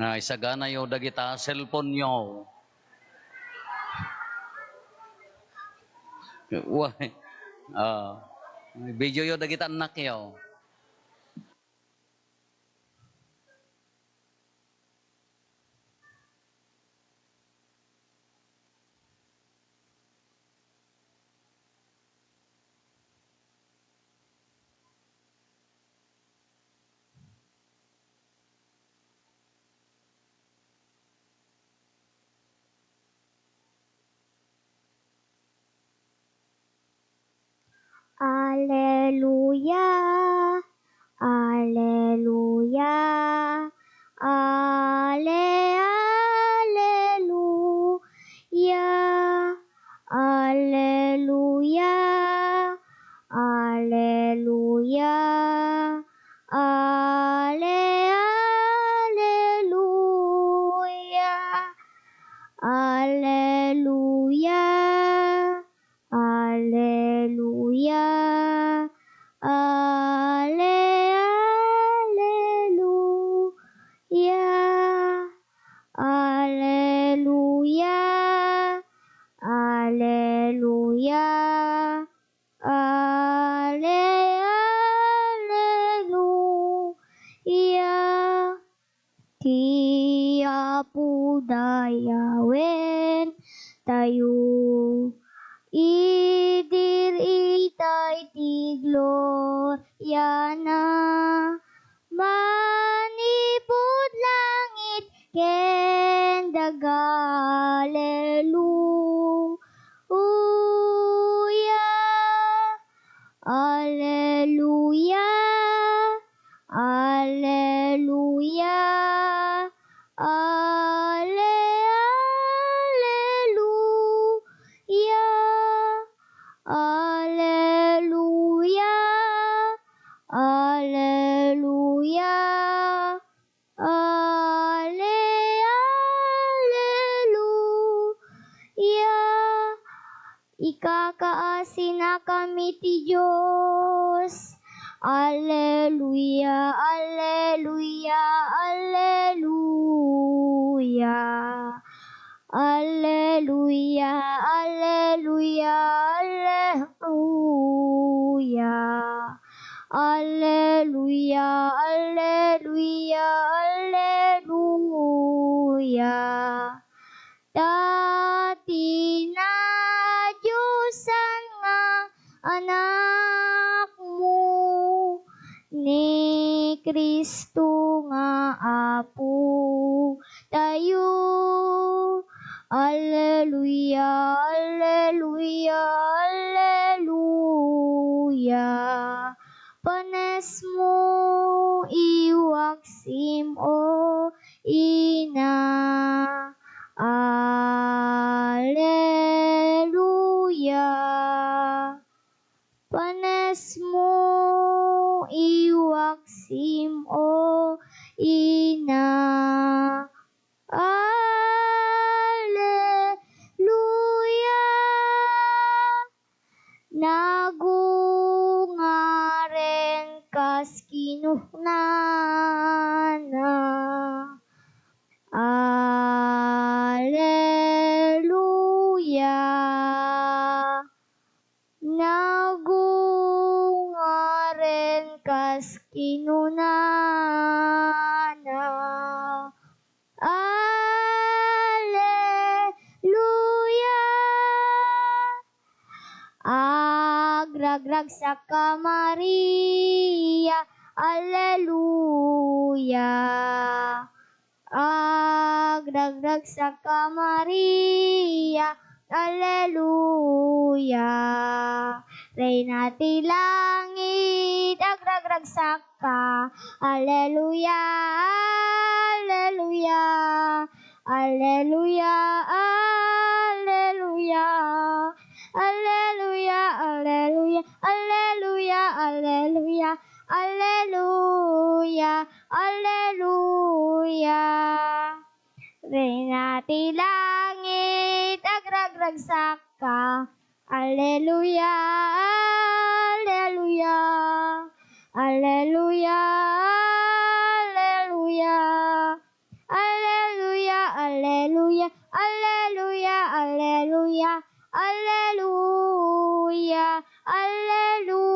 Nga isaganayo dagita cellphone-yo. Wa-, ah, videoyo dagita annakyo. Gloriana, manipud langit ken daga. Alleluia, alleluia, alleluia, alle-, alleluia. Alleluia, alleluia, alle-, alleluia. Ikakaasinakami ti Dios. Alleluia, alleluia, alleluia. Alleluia, alleluia, alleluia. Alleluia, alleluia, alleluia. Dati nadiosan nga Anakmo, ni Cristo nga Apo tayo. Alleluia, alleluia, alleluia. Panesmo, iwaksim, o Ina. Alleluia. Panesmo, iwaksim, o Ina. Alleluia. Nagungaren kas kinunana. Alleluia. Nagungaren kas kinunana. Alleluia. Agragragsak ka, Maria. Alleluia. Agragragsak ka, Maria. Alleluia. Reyna ti langit, agragragsak ka. Alleluia, alleluia. Alleluia, alleluia. Alleluia, alleluia, alleluia, alleluia. Alleluia, alleluia. Reyna ti langit, agragragsak ka. Alleluia, alleluia. Alleluia, alleluia. Alleluia, alleluia, alleluia, alleluia. Alleluia, alleluia.